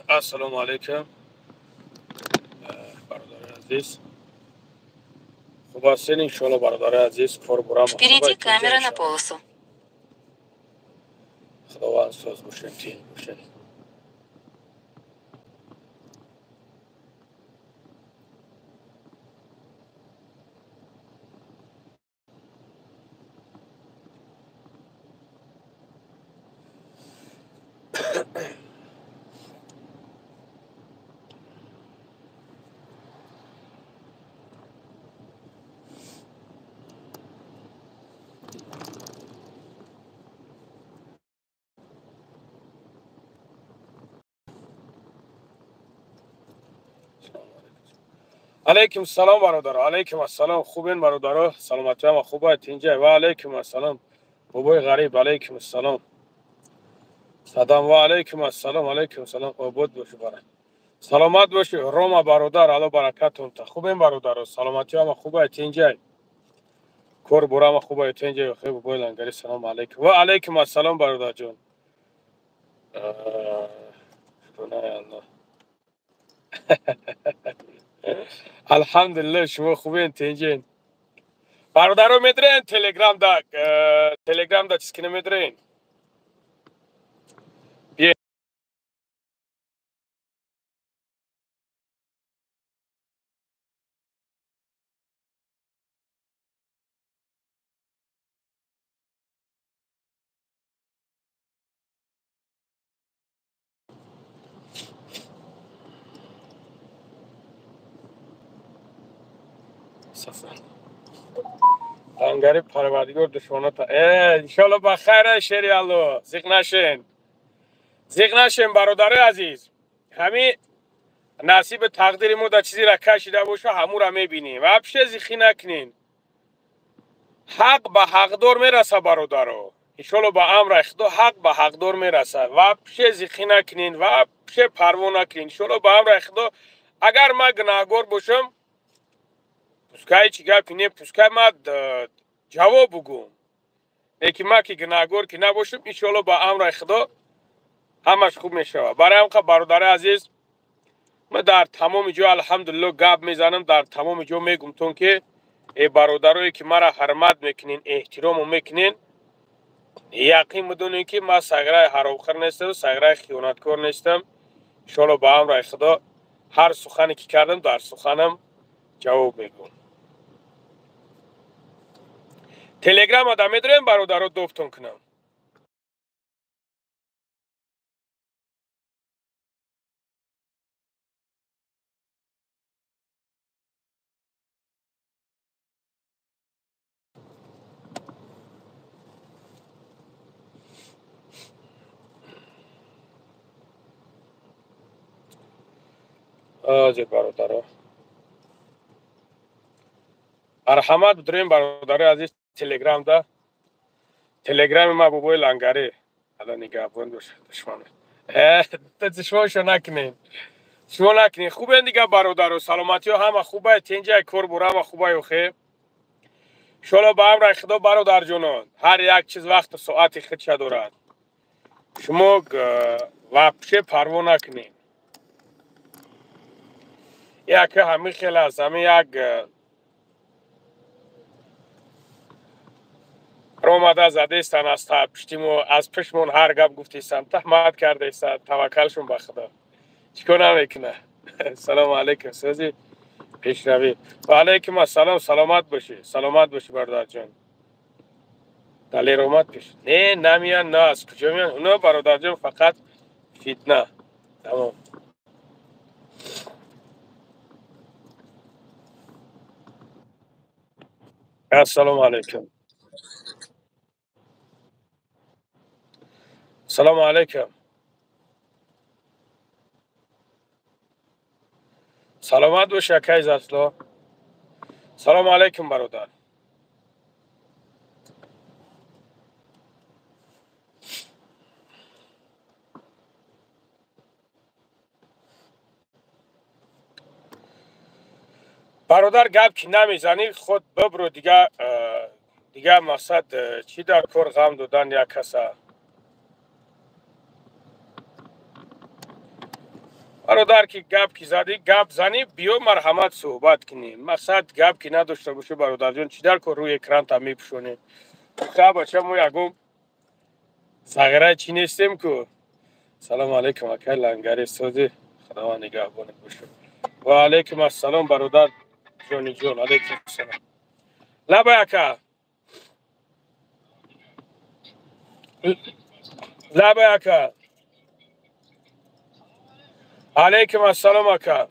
Ассалому алайкум, бародари азиз. Хуб ҳастед, иншоалло, бародари азиз, кор бурам. Впереди камера на полосу. Худованд соз бошед, тинҷ бошед. Алейкум салом, бародаро. Алейкум ассалом. Хубен, бародаро? Саломатӣ ҳама хуб аст инҷа. Ва алейкум ассалом. Бобои ғариб, алейкум ассалом. Садам, ва алейкум ассалом, алейкум салом. Обод бошӣ, барад. Саломат бошӣ, Рома бародар, Алло баракатон та. Хубен, бародаро? Саломатӣ ҳама хуб аст инҷа. Кор бура ҳама хуб аст инҷа. Хуб, бобои Лангари, салом алейкум. Ва алейкум ассалом, бародарҷон. Аллоҳ. Алҳамдулиллоҳ, шумо хубен, тинҷен? Бародаро, медрен телеграмда, телеграмда чиз кина медрен? Лангари, парвардигор душманота. Иншоалло ба хайра, шери Алло. Зиқ нашен. Зиқ нашен, бародари азиз. Ҳами насиби тақдири мо да чизеро кашида боша, ҳамура мебинем. Вообще зиқӣ накунен. Ҳақ ба ҳақдор мераса, бародаро. Иншоалло ба амри Худо ҳақ ба ҳақдор мераса. Вообще зиқӣ накунен, вообще парво накунен. Иншоалло ба амри Худо, агар ман гунаҳгор бошам, пускай чӣ гапи не, пускай ман ҷавоб бугӯм. Лекин ман ки гунаҳгор ки набошам, иншоалло ба амри Худо ҳамаш хуб мешавад. Барои ҳамқа, бародари азиз, ман дар тамоми ҷо алҳамдулилло гап мезанам, дар тамоми ҷо мегумтон ки э бародарое ки маро ҳурмат мекунен, эҳтиромо мекунен, яқин бидонед ки ман сағираи ҳаромхӯр нестам, сағираи хиёнаткор нестам. Иншоалло ба амри Худо ҳар сухане ки кардам, дар суханам ҷавоб мегӯм. Телеграма да медорем, бародаро, дофтон кунам. Ҳозир, бародаро. Марҳамат, бидорем, бародари азиз, телеграмда. Телеграми ма бобои Лангари. Алло нигаҳбон бошад душман. Душманшо накунем. Шумо накунем. Хубен дига, бародаро, саломатиҳо ҳама хубай, тинҷай, кор бура ҳама хубай охе. Иншоалло ба амри Худо, бародарҷонон, ҳар як чиз вақту соати худша дорад. Шумо вообще парво накунем. Як ҳамин хел аст, ҳамин як ромада задестан аз пуштимо, аз пушмон ҳар гап гуфтестан, таҳмат кардаестан, таваккалшон ба Худо. Чӣ кор намекуна? Салому алейкум, сӯзи пешравӣ. Ва алейкум ассалом, саломат бошӣ, саломат бошӣ, бародарҷон. Далер омад пеш. Не, намеян, на аз куҷо меян? Уно, бародарҷон, фақат фитна. Тамом. Ассалому алейкум. Салому алейкум. Саломат бошӣ, акай Засло. Салому алейкум, бародар. Бародар, гап ки намезанӣ, худ бибро дига, дига мақсад чӣ дар кор ғам додан як каса? Бародар ки гап ки задӣ, гап занӣ, биё марҳамат суҳбат кунем. Мақсад гап ки надошта бошӣ, бародарҷон, чӣ дар кор рӯи экранта мепӯшонем? Ха, бача, мо ягон сағираи чӣ нестем ку. Салому алайкум, акай Лангари, сози, Худованд нигаҳбонат бошад. Ва алайкум ассалом, бародар ҷониҷон, алайкум ассалом. Лабай, ака, лабай, ака. Алайкум ассалом, ака,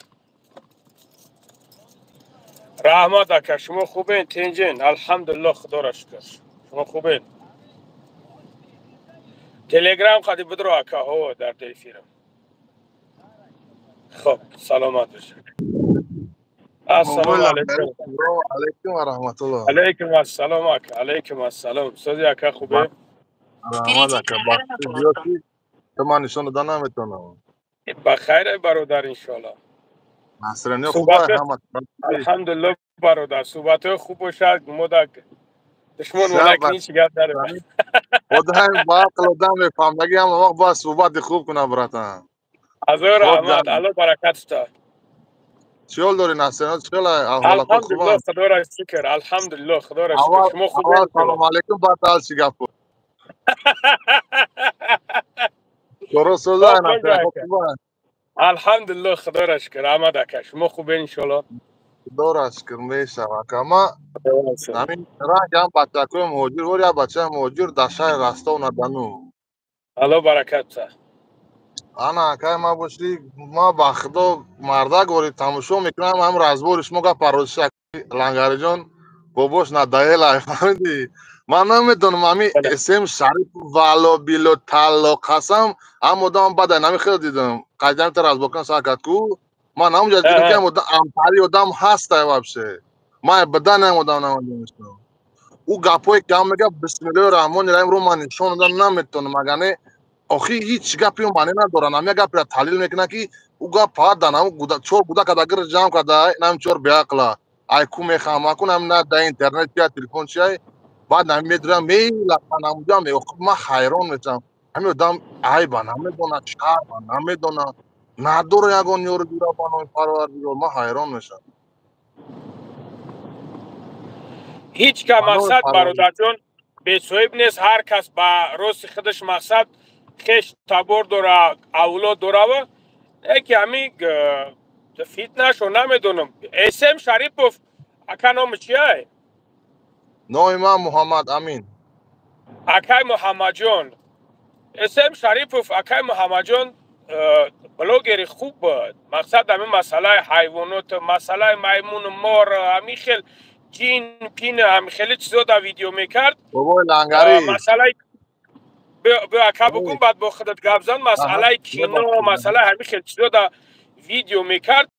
раҳмат, ака. Шумо хубен, тинҷен? Алҳамдулилло, Худоро шукр. Шумо хубен? Телеграм қади бидро, ака, ҳо, дар эфирам. Хоб, саломат бошед. Ассалому алайкум. Алайкум ва раҳматуллоҳ. Алайкум ассалом, ака, алайкум ассалом. Сози, ака, хубе? Раҳмат, ака. Ту ман нишон дода наметавонам. Ба хайр, бародар, иншоалло. Насрани хуб ҳама? Алҳамдулилло, бародар, суҳбатҳои хуб бошад. Мо дар душмон монакни чӣ гап дорем? Одам ба ақл, одам мефаҳмдаги, ҳама вақт бояд суҳбати хуб кунам, братан. Ҳазор раҳмат, Алло баракат та. Чӣ ҳол дорӣ, Насрина? Чӣ ҳол аҳволатон? Алҳамдулилло, Худоро шукр, алҳамдулилло, Худоро шукр. Шумо хуб? Салому алайкум, баъд ал чӣ гап? Дуруст сӯза, Насрина, хуб? Алҳамдулилло, Худоро шукр, раҳмат, ака. Шумо хубен, иншоалло? Худоро шукр, мешава, ака. Ма ҳамин ранг ҳам бачакои муҳоҷир вор, як бачаи муҳоҷир дар шаҳри Ростов на Дону. Алло баракат та. Ана, акай, ма бошӣ, ма ба Худо, мардак вори тамошо мекунам, ҳам разбори шумо гап парозиша, Лангариҷон, бобош надоела, фаҳмидӣ? Ман намедонам, ҳами СМ Шариф, вало било талло қасам, ҳам одам баъд нами хеле дидам қайдам та разбор кан сар кард ку, ман ҳамонҷа дидам, ки ҳам одам амтари одам ҳаста вообще. Ман бадан ҳам одам намедонистам. Ӯ гапҳое ки ҳам мега, бисмиллоҳи раҳмони раҳим, рӯ ман нишон додан наметавонам, агар не охи ҳеҷ гапи маъне надорад. Ҳам як гапро таҳлил мекунад, ки ӯ гап фақат дар ҳамн чор гудак адагир ҷамъ карда, нам чор беақла ай ку мехоҳам акун ҳам на дар интернет чия, телефон чия, баъд ҳам медурам мелафан ҳамуҷа. Ман ҳайрон мешавам, ҳамин одам айба намедонад, шарма намедонад, надора ягон ёру ҷура. Ба номи Парвардигор, ман ҳайрон мешавам. Ҳеҷ ка мақсад, бародарҷон, бесоҳиб нест. Ҳар кас ба рости худаш мақсад хеш табор дора, авлод дорава. Яке ҳами фитнашо намедонам. СМ Шарипов, ака, номи чиай? Номи ман Муҳаммад Амин. Акай Муҳаммадҷон, СМ Шарипов, акай Муҳаммадҷон, блогери хуб буд. Мақсад ҳамин масъалаи ҳайвонот, масъалаи маймуну мор, ҳамин хел ҷин пин, ҳамин хеле чизо дар видео мекард. Бобои Лангарӣ. Масъалаи биё, ака, бугум, баъд бо худат гап зан. Масъалаи кино, масъалаи ҳамин хел чизо дар видео мекард.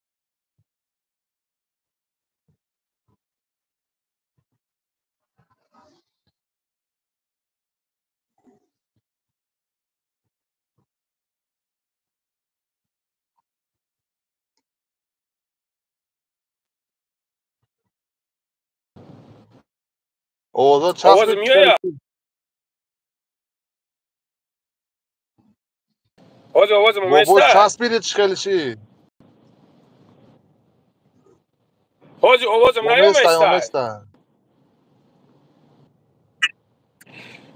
Овозо. Овоз меояд? Ҳозир овозам оместа? Часпидед, чӣ хеле чӣ? Ҳозир овозам наёместа?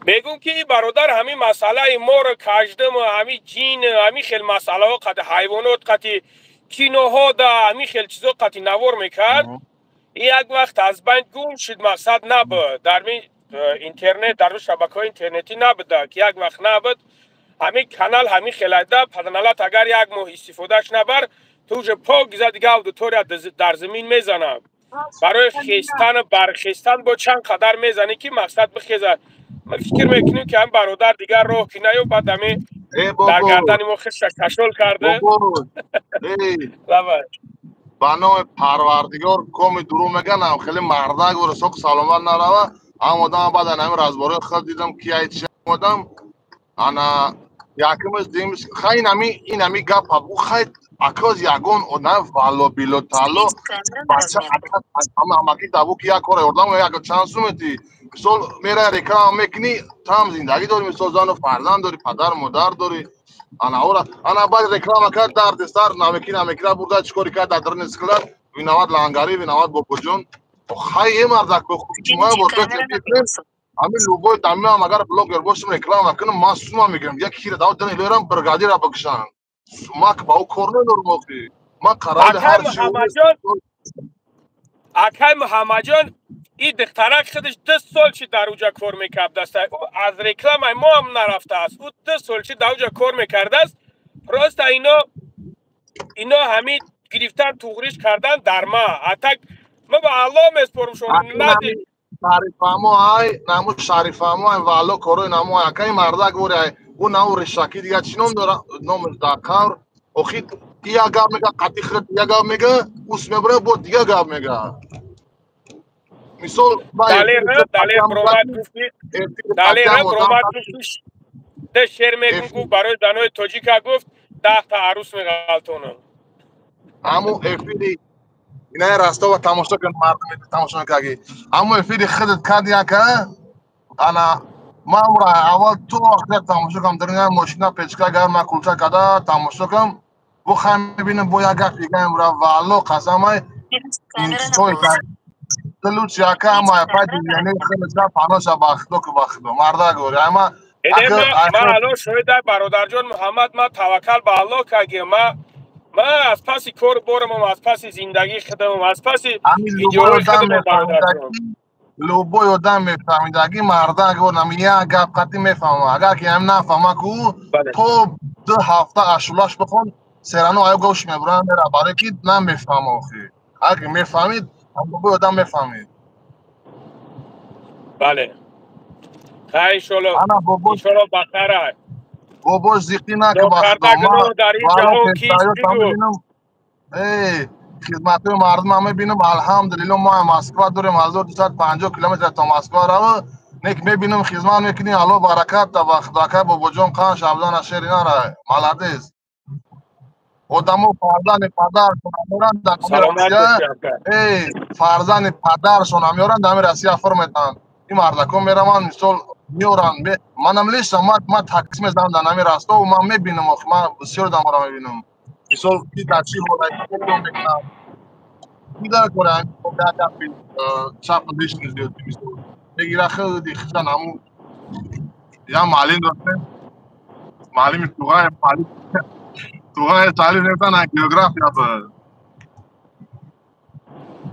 Мегӯм, ки ин бародар ҳамин масъалаи моро каждам, ҳамин ҷин, ҳамин хел масъалаҳо қати ҳайвонот, қати киноҳо да ҳамин хел чизо қати навор мекард. Як вақт аз байн гум шуд, мақсад набуд дар ми интернет, дар шабакаҳои интернетӣ набуда, ки як вақт набуд ҳамин канал. Ҳамин хелайда паданалат, агар як моҳ истифодааш набар, ту уже пок гиза, дига аудитория дар замин мезанам. Барои хестану бархестан бо чанд қадар мезанӣ, ки мақсад бихеза. Ма фикр мекунем, ки ҳам бародар дигар роҳ ки наёб, баъд ҳами дар гардани мо хиша кашол карда. Ба номи Парвардигор, коми дурӯғ меган, хеле мардак соқ саломат нарава. Ҳам одам баъд ҳамин разборои худ дидам, ки ай чи одам. Ана якумаш, дуюмаш, хай инами инами гап ӯ, хай акоз ягон одам вало било талло бача ҳамаки даву, ки як кора ёрдам, як чанд сумети, мисол, мера реклама мекунӣ, там зиндагӣ дорӣ, мисол, зану фарзанд дорӣ, падару модар дорӣ. Ана ора ана баъд реклама кард, дарди сар намеки намекира бурда чикори кард дар даруни склад, виноват Лангари, виноват Бобоҷон. Хай е мардак ма ами любой дамиам агар блогер бошам реклама кунам, ман сума мегирам. Як кира дав дани лерам бригадира бикшан. Сумак ба ӯ кор надорам охи. Ман қарори ҳар чӣ. Акай Муҳаммадҷон, ин духтарак худаш 2 сол чи дар уҷа кор мекардааст. Ӯ аз рекламаи мо ҳам нарафтааст. Ӯ 2 сол чи дар уҷа кор мекардааст. Просто ино ҳамин гирифтан туғриш кардан дар ма. А так ма ба Аллоҳ меспорам шумо нади. Шарифамо ай, наму Шарифамо ай, валло корои наму ай, акай мардак вори ай, ӯ наму решакӣ дига чӣ ном дора, номаш дар қавр. Охи як гап мега, қатъи хирд як гап мега, ус мебара бо дига гап мега. Мисол Далер бромад гуфти, Далер бромад гуфти, де шер мегум гуфт барои занои тоҷика гуфт 10 та арӯс меғалтонам. Аму эфири инаи Ростова тамошо кун, мардум тамошо мекарди. Аму эфири худат карди яка, ана ман ура аввал ту охир тамошо кардам, дар ина мошина печка гарма кулча карда тамошо кардам. Бо хай мебинам бо як гап дигаем ра валло қасамай лучше яка ама пай яъне хеле паноша бахто ки бахто мардак гори ама ман ало шоҳида бародарҷон Муҳаммад, ман таваккал ба Аллоҳ кардем. Ман аз паси кор борамам, аз паси зиндагии худамам, аз паси видеоҳои худамам бародарҷон. Любой одам мефаҳмидаги мардак гор як гап қатъи мефаҳма. Агар ки ҳам нафаҳма ку то 2 ҳафта ашулаш бихон серано аю гӯш мебурам мера, барои ки намефаҳма охи. Агар ки мефаҳмид, любой одам мефаҳмид. Бале. Хай иншолло, иншолло бахайр ай. Бобош зиқӣ нака бахто. Дар ин ҷаҳон кист бигӯ. Эй, хизматҳои мардумам мебинам, алҳамдулилло мо Москва дорем, 1250 километр то Москва рава, нек мебинам хизмат мекунӣ, Аллоҳ баракат та бахто. Ака Бобоҷон қан шабзана шери нара, молодец. Одамо фарзанди падаршона меоранд дар Россия, эй, фарзанди падаршона меоранд дар Россия фур метаҳанд. Ин мардакон мераванд, мисол меоранд. Манам лично ман такси мезанам дар ҳамин Ростов, ман мебинам, охи ман бисёр одаморо мебинам. Мисол ки дар чӣ ҳолат кор мекунанд. Ки дар кори ҳамин гапи чап лишний зиёд мисол мегира худи хичан ҳамун я маълим доштем, маълими туғай, маълим туғай таълим мекунанд география буд.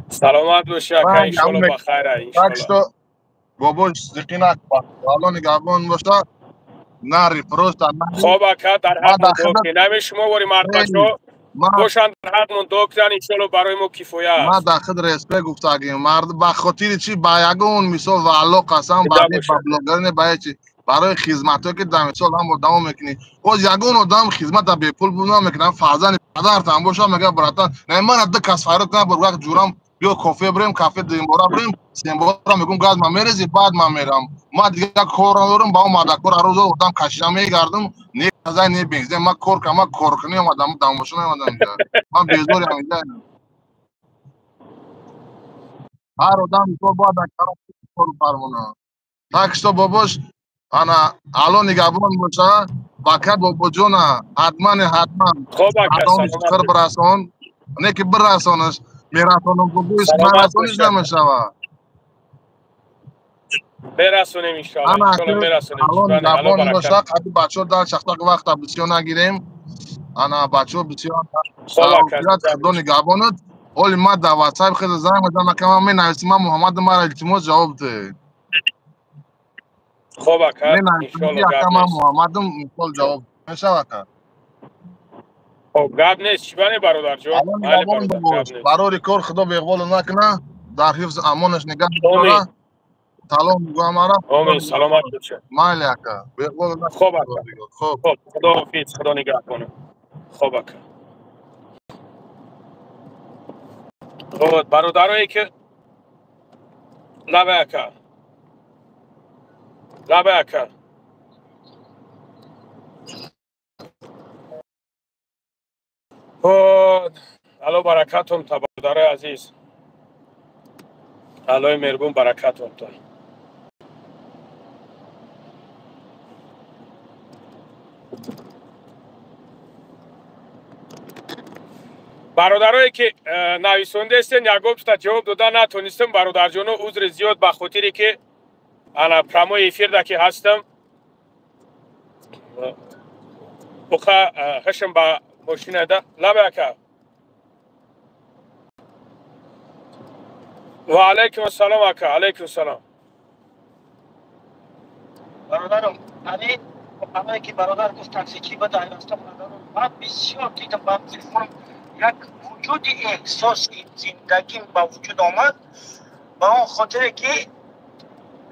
Саломат бошӣ ака, иншолло бахайр ай, иншолло. Так что бобош зиқӣ накун, Аллоҳ нигаҳбон боша. Нари просто нари. Хоб ака, дар ҳақмон дуо кунед. Ҳамин шумо бори мардбачо бошанд, дар ҳақмон дуо кунанд, иншолло барои мо кифоя аст. Ман дар худ респект гуфтагим мард ба хотири чӣ ба ягон мисол ва Аллоҳ қасам ба блогер не ба ҳеҷ, барои хизматҳое ки дар мисол ҳам одамо мекунӣ. Боз ягон одам хизмата бепул намекунад, фарзанди падартам боша мегӯяд братан, не мана 2 кас фарёд кунад, бо як ҷурам биё кофе бирем, кафе дуюмбора бирем, сембора мегӯм газ ман мерези, баъд ман мерам. Ман дигар кор надорам, ба он мардакор ҳар рӯз одам кашида мегардам, не газай не бензин, ман кор кардам, ман коркунӣ омадам, дамошо наомадам инҷа. Ман безорям инҷа. Ҳар одам мисол бояд дар кор фармонад. Так что бобош, ана Аллоҳ нигаҳбон боша, бака Бобоҷона ҳатман ҳатман қир бирасон, не ки бирасонаш, мерасонам бобош, нарасониш намешавад. Мерасонем иншоалло, иншоалло мерасонем. Аллоҳ нигаҳбон боша, қади бачаҳо дар шахтак вақта бисёр нагирем. Ана бачаҳо бисёр Худо нигаҳбонат. Оли ман дар WhatsApp хеле занг мезанам, ака ман менависам, ман Муҳаммад мара илтимос ҷавоб деҳ. Хоб ака, иншоалло гап ман нест. Муҳаммадам мисол ҷавоб мешавад ака. Хоб гап нест, чӣ бане бародарҷон? Бале бародар, гап нест. Барори кор Худо беғболу накуна, дар ҳифз амонаш нигаҳ дора. Салом мегӯям ара. Омин, саломат бошед. Майли ака, беғболу накуна. Хоб ака. Хоб. Хоб, Худоҳофиз, Худо нигаҳбона. Хоб ака. Хоб, бародарое ки лабе ака. Лабе ака. Хоб, Алло баракатум та бародарои азиз. Аллои меҳрубон баракатум та. Бародарое ки нависондаистен, ягон та ҷавоб дода натонистам, бародарҷоно, узри зиёд, ба хотире ки ана прямой эфирда ки ҳастам, буха ҳашм ба мошинада. Лаба ака. Ва алайкум ассалом, ака, алайкум ассалом. Бародарам, ҳамин ҳамае ки бародар гуфт, таксичӣ ба дайваста, бародарам, ман бисёр дидам, ба телефон як вуҷуди эҳсоси зиндагим ба вуҷуд омад, ба он хотире ки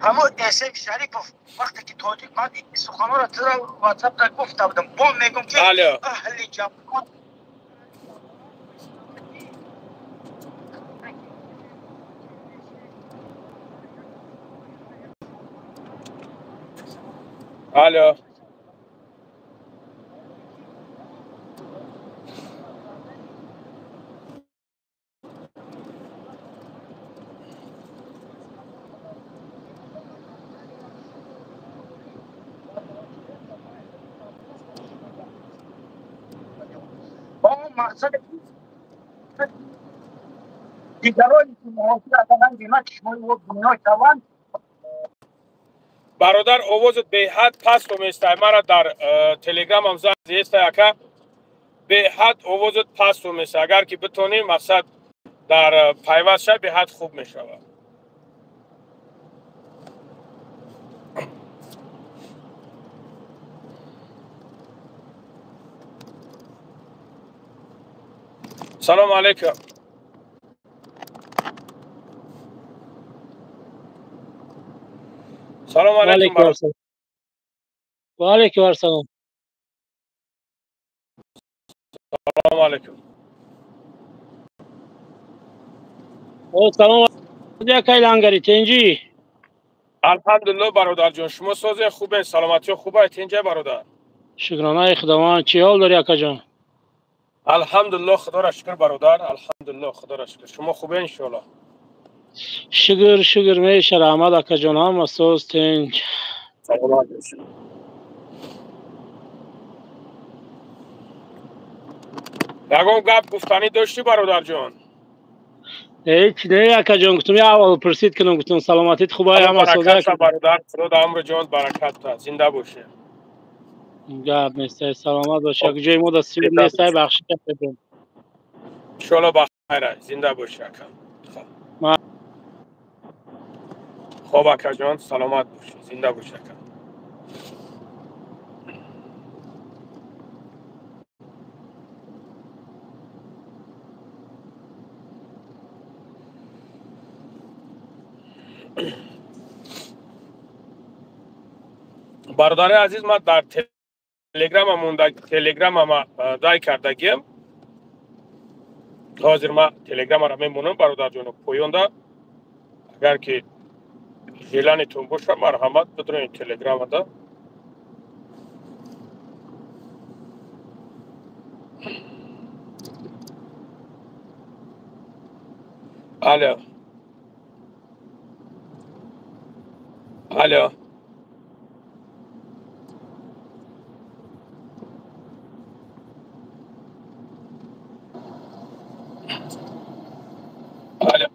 ҳамун Эсек Шарипов вақте ки тоҷик, ман суханҳоро тура ватсапда гуфта будам, бо мегум ки аҳли ҷаҳон. Алло. Ба он мақсаде дигароне ки муҳофиз ҳастанд, чишмои ӯ бино шаванд. Бародар, овозат беҳад паст оместай. Мара дар телеграмам занг зиестай, ака, беҳад овозат паст оместа. Агар ки битонӣ, мақсад, дар пайваст шав, беҳад хуб мешавад. Салому алайкум. Салому алайкум. Ва алайкум ассалом. Салому алайкум. О, салом акай Лангари, тенҷӣ? Алҳамдулилло, бародарҷон, шумо созе, хубен, саломатиё хуба, тенҷа, бародар? Шукронаи Худованд. Чӣ ҳол дорӣ, акаҷон? Алҳамдулилло, худоро шукр, бародар, алҳамдулилло, худоро шукр. Шумо хубен, иншоалло? Шукр, шукр, меша, раҳмат, акаҷон, ҳама соз, тенҷ. Саломат бошед. Ягон гап гуфтанӣ доштӣ, бародарҷон? Ҳеҷ не, акаҷон, гуфтам я аввал пурсид кунам, гуфтам саломатит хубай, ҳама соза. Бародар, худо да умру ҷонат баракат дад, зинда бошед. Гап нестай, саломат бош. Як ҷои мо да свет нестай, бахшиш. Иншоалло, ба хайр, зинда бошӣ, ака. Хоб, акаҷон, саломат бошӣ, зинда бошӣ, ака. Бародари азиз, ман дар телеграма монда, телеграмама дай кардагиам. Ҳозир ман телеграмаро мемонам, бародарҷоно, поёнда. Агар ки желание тон боша, марҳамат, бидроен телеграмада. Алло, алло. Алло.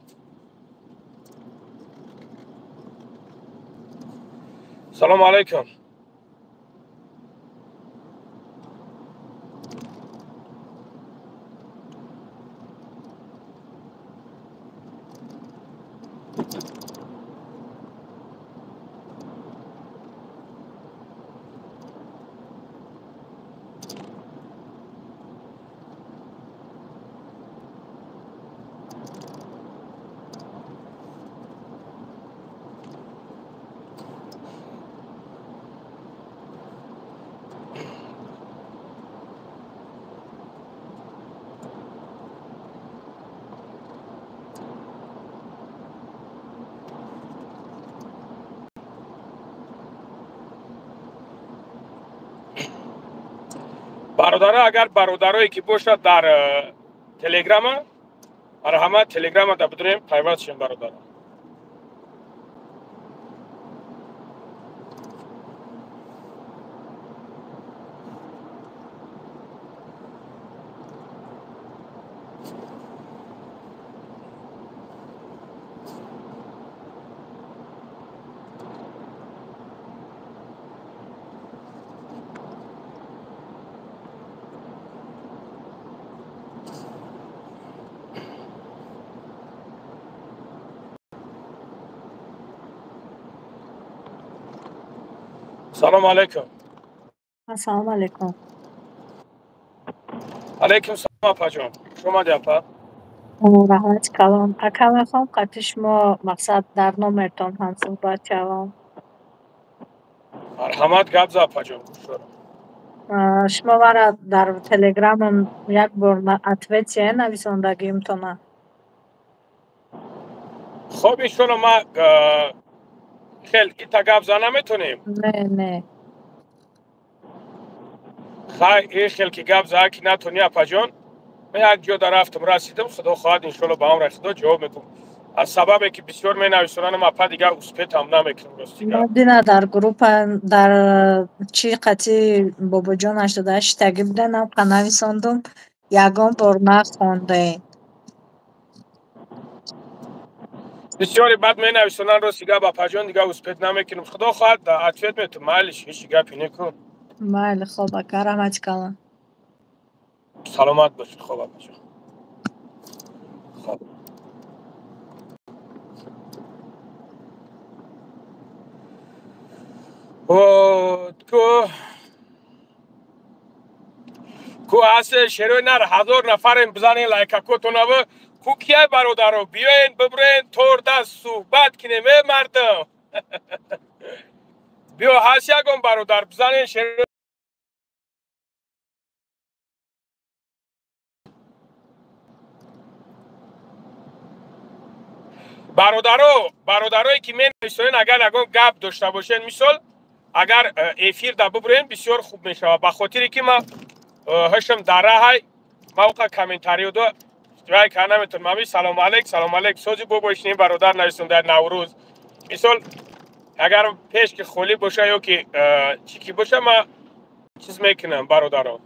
Салому алайкум. Бародаро, агар бародарое ки бошад дар телеграма, марҳамат, телеграмада бидурем, пайваст шем, бародаро. Салом алейкум. Ассалому алейкум. Алейкум салом, апаҷон. Хуш омадӣ, апа. Раҳмати калон. Ака, мехоҳам қати шумо, мақсад, дар номертон ҳамсӯҳбат шавам. Марҳамат, гап за, апаҷон, гӯш дорам. Шумо мара дар телеграмам як бор ответия нависондагиимтона. Хоб, иншолло, ма хел ита гап за наметонем? Не, не. Хай, ин хел ки гап за ки натонӣ, апаҷон, ман як ҷода рафтам, расидам, худо хоҳад, иншолло, ба амри худо ҷавоб мекунам. Аз сабабе ки бисёр менависонанам, апа, дигар успетам намекунам, рости гап. Дина дар группа дар чӣ қати бобоҷон 88-тагӣ буданам, қа нависондум, ягон бор нахондем. Бисёре баъд менависонанд, рости гап, апаҷон, дигар успеть намекунам. Худо хоҳад, ответ метум, майлиш, ҳеҷ гапе некун. Майли, хоб, ака, раҳмати калон. Саломат бошед, хоб, апаҷон. Хоб. Ку ҳаст шерои нар, 1000 нафарем, бизанен лайкакотонава. Ку кияй, бародаро, биёен, бибурен, торда суҳбат кинем, э мардум. Биё, ҳаст ягон бародар, бизанен шерои. Бародаро, бародарое ки менависонен, агар ягон гап дошта бошен, мисол, агар эфир да бибурен, бисёр хуб мешавад, ба хотире ки ман ҳашам дар раҳай, мавқа комментариёдо вай кар наметонам. Ами салом алейк, салом алейк, сози бобоишнем, бародар нависон дар Наврӯз. Мисол, агар пеш ки холӣ боша ё ки чӣ ки боша, ман чиз мекунам, бародарон.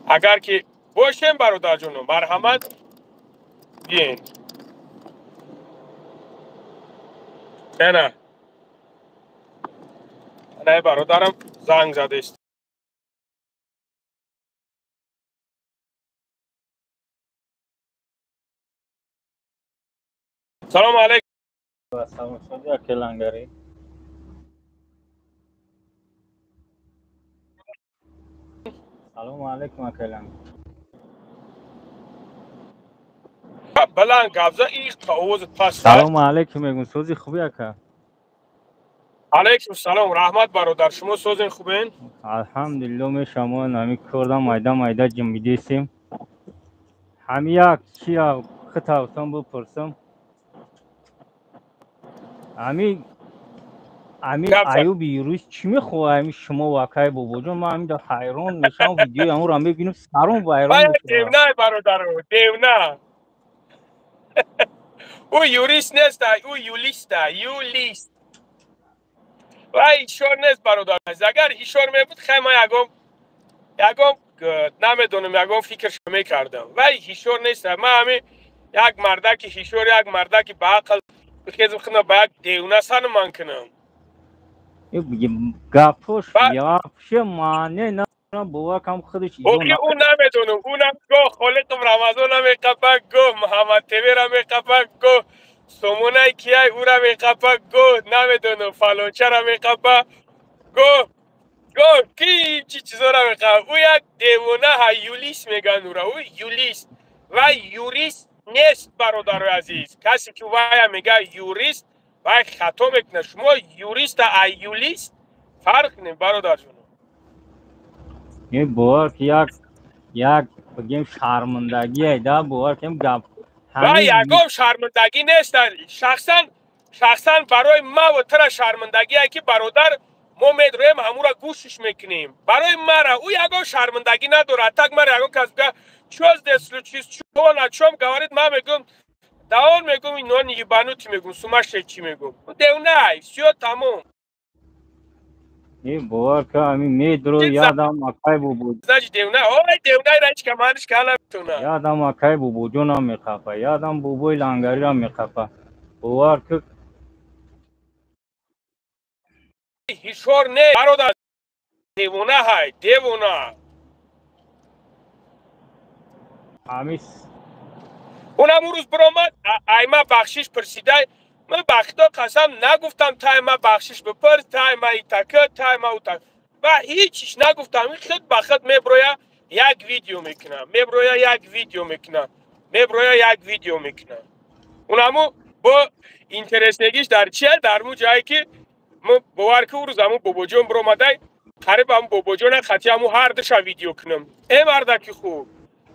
Агар ки бошем, бародарҷоно, марҳамат, биен. Ана анаи бародарам занг задест. Салому алейкум. Салом, сози, ака Лангарӣ. Салому алейкум, ака Ланг. Баланд гап за, иқа овозат паст. Салому алейкум мегум, сози, хуби, ака? Алейкум салом, раҳмат, бародар, шумо созен, хубен? Алҳамдулилло, мешамон ҳами кордам майда майда ҷимбидесем. Ҳами як чия хитавтон бипурсам. Ами Аюби юрист чӣ мехоҳад, ами шумо ва акай бобоҷон? Ман ҳамида ҳайрон мешавам, видеои ҳамонро мебинам, сарон вайрон мешавад. Девна, бародаро, девна. Ӯ юрист нест, ӯ юлиста, юлист. Вай ишор нест, бародар. Агар ишор мебуд, хай, ман ягон намедонам, ягон фикр мекардам. Вай ҳишор нест. Ман ҳами як мардаки ҳишор, як мардаки ба ақл бихезм, худна ба як девна санман кунам. Гапош вообще маъне надорам, бовар кам, худаш. Охи, ӯ намедонам, ӯнам гоҳ Холиқов Рамазона меқапа, гоҳ Муҳаммад ТВра меқапа, гоҳ Сомонаи кияй ӯра меқапа, гоҳ намедонам фалончара меқапа, гоҳ ки чӣ чизора меқапа. Ӯ як девона ҳа, юлист мегӯянд ӯра, ӯ юлист. Вай юрист нест, бародарои азиз. Касе ки вая мега юрист, вай хато мекунад. Шумо юриста а юлист фарқ кунед, бародарҷоно. Бовар ки, як бигем, шармандагие да, бовар кем, гап. Вай ягон шармандагӣ нест. Шахсан барои маву тара шармандагие ки, бародар, мо медроем, ҳамура гӯшиш мекунем. Барои мара ӯ ягон шармандагӣ надорад. Так мара ягон кас бига: «Чё здесь случилось, чё, о чём говорит?» Ма мегӯм: «Да он, мегӯм, он ебанутый, мегӯм, сумасшедший, мегӯм, девнай, всё, тамом». Бовар ка, ами медро ядам акай бобо. Значит, девна, ой, девнай рачка маниш кана метуна. Ядам акай бобоҷонам меқапа, ядам бобои Лангарирам меқапа, бовар ки. Ҳишор не, бародар, девона ҳай, девона. Ҳамис. Унам ӯ рӯз биромад, айма бахшиш пурсидай. Ман ба Худо қасам нагуфтам тай ма бахшиш бипурс, тай ма итака, тай ма утак. Ва ҳеҷ нагуфтам. Худ ба худ меброя як видео мекунам. Меброя як видео мекунам. Меброя як видео мекунам. Унаму бо интереснегиш дар чия? Дар му ҷае ки мо бовар ки рӯз аму бобоҷон биромадай, қариб аму бобоҷона хати аму ҳар душа видео кунам. Э мардаки хуб,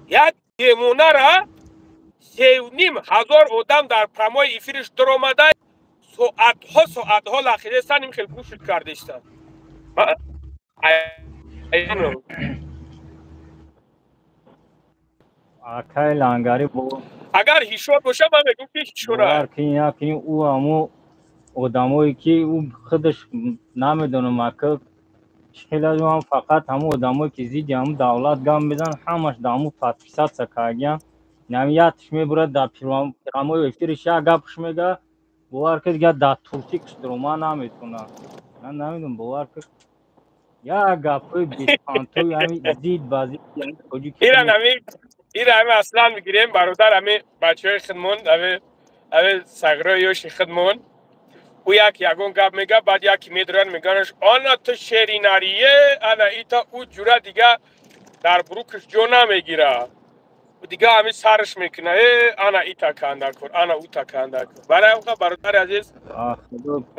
як демонара 3,5 ҳазор одам дар прямой эфириш дуромадай, соатҳо соатҳо лахидестан, им хел гӯшт кардестан. Акай Лангари бо Агар ҳишор боша, ман мегӯм ки ҳишора. Бовар кин, ӯ аму одамое ки ӯ худаш намедонам ака чӣ хел ам, фақат ҳамун одамое ки зидди ҳамун давлат гап мезананд, ҳамаш дар ҳамун подписаться кардиян. Нами якш мебурад дар прямой эфириш, як гапш мега, бовар ки дигар дар туртикш дурома наметонад. Ман намедонам, бовар ки як гапҳои беспантои ҳами зид ба зид тоҷики. Ира нами, ира ҳами аслан мегирем, бародар, ҳами бачаҳои худмон, ҳами сагрои ёши худмон. Ӯ як ягон гап мега, баъд яке медоранд, меганаш: «Ана ту шеринарие, ана ита». Ӯ ҷура дига дар бурукаш ҷо намегира, дига ҳами сарш мекуна: «Э, ана ита кандакур, ана ута кандакур». Барои ҳамқа, бародари азиз,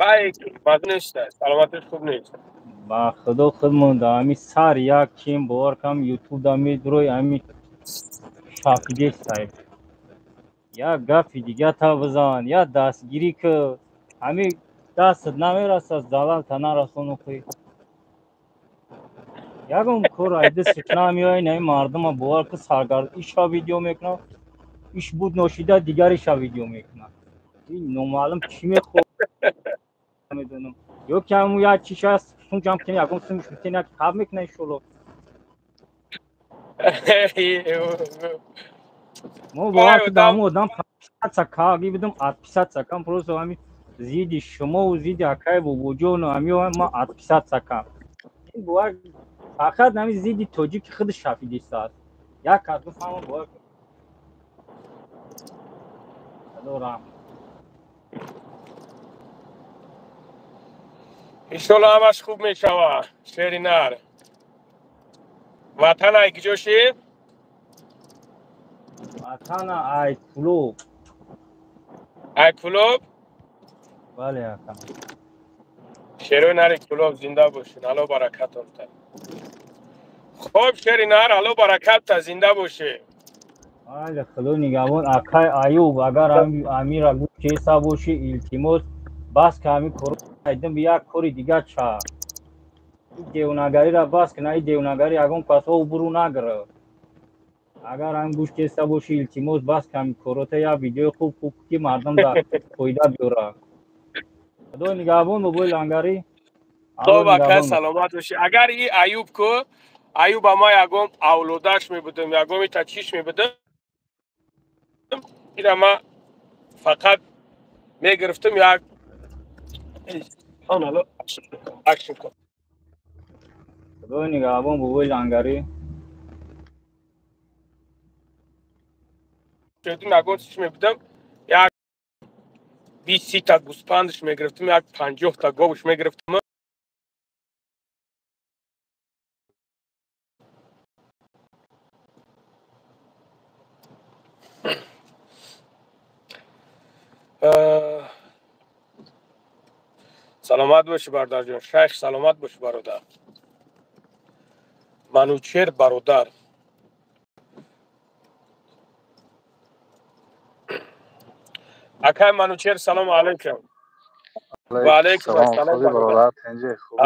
вай маза нест, саломатиш хуб нест. Ба худо, худмон да ҳами сар як чим, бовар кам, ютуб да медурой, ҳами шафидестай. Як гапи дига та бизан, як дастгирӣ ки ҳами дастат намерасад, залалта нарасону хӯй. Ягон кор айдисташ намеояй. Наи мардума, бовар ки, саргард иша видео мекунад, иш буд ношида, дигариша видео мекунад. Ин номаълум чӣ мехоҳ, намедонам. Ё ки ҳамун як чиш аст, сум ҷамъ кунем, ягон сумш битен, як хаб мекуна, иншолло. Мо, бовар ки, дар ҳамун одам подписаться карди будам, отписаться кам. Просто ҳами зидди шумову зидди акай бобоҷону ҳами ма отписаться кам. Бовар, фақат ҳами зидди тоҷики худ шафидистааст. Як кас бифаҳма, бовар, худо раҳм. Иншолло, ҳамаш хуб мешава, шери нар. Ватан ай киҷоши? Ватана ай Кулоб. Ай Кулоб? Бале, ака. Шерои нари Кулоб зинда бошин, Алло баракатонта. Хоб, шери нар, Алло баракатта, зинда бошӣ. Бале, худо нигаҳбон. Акай Аюб, агар амира гӯш бошӣ, илтимос, бас ки ҳами кор айдим, як кори дигар ча. Девонагариро бас кина, и девонагари ягон касҳо буру нагирад. Агар ҳам гӯш кеста бошӣ, илтимос, бас ки ҳами корота, як видеои хуб хуб ки мардум дар фоида биёрад. Худо нигаҳбон, бобои Лангарӣ. Хоб, ака, саломат бошӣ. Агар и Аюб ку, Аюба ма ягон авлодаш мебудам, ягон ита чиш мебудам, ира ма фақат мегирифтам як акшн кун. Худо нигаҳбон, бобои Лангарӣ. Ягон чиш мебудам, як 20-30 та гӯспандаш мегирифтам, як 50 та говш мегирифтам. Саломат бошӣ, бародарҷон шайх, саломат бошӣ, бародар Манучер, бародар. Акай Манучер, салому алайкум. Ва алайкум ассалом.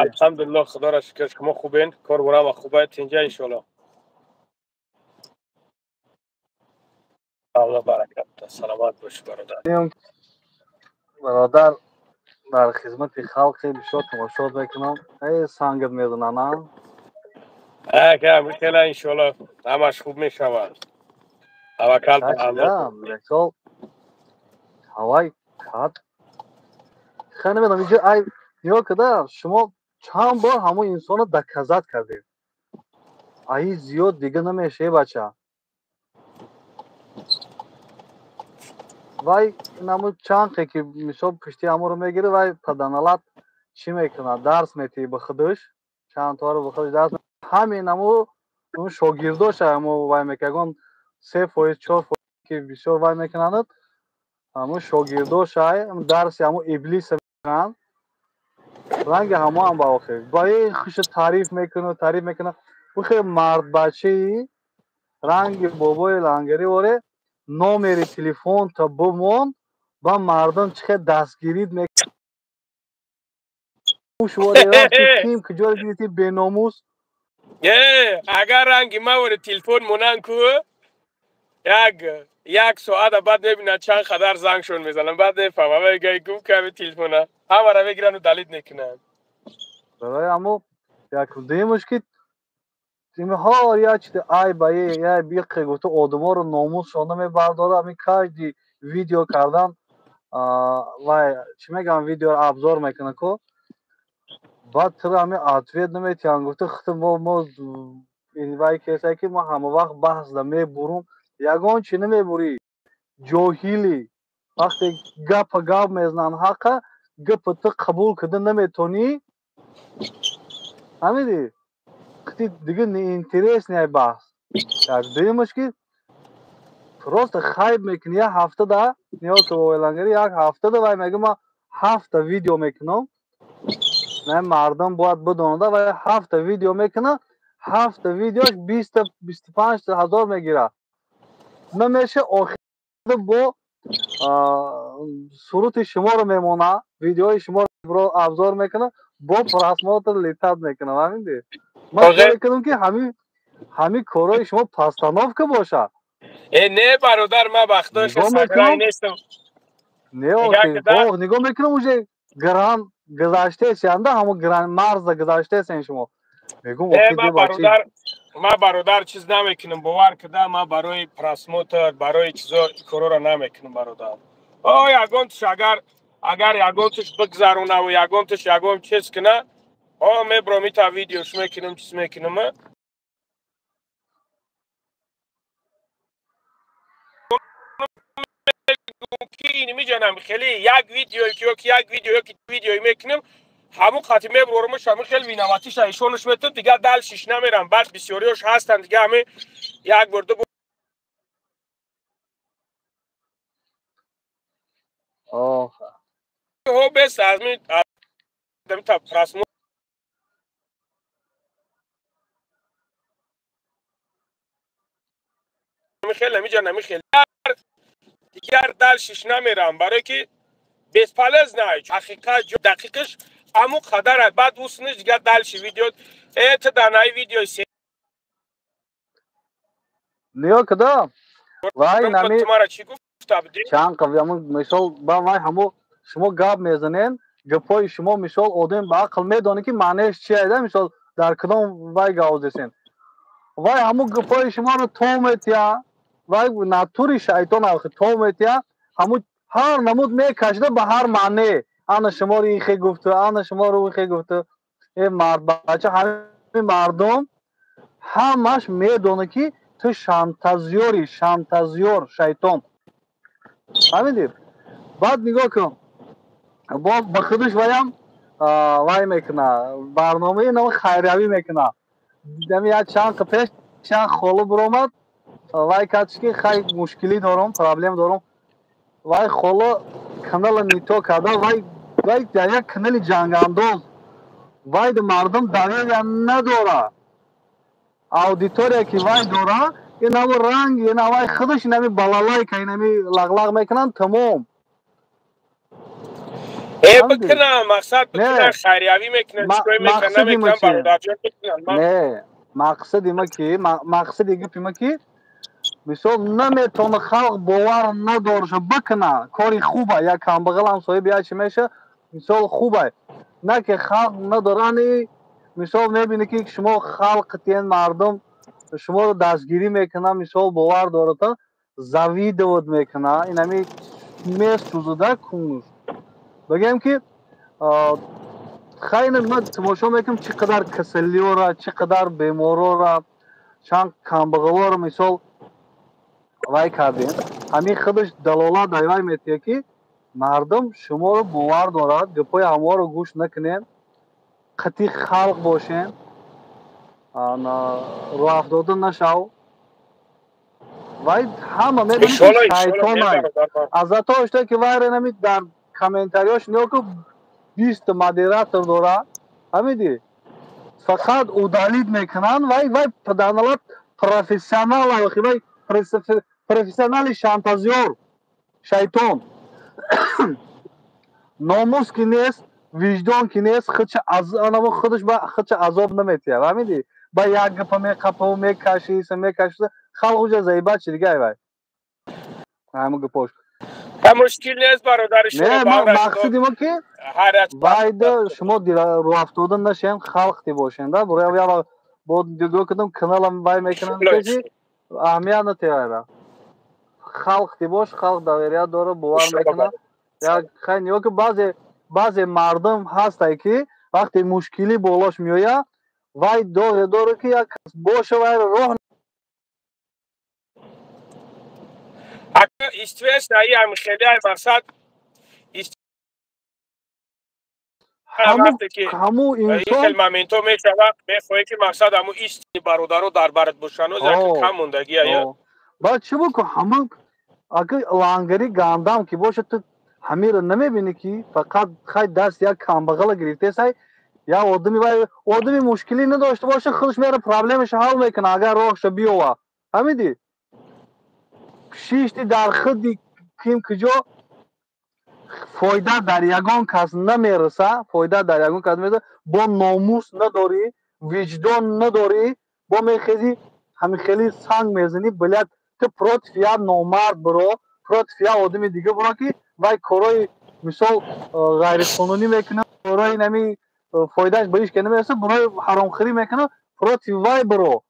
Алҳамдулиллоҳ, худоро шукр, шумо хубен? Кор бурама хубай, тинҷа, иншоалло. Алло баракат, саломат бошӣ, бародар. Бародар, дар хизмати халқи бисёр тамошо мекунам. Эй, сангат мезанам. Ака, мушкила, иншоалло, ҳамаш хуб мешавад, таваккал ба Аллоҳ. Ҳавай кад хай намедонам, инҷо ай нигоҳ када, шумо чанд бор ҳамон инсонро доказать кардед, аи зиёд дига намеша, бача. Вай инаму чанқе ки мисол пушти ҳаморо мегирӣ, вай паданалат чӣ мекунад? Дарс метиҳӣ ба худаш, чандторо ба худаш дарс, ҳамин ҳаму шогирдоша ҳамо вай мекунад, ягон 3%, 4% ки бисёр вай мекунанд, ҳамо шогирдоша дарси ҳамо иблиса мекунанд, ранги ҳамо ҳам ба охир. Ба ин хуша таъриф мекунад, таъриф мекунад. Ухе мардбачаи ранги бобои лангари оре номери телефон та бумон, ба мардум чӣ хел дастгирид мекунад. Ким куҷо гирифти беномус? Агар ранги мавори телефон монанд ку, як соата баъд мебинад чанд қадар зангшон мезанам, баъд мефаҳмам, мегӯяд гум ками телефона, ҳамаро мегирану далид мекунанд. Барои ҳамо як дуюмаш ки ҳар як чизи ай ба як биқе гуфта одаморо номусшон мебардорад. Ҳамин кажди видео кардан вай чӣ мегӯям, видеоро абзор мекунад ку, баъд туро ҳамин ответ наметиҳанд, гуфта худ мо вай кесае ки мо ҳама вақт баҳсда мебурум, ягон чи намебурӣ, ҷоҳилӣ. Вақте гапа гап мезананд, ҳақа гапа ту қабул карда наметонӣ, ҳамиди дига неинтересный баҳс. Як дуюмаш ки просто хайб мекунӣ, як ҳафтада ниёз ки ойлангари, як ҳафтада вай мега ман ҳафта видео мекунам, на мардум бояд бидонада, вай ҳафта видео мекунад, ҳафта видеош 20-25 ҳазор мегирад. Намеша охир бо сурати шуморо мемона, видеои шуморо абзор мекунад, бо просмотр летать мекунад. Ҳаминди ман фикр мекунам ки ҳамин корҳои шумо постановка бошад. Не бародар, ман бахтош саграй нестам. Не, нигоҳ мекунам, уже гран гузаштаесянда, ҳамо гран марза гузаштаесен шумо. Мегӯм ман бародар чиз намекунам, бовар куда, ман барои просмотр, барои чизо корора намекунам бародар. О ягон туш агар ягон туш бигзаронаву ягон туш ягон чиз куна, о мебром ита видеош мекунам, чиз мекунам. Ки инмиҷанам хеле як видео ки як видео ки видео мекунам, ҳамун қати мебурмаш, ҳамин хел винаватиша ишонаш метун, дигар далшиш намерам. Баъд бисёриёш ҳастанд, дига ҳамин як бор ду бор бес аз та просмотр хел намиҷа намихел дигар далшиш намерам, барое ки бесполезно, ҳақиқат дақиқаш аму қадар, баъд усниш дигар далши видео ту дар наи видеои ниё куда вай нами мара чӣ гуфта будӣ? Чанд қабл мисол ба вай ҳамо шумо гап мезанен, гапҳои шумо мисол одам ба ақл медонад ки маънеаш чи айда, мисол дар кадом вай гавзесен, вай ҳамо гапҳои шуморо то метия, вай натури шайтон то метия, ҳамо ҳар намуд мекашида ба ҳар маъне, ана шуморо ихе гуфту, ана шуморо ихе гуфту. Э мардбача, ҳамин мардум ҳамаш медонад ки ту шантазёри, шантазёр шайтон. Ҳамиди баъд нигоҳ кун, бо ба худаш ваям вай мекуна, барномаи нав хайриявӣ мекуна. Ами як чанд пеш чанд холо биромад, вай кардш ки хай мушкилӣ дорам, проблем дорам. Вай холо канала нито карда, вай дар як канали ҷангандоз, вай мардум доверия надора. Аудитория ки вай дора, инамо ранг, ина вай худаш инами балалайка, инами лағлағ мекунанд, тамом. Бикунам, мақсад бикунам, хайриявӣ мекунам, чикор мекунам, намекунам, бародарҷон мекунам. Не, мақсади ма ки, мақсади гапи ма ки, мисол наметавона халқ бовар надораша бикуна, кори хуба, як камбағалам соҳиби як чи меша, мисол хуба. На ки халқ надорани, мисол мебинӣ ки шумо халқ тиен, мардум шуморо дастгирӣ мекунад, мисол бовар дората, завидовать мекунад, инами месӯзада кунуш. Бигем ки хайна ман тамошо мекунам чӣ қадар касалиёра, чӣ қадар беморора, чанд камбағалоро мисол вай кардем. Ҳамин худаш далолат айвай метиҳад, ки мардум шуморо бовар дорад. Гапҳои ҳаморо гӯш накунем, қатъи халқ бошем, роҳафтода нашав. Вай ҳама медонад, ки шайтонай. Аз зато ки вайра нами дар комментариёш нигоҳ ку, 20 модератор дора, ҳамиди фақат удалить мекунанд. Вай падарналат профессионал, вай профессионали шантажёр, шайтон. Номус ки нест, виҷдон ки нест, худаш худша азоб наметиҳад, фаҳмидӣ? Ба як гапа меқапаву мекашиса, мекашиса, халқ уҷа заиба чи дига вай ҳама гапош. Мушкил нест, бародари. Мақсади мо ки вайда шумо рӯафтода нашем, халқ ти бошем да. Бо дигоҳ кардам, каналам вай мекунам, аҳамият натиҳайра. Халқ ти бош, халқ доверия дора, бовар мекунад. Як хай нигоҳ ки баъзе мардум ҳастай, ки вақте мушкилӣ болош меояд, вай доре дора, ки як кас боша, вайро роҳ. Естественно, и ам хеле мақсад. Ҳаму инсон хел моментҳо мешавад, мехоҳӣ, ки мақсад ҳаму истини бародаро дар барат бошанд, як кам мондагӣ. Баъд чӣ буку, ҳаму ака лангари гандам ки бошад, ту ҳамиро намебинӣ, ки фақат хай даст як камбағала гирифтесай. Як одами вай одами мушкилӣ надошта боша, худаш мера проблемаша ҳал мекунад, агар роҳша биёва, ҳамиди? Шишти дар худи ким куҷо фоида дар ягон кас намереса, фоида дар ягон кас намереса. Бо номус надорӣ, виҷдон надорӣ, бо мехези ҳамин хели санг мезанӣ. Блядь, ту против як номард биро, против як одами дига биро, ки вай корои мисол ғайриқонунӣ мекунад, корои нами фоидааш ба ҳеҷ ка намереса, бирои ҳаромхӯрӣ мекунад, против вай биро,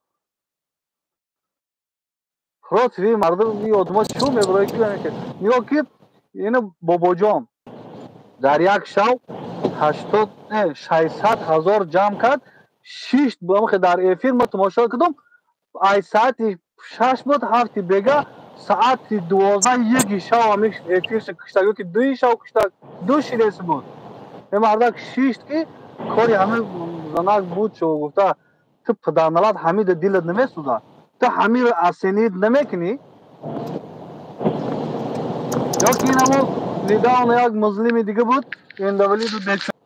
против мардум. И одама чӯ мебирои, ки нигоҳ ки ина бобоҷон дар як шав 80, 600 000 ҷамъ кард. Шишт дар эфир ма тамошо кардам, ай соати 6 буд, 7-и бега, соати 12 1-и шав ами эфирша куштаг ё ки 2-и шав куштаг, ду ширеси буд. Е мардак шишт, ки кори ҳами занак буд шо гуфта. Ту падарналат ҳамида дилат намесӯзад? Ту ҳамиро оценить намекунӣ? Ё ки ин ҳамо недавно як музлими дига буд, инвалиду бечора,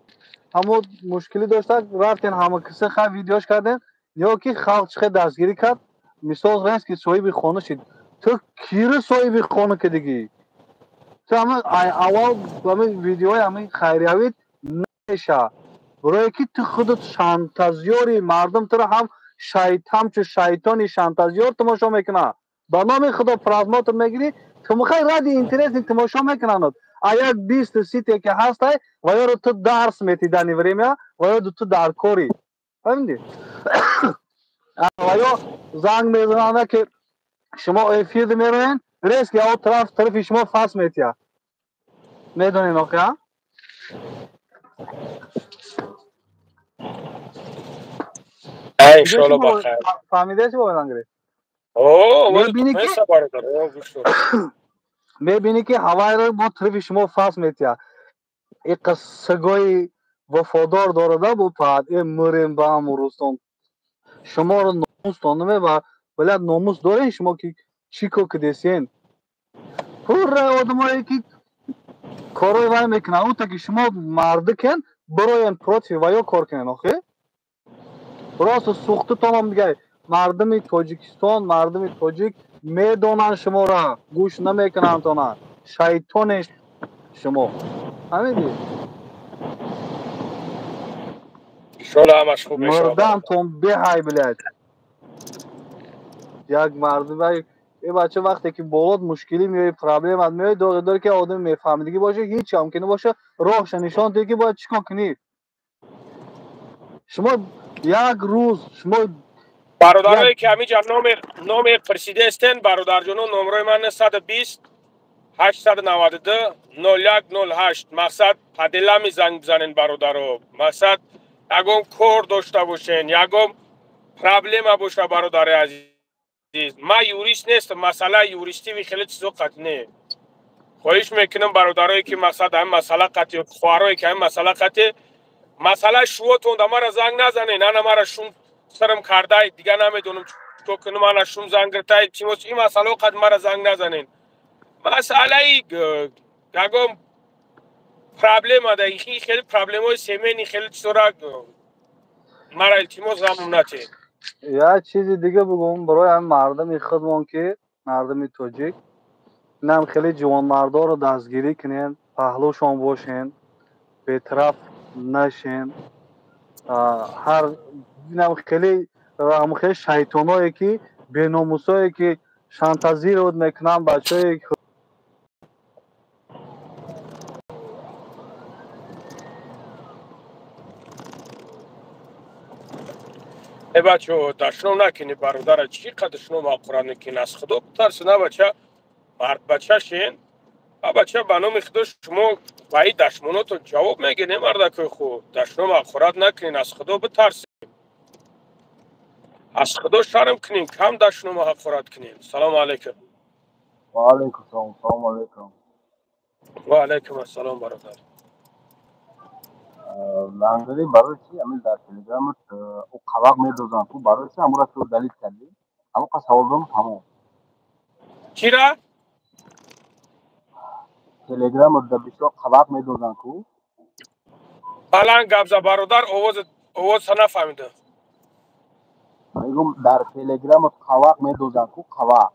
ҳамо мушкилӣ дошта, рафтен ҳама киса хай видеош кардем. Ё ки халқ чӣ хел дастгирӣ кард. Мисол ренс ки соҳиби хона шид. Ту кири соҳиби хона кардагӣ? Ту ҳама аввал ҳами видеои ҳами хайриявит намеша, барое ки ту худат шантажёри. Мардум туро ҳам ҳамчу шайтони шантажёр тамошо мекунад. Ба номи худо, просмотр мегирӣ, хай ради интересный тамошо мекунанд. А як 20 сите ки ҳастай, ва ёро ту дарс мети дани время, ва ё ту дар корӣ, фаҳмидӣ? Ва ё занг мезананд, ки шумо эфир мероен, резко яо тараф тарафи шумо фас метиҳад. Медонед охия? Иншоалло, бахайр. Фаҳмидаси, бо лангари? Мебинӣ, ки ҳавайро бо тарафи шумо фас метиҳад. Иқа сагои вафодор дорада бо паат э мурем ба амурустон шуморо номустон намебар. Блядь, номус дорен шумо, ки чӣ кор кардесен? Пурра одамое ки корҳои вай мекунанд, ута ки шумо мардикен, бироен против ваё кор кунен. Охи просто сӯхтатонам дигар. Мардуми Тоҷикистон, мардуми тоҷик медонанд шуморо, гӯш намекунанд тона. Шайтоне шумо, ҳамиди? Иншоалло, ҳамаш хуб мешавад. Мурдамтон беҳай, блядь. Як мардум э бача, вақте ки болот мушкилӣ меои, проблемат меои, доғи дори, ки одами мефаҳмидагӣ боша, ҳеҷ ҳам ки набоша, роҳша нишон диҳ, ки бояд чӣ кор кунӣ. Шумо як рӯз шумо Бародарое ки ҳаминҷа номер пурсидаестен, бародарҷоно, номрои ман 120 892 01 08. Мақсад, по делам занг бизанен, бародаро. Мақсад, ягон кор дошта бошен, ягон проблема боша, бародари азиз. Ман юрист нестам, масъалаи юристӣ хеле чизо қат не. Хоҳиш мекунам бародарое ки мақсад ҳамин масъала қати, хоҳарое ки ҳамин масъала қати, масъалаи шувотон да мара занг назанен. Ана мара шум сарам кардай, дига намедонам чикор кунам, ана шум занг гиртай, тимос ин масъалао қад мара занг назанен. Масъалаи ягон проблема да хеле проблемаҳои семейни хеле чизора мара илтимос ғамум натиҳед. Як чизи дига бигӯм барои ҳамин мардуми худмон ки мардуми тоҷик инам хеле ҷавонмардоро дастгирӣ кунен, паҳлӯшон бошен, бетараф нашен. Ҳар инам хеле хеле шайтоное ки беномусое ки шантазировать мекунанд бачаҳое. Э бачо, дашном накунӣ бародара, чӣ қадр шумо ҳақорат мекунӣ? Аз худо битарсед, на бача, мард бача шен. А бача, ба номи худо шумо ба ин дашмонотон ҷавоб мегиред, мардакои хуб. Дашном ҳақорат накунед, аз худо битарсед. Аз худо шарм кунем, кам дашном ҳақорат кунем. Салому алайкум. Ва алайкум салом, салому алайкум. Ва алайкум ассалом бародар. Лангари барои чи ҳамин дар телеграмат ӯ қавақ медозанд, ту барои чи ҳамура ту далид кардӣ? Ҳамон қа савол дорам, тамом. Чира? Телеграмат да бисёр қавақ медозанд ку. Баланд гап за бародар, овоза нафаҳмидам. Мегӯм дар телеграмат қавақ медозанд ку, қавақ.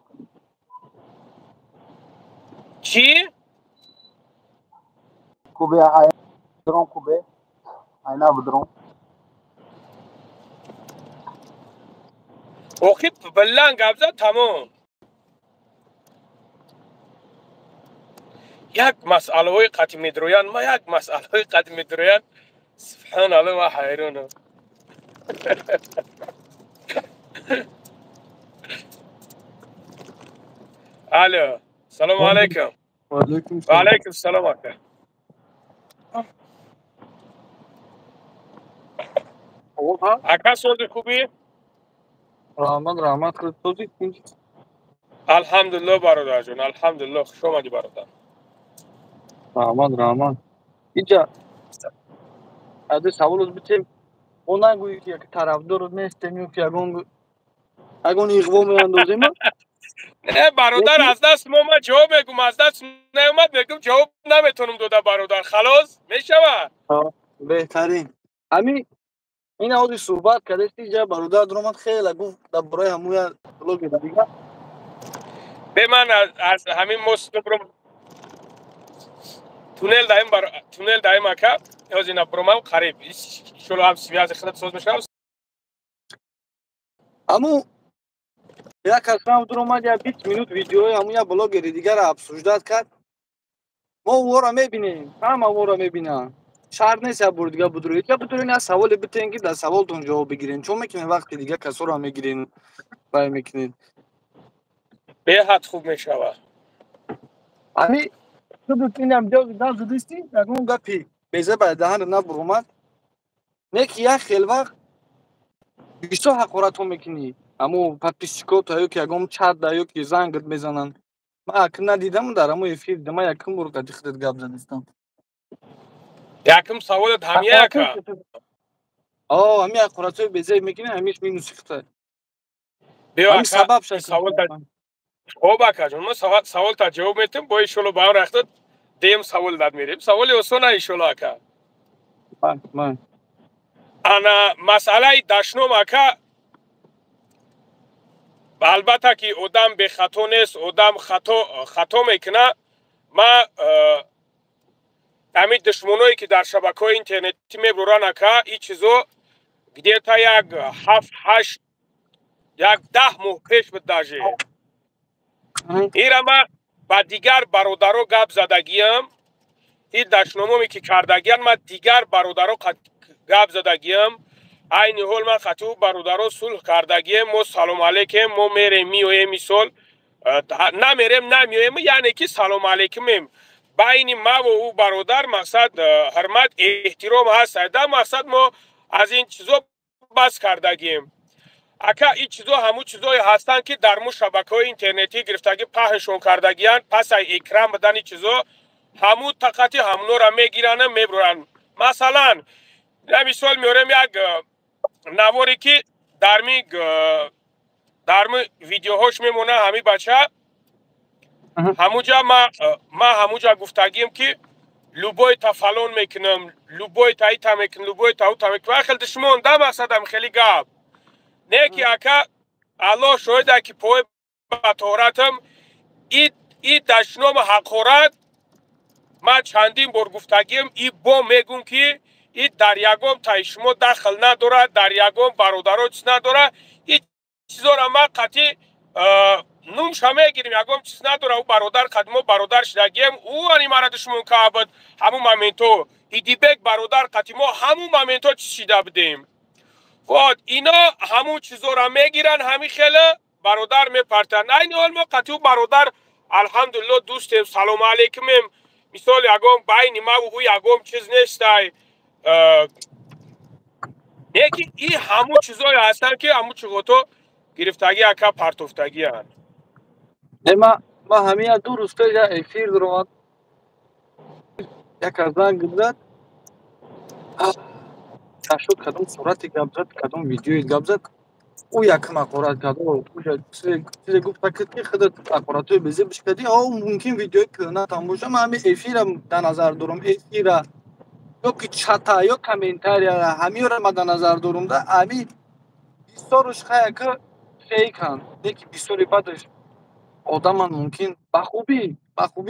Чӣ? Кубе айдрон кубе айна будрон. Охи баланд гап зад, тамом. Як масъалаҳои қатъи медроянд, ма як масъалаҳои қатъи медроянд. Субҳаналлоҳ, ма ҳайронам. Алло, салому алайкум. Ва алайкум салом ака. Ака, сози хубӣ? Раҳмат, раҳмат, сози. Алҳамдулиллоҳ бародарҷон, алҳамдулиллоҳ, хуш омадӣ бародар. Раҳмат, раҳмат. Иҷа ади саволот битем, мо нагӯӣ ки як тарафдор нестем ё ки ягон иғво меандозем. Не бародар, аз даст мо ман ҷавоб мегӯм, аз даст наомад мегӯм, ҷавоб наметавонам дода бародар. Халос мешавад? Беҳтарин. Ҳамин ин ҳози суҳбат кардест, иҷа бародар дуромад, хеле гуфт дар бораи ҳамуя блогери дигар. Бе ман аз ҳамин мост биром туннел даим, туннел даим ака, ҳози ина биромам қариб. Иншолло ҳам связи худат соз мешавам. Аму як касам дуромад, я 20 минут видеои ҳамун я блогери дигарро обсуждать кард. Мо ӯро мебинем, ҳама ӯро мебинанд. Шарт нест як бор дига будроед. Я будроед, як саволе битен ки дар саволтон ҷавоб бигирен. Чон мекунед вақти дига касоро мегирен, вай мекунед. Беҳад хуб мешавад. Ами худут инам ҷавоб задисти, ягон гапи беза ба даҳан набуромад. Не ки як хел вақт бисёр ҳақоратҳо мекунӣ. Аммо подписчикото ё ки ягон чат да ё ки зангат мезананд. Ман акн надидам дар ҳамон эфир, ман якум бор қати худат гап задистам. Якум саволат ҳамия ака? О, ҳамин ҳақоратҳои безеб мекунӣ, ҳамиш минуси худат. Биё ака, сабаб саволта. Хоб акаҷон, мо саволта ҷавоб метем, бо иншолло ба ҳам рахта дем савол дад мерем. Саволи осона иншолло ака. Ана масъалаи дашном ака, албатта ки одам бехато нест, одам хато мекунад. Ма ҳамин душмоное ки дар шабакаҳои интернетӣ мебуранд ака, ин чизо где-то як ҳафт ҳашт як 10 моҳ пеш буд даже. Инра ман ба дигар бародаро гап задагиам, ин дашномоме ки кардагиам, ман дигар бародаро гап задагиам. Айни ҳол ман қатъи ӯ бародаро сулҳ кардагием, мо салом алейкем, мо мерем миёем, мисол намерем намеоем, яъне ки салом алейкумем. Байни маву ӯ бародар мақсад ҳурмат эҳтиром ҳаст, да мақсад мо аз ин чизо бас кардагием. Ака, ин чизо ҳамун чизое ҳастанд, ки дар му шабакаҳои интернетӣ гирифтагӣ паҳншон кардагиянд, пасай экран будани чизо ҳамун тақати ҳамунора мегиранд, мебуранд. Масалан, я мисол меорем, як наворе ки дарми видеоҳош мемона, ҳами бача ҳамуҷа ма ҳамуҷа гуфтагием, ки любой та фалон мекунам, любой та ита мекунам, любой та ута мекунам, хел душмон да мақсадам хеле гап не, ки ака, Аллоҳ шоҳида, ки пой ба торатам, и дашнома ҳақорат ман чандин бор гуфтагием, и бо мегум, ки и дар ягон таи шумо дахл надорад, дар ягон бародаро чиз надорад. И чизора ман қатъи нумша мегирим, ягон чиз надора. Ӯ бародар қад мо бародар шидагием, ӯ ани мара душмон кабд. Ҳамун моменто Идибек бародар қати мо ҳамун моменто чиз шида будем. Вот ино ҳамун чизора мегиранд, ҳамин хеле бародар мепартанд. Айни ҳол мо қатъи ӯ бародар алҳамдулилло дӯстем, салому алейкумем. Мисол, ягон байни маву ӯ ягон чиз нестай. Не ки и ҳамун чизое ҳастанд, ки ҳамун чиғото гирифтагӣ, ака, партофтагианд. Ма ҳамин 2 рӯз пеш як эфир даромад, як аз занг зад, нашуд, кадом сурати гап зад, кадом видеои гап зад, ӯ якм ҳақорат кард, чизе гуфта кард, ки худат ҳақоратҳои безеб кардӣ. О, мумкин видеои кӯҳнатам боша. Ман ҳамин эфира дар назар дорам, эфира ё ки чата ё комментарияра, ҳамиёра ман дар назар дорам. Да ҳами бисёруш хаяка фейканд, не ки бисёри бадаш одаман мумкин ба хубӣ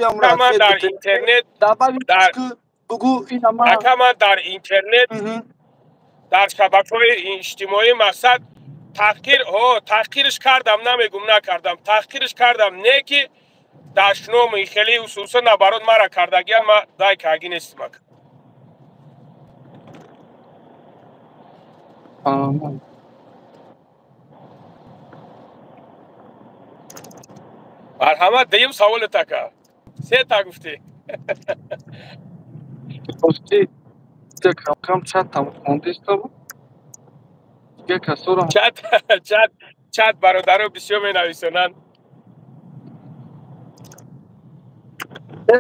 амра дар интернет бугӯ ина ман. Ака, ман дар интернет, дар шабакаҳои иҷтимоӣ мақсад таҳқир, ҳо, таҳқирш кардам, намегум накардам, таҳқирш кардам, не ки дашноми хеле усуса набарод мара кардагиам, ма дай каги нестим, ака. Марҳамат, дуюм саволет, ака, се та гуфтӣ. Кам чатам хондиста буд. Чат бародаро бисёр менависонанд.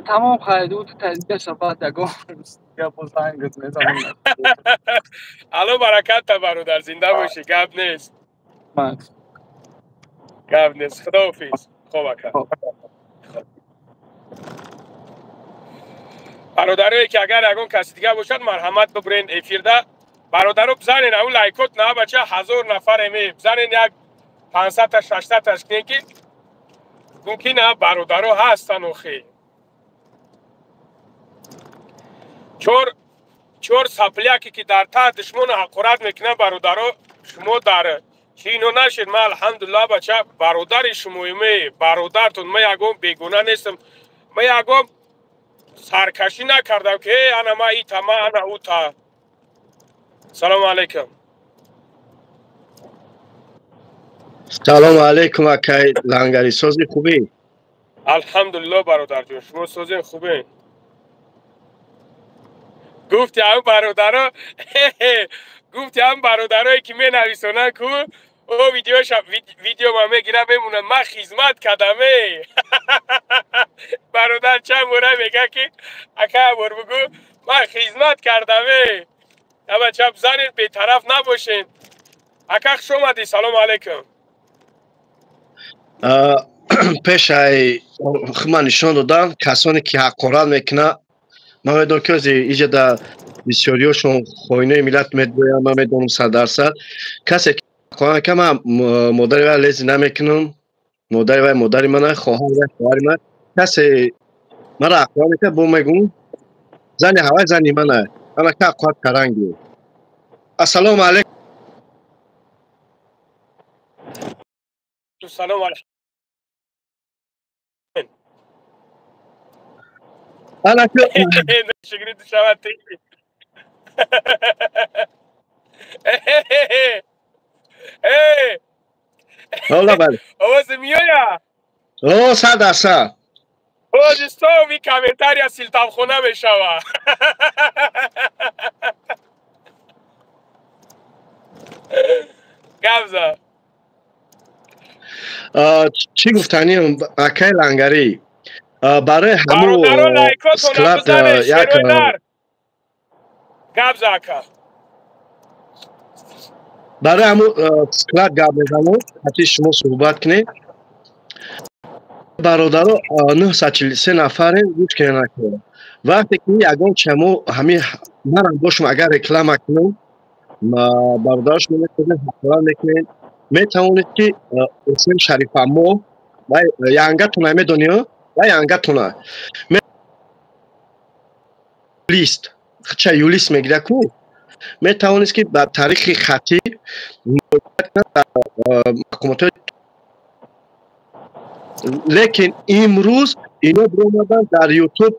Тамом, хайр, ӯ таҷрибаша баъд ягон гапо зангат мезанам. Алло баракатта, бародар, зинда бошӣ, гап нест, гап нест, худоҳофиз. Хоб, ака. Бародарое ки агар ягон каси дигар бошад, марҳамат, бибурен эфирда. Бародаро, бизанен ау лайкот на, бача, 1000 нафар эме, бизанен, як 500-та, 600-таш кунен, ки мумкин на бародаро ҳастан. Охи, чор сапляке ки дар таҳт душмону ҳақорат мекунанд, бародаро, шумо дар чи ино нашед. Ман алҳамдулилла, бача, бародари шумоиме, бародартон, ман ягон бегуна нестам, ман ягон саркашӣ накардам, ки э ана ма ита, ма ана ута. Салому алайкум. Салому алайкум, акай Лангари, сози, хубӣ? Алҳамдулилло, бародарҷон, шумо созен, хубен? Гуфти ҳам бародаро, гуфти ҳам бародарое ки менависонанд ку, о видеоша видео ма мегирам, мемонам, ман хизмат кардам. Э бародар чанд бора мега, ки ака, бор бугӯ, ман хизмат кардам. Э абача, бизанед, бетараф набошед. Ака, хуш омадӣ, салому алайкум. Пешай ман нишон додам, касоне ки ҳақорат мекунад, ман медонам, ки ози иҷада бисёриёшон хоинои миллат медоям, ман медонам 100%. Касе ки ҳақорат мекунад, ман модари вай лези намекунам, модари вай модари мана, хоҳари вай хоҳари ман. Касе мара ҳақорат мекунад, бо мегӯм, зани ҳавай зани мана, ана ка ҳақорат каранги. Ассалому алайкум. Салому алайкум. Ана шигри душавад. Ҳола, бале. Овози меоя? О, 100%. Тоҷистови комментария силтавхона мешава. Гап за. Чӣ гуфтанем, акай Лангарӣ, барои ҳамун склад як гап за ака. Барои ҳамун склад гап мезанем, ҳати шумо суҳбат кунед. Бародаро, 943 нафарем, гӯш кунед накунед. Вақте ки ягон чамо ҳамин манам бошам, агар реклама кунам, бародаро шумо метавонед ҳақорат мекунед. Метавонед ки Ҳусейн Шарифамо ва янгатона медонӣ, ва янгатона лист ча юлист мегирад ку, метавонед ки ба тариқи хатӣ мақомотҳои. Лекин имрӯз ино биромаданд дар Ютуб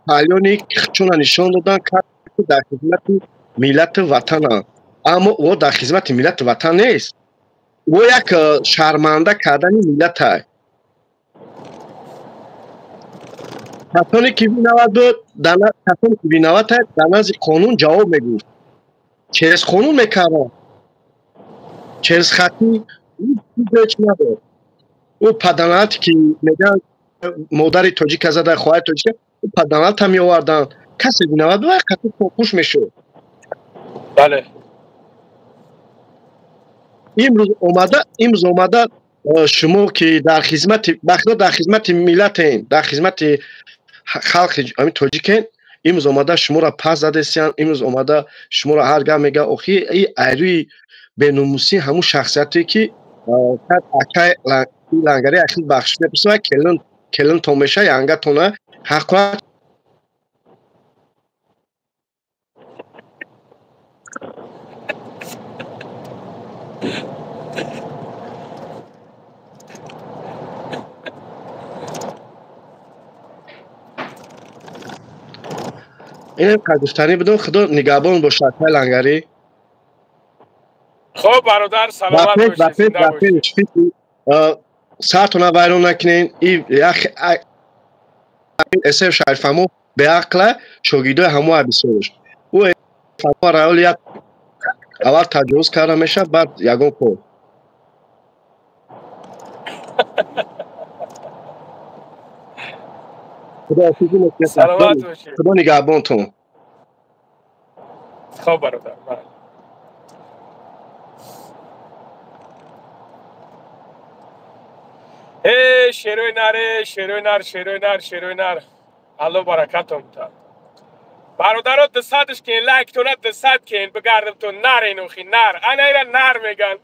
паёни чуна нишон доданд, ки дар хизмати миллату ватананд, аммо ӯ дар хизмати миллату ватан нест. Ӯ як шарманда кардани миллата. Касоне ки виноват дар назди қонун ҷавоб мегуфт, через қонун мекарданд, через хатӣ ҳеҷ надод. Ӯ паданалате ки мегӯянд модари тоҷика зада, хоҳари тоҷика, ӯ паданалата меоварданд. Касе виноват буд, қатъи хуш мешуд. Бале. Имрӯз омада шумо ки дар хизмати бахто, дар хизмати миллатен, дар хизмати халқи ҳамин тоҷикен, имрӯз омада шуморо пас задесиян, имрӯз омада шуморо ҳар гап мега. Охи и айрӯи беномусӣ ҳамун шахсияте ки акай Лангари ахир бахшиш мепурсад, келин келинтон меша, янгатона ҳақорат. Инам гуфтанӣ будам. Худо нигаҳбон бошад, акай Лангарӣ. Хуб, бародар, саломат бошед. Саатона вайрон накунен. Эсеф Шарифамо беақла, шогирдои ҳамо бисёрш. Ӯ раёл як аввал таҷовуз карда мешавад, баъд ягон кор. Саломат бошед. Худо нигаҳбонтон. Хуб, бародар. Эй, шерои нар, шерои нар, шерои нар, шерои нар. Алло баракатон та. Бародаро, дусадш кен, лайктона 200 кен, бигардам то нарен охи нар. Ана ира нар меган,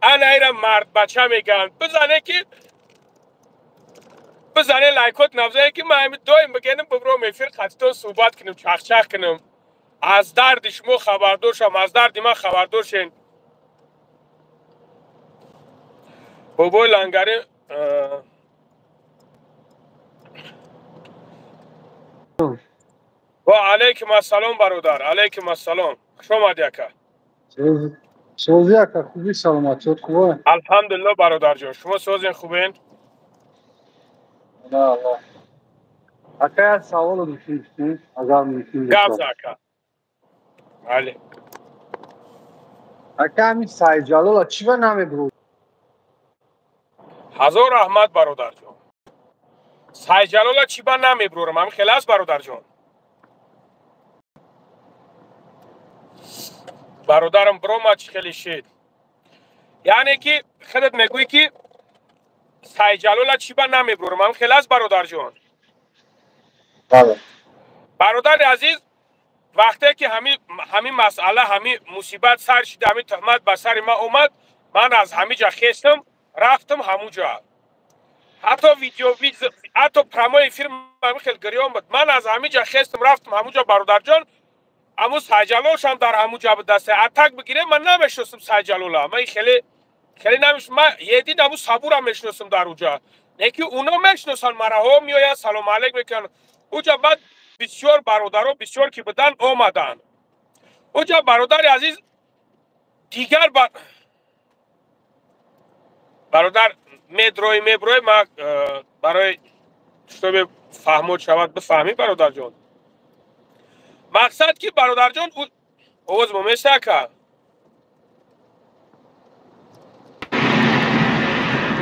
ана ира мард бача меган. Бизане ки бизане лайкот набзане ки ман ҳамин доим бигардам бибром эфир хатитон суҳбат кунем, чахчах кунем. Аз дарди шумо хабардор шам, аз дарди ман хабардор шен. Бобои Лангари. Ва алайкум ассалом, бародар, алайкум ассалом. Хуш омадӣ, ака. Созӣ, ака, хубӣ, саломатиёт хуб? Алҳамдулилло, бародарҷон, шумо созин, хубен? На, Аллоҳ. Ака, як савол доштем, агар мумкин Гап за, ака. Бале. Ака, ҳамин Сайидҷалола чӣ ба намебурд? Ҳазор раҳмат, бародарҷон. Сайҷалола чӣ ба намебурам? Ҳамин хеле аст, бародарҷон. Бародарам биромад, чӣ хеле шид. Яъне ки худат мегӯӣ ки Сайҷалола чӣ ба намебурам? Ҳамин хеле аст, бародарҷон. Бале. Бародари азиз, вақте ки ҳамин масъала, ҳамин мусибат сар шид, ҳамин туҳмат ба сари ман омад, ман аз ҳамин ҷа хестам, рафтам ҳамун ҷо. Ҳатто видео, ҳатто прямой эфир ҳамин хел гирён буд. Ман аз ҳамин ҷа хестам, рафтам ҳамун ҷо, бародарҷон. Аммо Сайҷалолшам дар ҳамун ҷо буд, даста атак бигирем, ман намешиносам Сайҷалола. Ман хеле хеле намешиносам. Ман един ҳамун Сабурам мешиносам дар уҷа. Не ки уно мешиносанд маро, ҳо меоянд, салом алейк мекунанд. Уҷа баъд бисёр бародаро, бисёр ки буданд, омаданд. Уҷа, бародари азиз, дигар бародар медрои меброи, ман барои чтобы фаҳмод шавад, бифаҳмӣ, бародарҷон. Мақсад ки, бародарҷон, овоз мо меша, ака?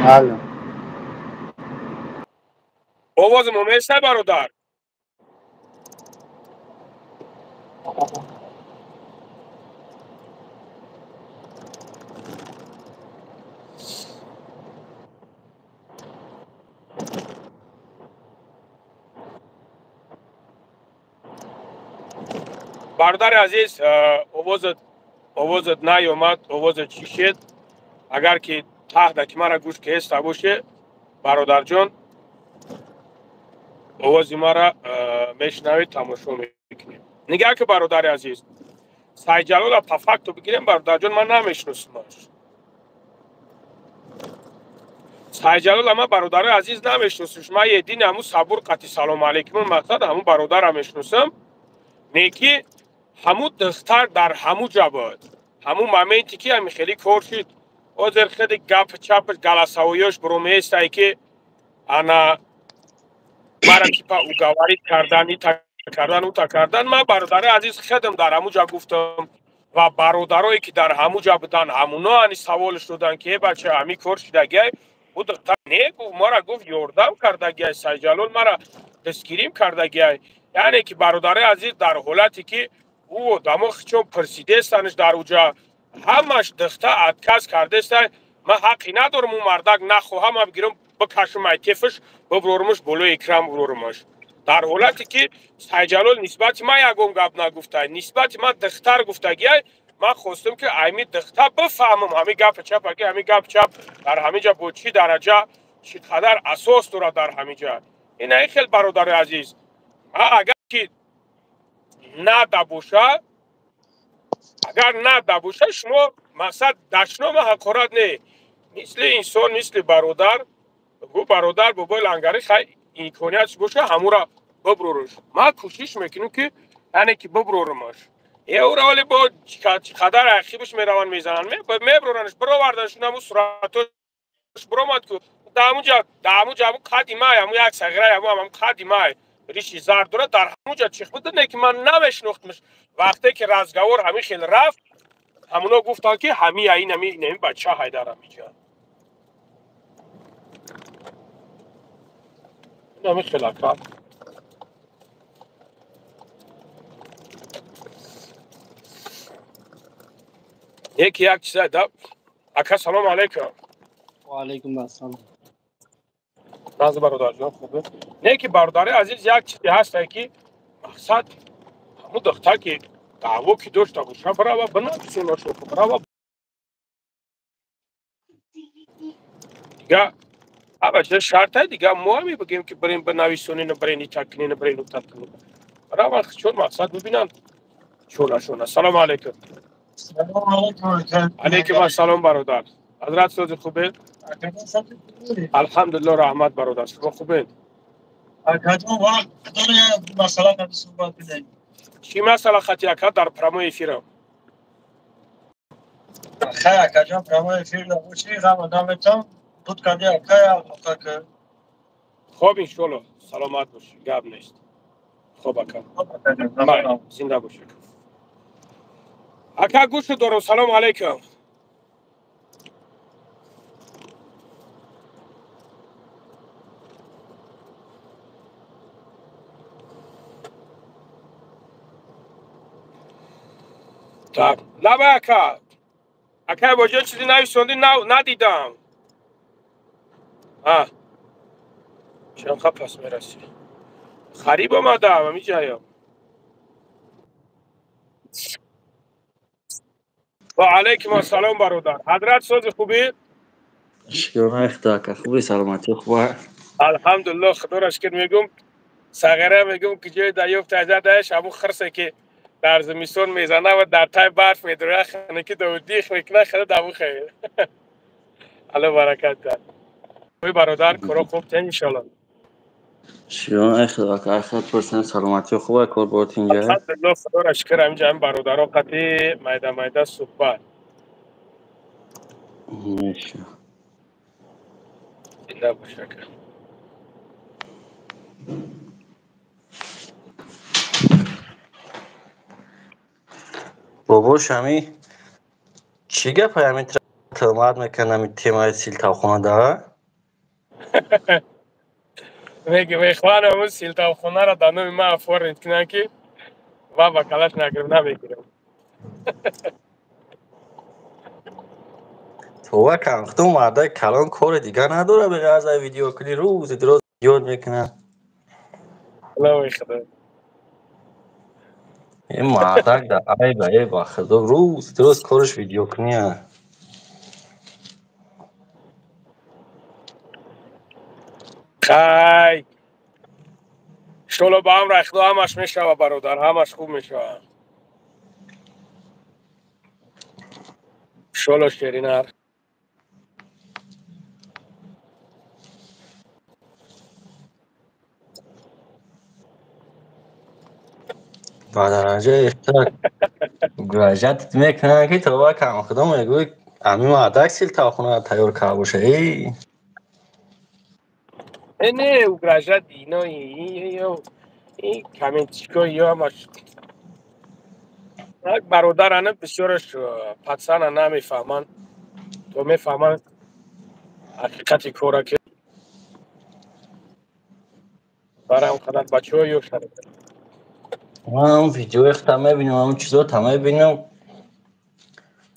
Алло. Овози мо местай, бародар? Бародари азиз, овозат наёмад, овозат чӣ шед? Агар ки таҳда ки мара гӯш кеста боше, бародарҷон, овози мара мешунавед, тамошо мекунем. Нигаҳ ки, бародари азиз, Сайҷалола по факту бигирем, бародарҷон, ман намешиносумаш. Сайҷалола ман, бародари азиз, намешиносумш. Ман едини ҳамун Сабур қати салому алейкум, мақсад ҳамун бародара мешиносам. Неки ҳамун духтар дар ҳамун ҷа буд, ҳамун моменте ки ҳами хеле кор шуд. Ҳозир хеле гап чап галасавоёш буромеестай, ки ана мара типа уговорить кардан, ита кардан, ута кардан. Ман, бародари азиз, хедам дар ҳамун ҷа гуфтам ва бародарое ки дар ҳамун ҷа буданд, ҳамуно ани саволш доданд, ки э бача, ҳамин кор шидагиай. Ӯ духтар не гуфт, мара гуфт, ёрдам кардагиай, Сайҷалол мара дастгирим кардагиай. Яъне ки, бародари азиз, дар ҳолате ки ӯ одамо чон пурсидестанаш, дар уҷа ҳамаш духта отказ кардеста, ман ҳаққи надорам ӯ мардак нахоҳам бигирам, бикашам айтефаш, бибурорумаш болои экран, бибурорумаш. Дар ҳолате ки Сайҷалол нисбати ман ягон гап нагуфтай, нисбати ман духтар гуфтагиай. Ман хостам, ки ами духта бифаҳмам ҳамин гапи чапа, ки ҳамин гап чап дар ҳамин ҷа бо чӣ дараҷа, чӣ қадар асос дорад дар ҳамин ҷа. Ина ин хел, бародари азиз, агар ки нада боша, агар нада боша, шумо мақсад дашнома ҳақорат не, мисли инсон, мисли бародар гу, бародар бобои Лангарӣ, хай, имкониятш боша, ҳамура бибурорш. Ман кӯшиш мекунам, ки яъне ки бибурорумаш. Эура вале бо чӣ қадар архивш мераванд, мезананд, мебуроранаш, бироварданшун, ҳамун суратош биромад ку даҳамуҷа, даҳамуҷа ҳамун қади май, ҳамун як сағирай, ҳамун қади май, риши зард дорад, дар ҳамуҷа чих буда. Не ки ман намешинохтмаш. Вақте ки разговор ҳамин хел рафт, ҳамуно гуфтанд, ки ҳами ин ҳами ин бача ҳайдар ҳамиҷа ҳамин хел, ака. Яки як чиза да, ака, салому алейкум. Ва алейкум ассалом. Наз, бародарҷон, хубе? Не ки, бародари азиз, як чизе ҳасте, ки мақсад ҳамун духтар ки даъво ки дошта боша, барава бинависонашо, барава дига аба чиз шарта. Дига мо ҳами бигем, ки бирем бинависонину, бирен ита кунину, бирен ута кунину, барава чон мақсад бибинанд чонашона. Салому алейкум. Алейкум ассалом, бародар. Ҳазрат, сози хубе? Алҳамдулилло, раҳмат, бародар. Шумо хубед? Чӣ масъала хати, ака? Дар прямой эфирам. Хай, акаҷон, прямой эфир набоши, ғам наметам буд кади, акай. Хоб, иншолло, саломат бош, гап нест. Хоб, ака, зинда бош, ака. Гӯшу дорам. Салому алейкум. Так, лаба, ака. Ака боҷо чизи нависонди, надидам. А чанд пас мерасӣ? Хариб омадам ҳамиҷаям. Ва алайкум ассалом, бародар. Ҳазрат, сози, хубӣ? Шукрона Худо, ака, хуби, саломатӣ хуба? Алҳамдулилло, худоро шукр. Мегум, сағира мегум, ки ҷои дарёфт азадааш, ҳамун хирсе ки дар зимистон мезана ва дар тай барф медура, ханики дих мекуна, хада даву хел. Алло баракат дад. Ой, бародар, коро хуб тен, иншалло. Шукрона Худо, ака, ахират пурсем, саломатӣ хуба, кор бор тинҷа? Алҳамдулилло, худоро шукр, ҳаминҷа ҳам бародаро қати майда майда суҳбат. Меша. Зинда бош, ака. Бобош, ҳами чӣ гапа, ҳами тӯҳмат мекунад, ҳами темаи силтавхона да? Мехоҳанд ҳамун силтавхонаро дар номи ман оформить кунанд, ки ман вакалат нагирам, намегирам. Това камхту мардаи калон кори дигар надорад беғайр аз видеокунӣ, рӯзи дуроз ёд мекунад. Лавои худо. Ин мардак да айба, э ба худо, рӯзи дуроз кораш видеокунӣ. Хай. Иншолло ба амри Худо ҳамаш мешава, бародар, ҳамаш хуб мешава. Иншолло шеринар. Ба дараҷаи ихтирак угрожать мекунанд, ки това камхудо мегӯй ҳамин мардак силтавхонаро тайёр карда боша. Эй Не, угрожать ино и комментчико ё ҳамаш як бародарана, бисёраш пацана намефаҳманд, то мефаҳманд ҳақиқати кора, ки барам қадар бачаҳо ё шариф. Ман видеои худам мебинам, ҳамун чизота мебинам.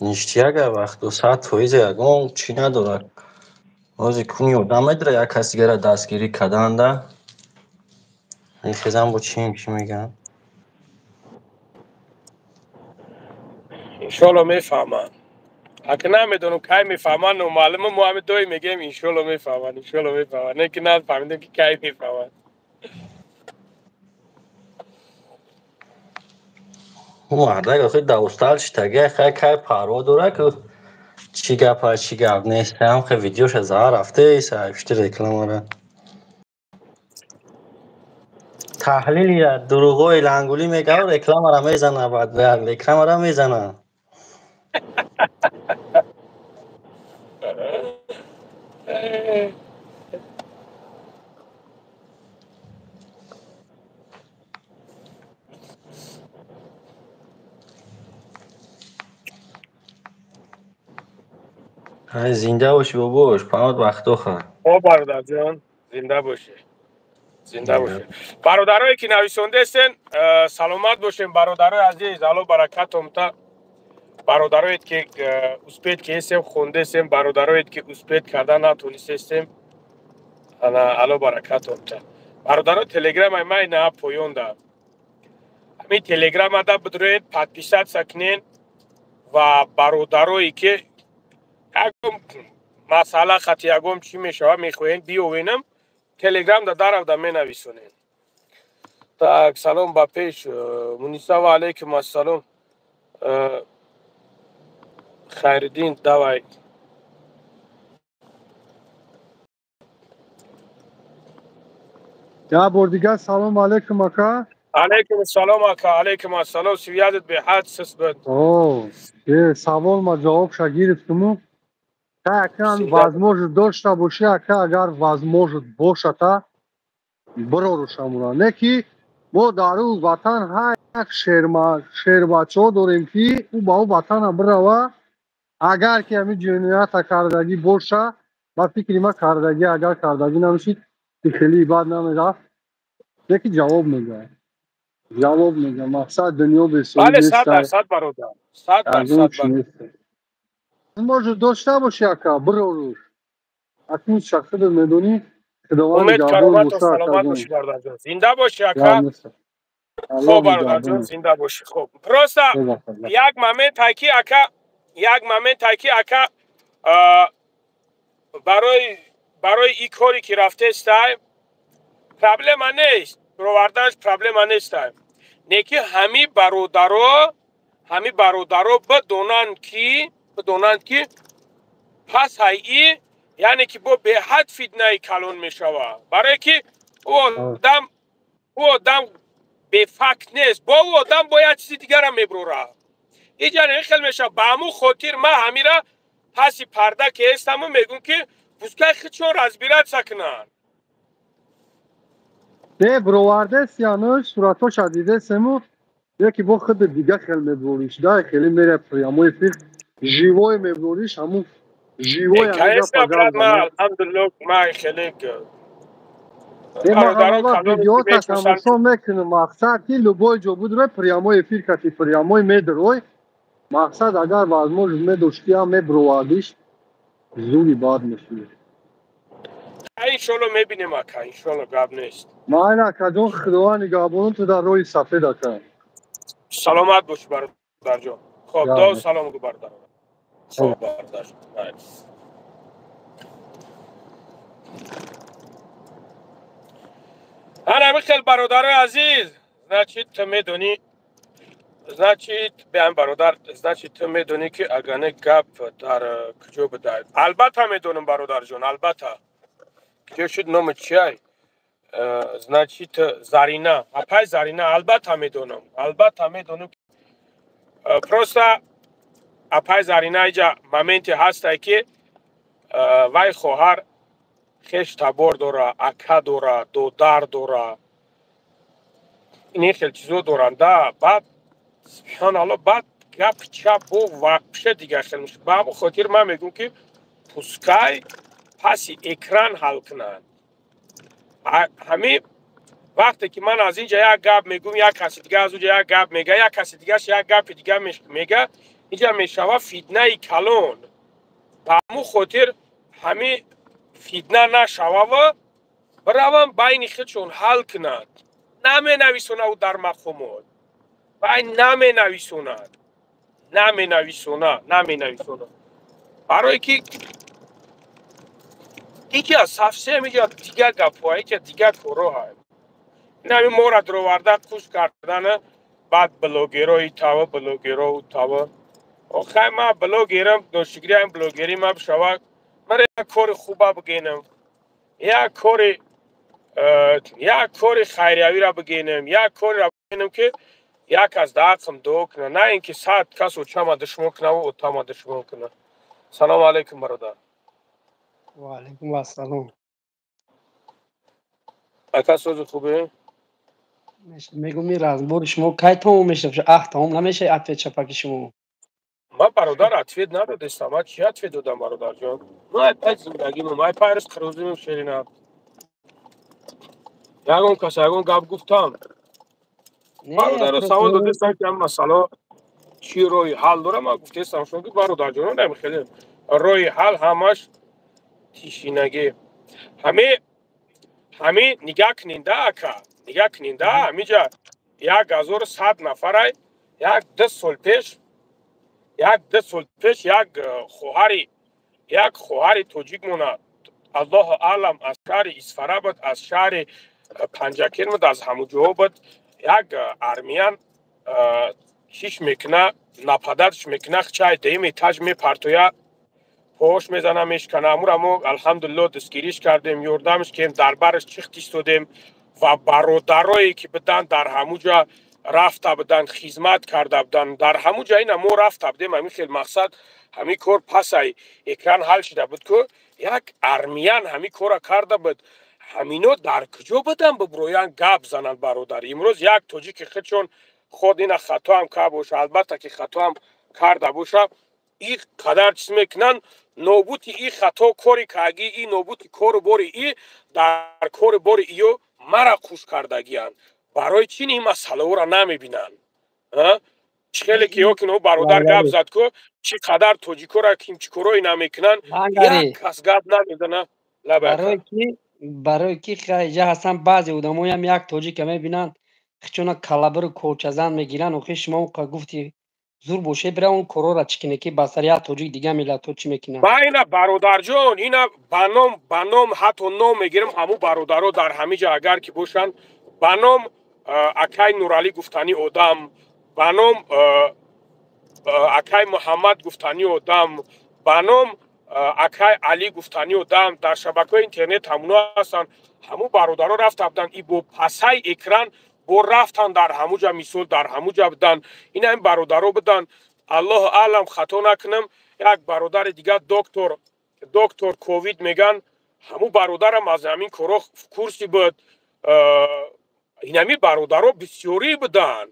Ништяк вақту 100% ягон чӣ надорад. Ҳозир куни одам медора як кас дигара дастгирӣ карданда. Ин хезам бо чим чӣ мегӯянд? Иншолло мефаҳманд. Ака намедонам кай мефаҳманд, номаълума, мо ҳами доим мегӯем иншолло мефаҳманд, иншолло мефаҳманд. Не ки нафаҳмидем, ки кай мефаҳманд. Мардак охи давстал шитага, хай кай парво дора, ки чӣ гап аст, чӣ гап нест. Ҳам хе видеоша заҳар рафтест, пишти рекламара. Таҳлили дурӯғҳои лангулӣ мегав, рекламара мезана, баъд рекламара мезана. Зинда бошӣ бобош, паноҳат ба Худо хар. О бародарҷон, зинда бошӣ. Зинда бошӣ. Бародарое ки нависондаестен, саломат бошем, бародарои азиз, Алло баракатом та. Бародароед ки успеть киесем, хондесем, бародароед ки успеть карда натонистестем, ана Алло баракатом та. Бародаро, телеграмаи ман ина поёнда. Ҳамин телеграмада бидроед, подписаться кунен ва бародарое ки ягон масъала хати ягон чӣ мешава мехоҳем биёвенам, телеграмда даравда менависонем. Так, салом ба пеш Муниса, ва алайкум ассалом. Хайриддин, давай. Як бор дигар салом алейкум, ака. Алейкум ассалом, ака, алейкум ассалом. Связь беҳад суст буд. О, савол ма ҷавобша гирифтуму. Акан возможность дошта бошӣ, ака, агар возможность бошата, бирорушамура. Не ки мо дар ӯ ватан ҳар як шербачаҳо дорем, ки ӯ ба ӯ ватана бирава, агар ки ҳамин ҷиноята кардагӣ боша, ба фикри ма кардагӣ, агар кардагӣ намешид, хеле бад намерафт. Не ки ҷавоб мегӯяд. Ҷавоб мегӯяд. Мақсад дунё бесоӣ Бале, 100% бародар. 100% бародар. Может дошта бошӣ, ака, бироруш. Акнун шахсиро медонӣ, Худованд Умед нигаҳбон каромату боша, саломат акаҷон. бошӣ, бародарҷон. Зинда бошӣ, ака. Хоб, бародарҷон, зинда бошӣ. Хоб. Просто як момент ки ака, як момент ки ака, барои ин коре ки рафтестай, проблема нест. Бироварданаш проблема нестай. Не ки ҳами бародаро бидонанд, ки пас ҳайи, яъне ки бо беҳад фитнаи калон мешава, барое ки ӯ одам бефакт нест, бо ӯ одам бо як чизи дигарам мебурора, иҷа не хел мешава. Ба ҳамун хотир ман ҳамира паси парда ки ҳестаму мегӯм, ки пускай худшон разбираться кунанд. Не, бировардест, яъне суратоша дидесему, яки бо худ дига хел мебуриш да, хеле мере прямой эфир, живой мебуриш ҳамун. Живой. Конечно, брат, ма алҳамдулилло, ма хеле Видеота тамошо мекунам. Мақсад ки любой ҷо будро, прямой эфир кати, прямой медрой. Мақсад, агар возможность медоштиам, мебровардиш, зури бад мешуд. Иншолло, мебинем, ака, иншолло, гап нест. Майли, акаҷон, Худованд нигаҳбонон, ту дар роҳи сафед, ака. Саломат бош, бародарҷон. Хоб, до салом гу, бародар. Хоб, бародар. Ана хел, бародарои азиз, значит, ту медонӣ, значит, биам, бародар, значит, ту медонӣ, ки агане гап дар куҷо буда. Албатта медонам, бародарҷон, албатта. Куҷо шуд, номи чиай? Значит, Зарина, апай Зарина, албатта медонам, албатта медонам. Просто, апай Зарина, иҷа моменте ҳастай, ки вай хоҳар хеш табор дора, ака дора, додар дора, ин хел чизо доранд да. Баъд, субҳоналло, баъд гап чап бо вообще дигар хел мешад. Ба ҳамон хотир ман мегӯм, ки пускай паси экран ҳал кунанд. Ҳамин вақте ки ман аз инҷа як гап мегӯм, як каси дига аз унҷа як гап мега, як каси дигаш як гапи дига мега, инҷа мешава фитнаи калон. Ба ҳамон хотир ҳамин фитна нашавава, биравам, байни худшон ҳал кунанд. Наменависона ӯ дар мақомот, вай наменависонад, наменависона, наменависона, барое ки иҷа совсем иҷа дигар гапҳо, иҷа дигар корҳо ҳай. Инами мора дуроварда куш кардана, баъд блогеро итава, блогеро утава. Охай, ма блогерам, ношигриам, блогери ма бишава. Мара як кори хуба бигенам, як кори хайриявиро бигенам, як корро бигенам, ки як аз даақм дуо куна, на ин ки 100 кас очама душмон кунаву отама душмон куна. Салому алайкум, бародар. Ваалайкум ассалом. Ака, сози хубе? Мегум, ин разбори шумо кай тамом мешавад? Аҳ, тамом намешавад ответ чапаки шумо. Ма, бародар, ответ надодестам. Ма чи ответ додам, бародарҷон? Ма пай зиндагимам, ай пай ризқи рӯзимам шерина. Ягон кас ягон гап гуфтам? Бародаро савол додестам, ки ам масъала чӣ роҳи ҳал дорам. Ма гуфтестам шумо, ки бародарҷонон, нами хеле роҳи ҳал ҳамаш тишинагӣ. Ҳами нигаҳ кунинда, ака, нигаҳ кунинда, ҳамиҷа 1100 нафарай. 1-2 сол пеш, 1-2 сол пеш як хоҳари тоҷикмона, аллоҳу аълам, аз шаҳри Исфара буд, аз шаҳри Панҷакент буд, аз ҳамуҷоҳо буд, як армиян чиш мекуна, нападать ш мекуна, чай дуюм этаж мепартоя, пош мезана, мешкана. Амура мо, алҳамдулилло, дастгириш кардем, ёрдамш кем, дар бараш чихт истодем ва бародарое ки буданд дар ҳамуҷа, рафта буданд, хизмат карда буданд дар ҳамуҷа, ина мо рафта будем. Ҳамин хел мақсад, ҳамин кор пасай экран ҳал шуда буд, ку як армиян ҳамин корра карда буд. Ҳамино дар куҷо буданд, биброян, гап зананд, бародар? Имрӯз як тоҷики худшон худ ина хатоам карда боша, албатта ки хатоам карда боша, и қадар чиз мекунанд. Нобути и хато кори каги, и нобути кору бори, и дар кору бори иё мара хуш кардагиянд. Барои чӣ ин масъалаҳоро намебинанд? Чӣ хеле ки ёкино бародар гап зад, ку чӣ қадар тоҷикора чӣ корое намекунанд, як кас гап намезана. Барои ки иҷа ҳастан баъзе одамоям, як тоҷика мебинанд, хичона калабиру колчазан мегиранд. Охи, шумо гуфти зур боше, бира он корора чӣ кине, ки ба сари як тоҷик дига миллатҳо чӣ мекунанд? Ба ина, бародарҷон, ина ба ном ҳатто ном мегирам. Ҳамун бародаро дар ҳамиҷа агар ки бошанд, ба ном акай Нуралӣ гуфтани одам, ба ном акай Муҳаммад гуфтани одам, ба ном акай Алӣ гуфтани одам, дар шабакаҳои интернет ҳамуно ҳастанд. Ҳамун бародаро рафта буданд и бо пасаи экран бо рафтан дар ҳамуҷа, мисол, дар ҳамуҷа буданд. Ина ин бародаро буданд. Аллоҳу аълам, хато накунам, як бародари дигар, доктор ковид меган, ҳамун бародарам аз ҳамин корҳо в курсе буд. Инами бародаро бисёрӣ буданд.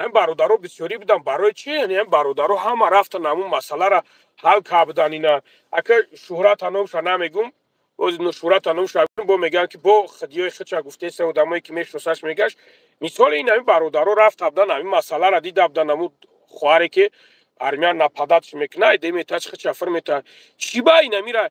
Ҳам бародаро бисёрӣ будан. Барои чи? Яъне ҳам бародаро ҳама рафтан ҳамун масъаларо ҳал кардан. Ина ака шӯҳрата номша намегум, боз шӯҳрата номша бо мегӯянд ки бо хидиёи худша гуфтеса, одамое ки мешиносаш мегашт. Мисоли ин ҳамин бародаро рафта будан, ҳамин масъаларо дида будан, ҳамун хоҳаре ки армиян нападатш мекуна, деметач худша фир мета. Чӣ ба ин ҳамира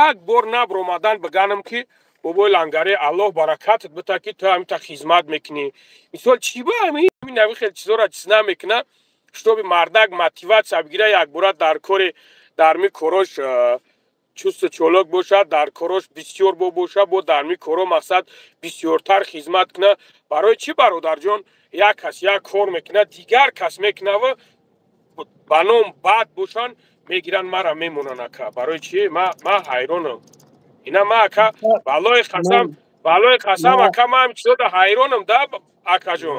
як бор набромадан биганам ки бобои Лангаре, Аллоҳ баракатат бита, ки ту ҳамита хизмат мекунӣ. Мисол, чӣ ба ҳамин нави хел чизоро чиз намекуна, чтобы мардак мотиватсия бигира, якбора дар кори дарми корош чусту чолок бошад, дар корош бисёр бо бошад, бо дарми коро мақсад бисёртар хизмат куна. Барои чӣ, бародарҷон, як кас як кор мекунад, дигар кас мекунава, ба ном бад бошанд, мегиранд, мара мемонанд ака. Барои чӣ? Ма ҳайронам. Ина ма ака, валлоҳи қасам, валлоҳи қасам ака, ма ҳамин чизода ҳайронам да, акаҷон.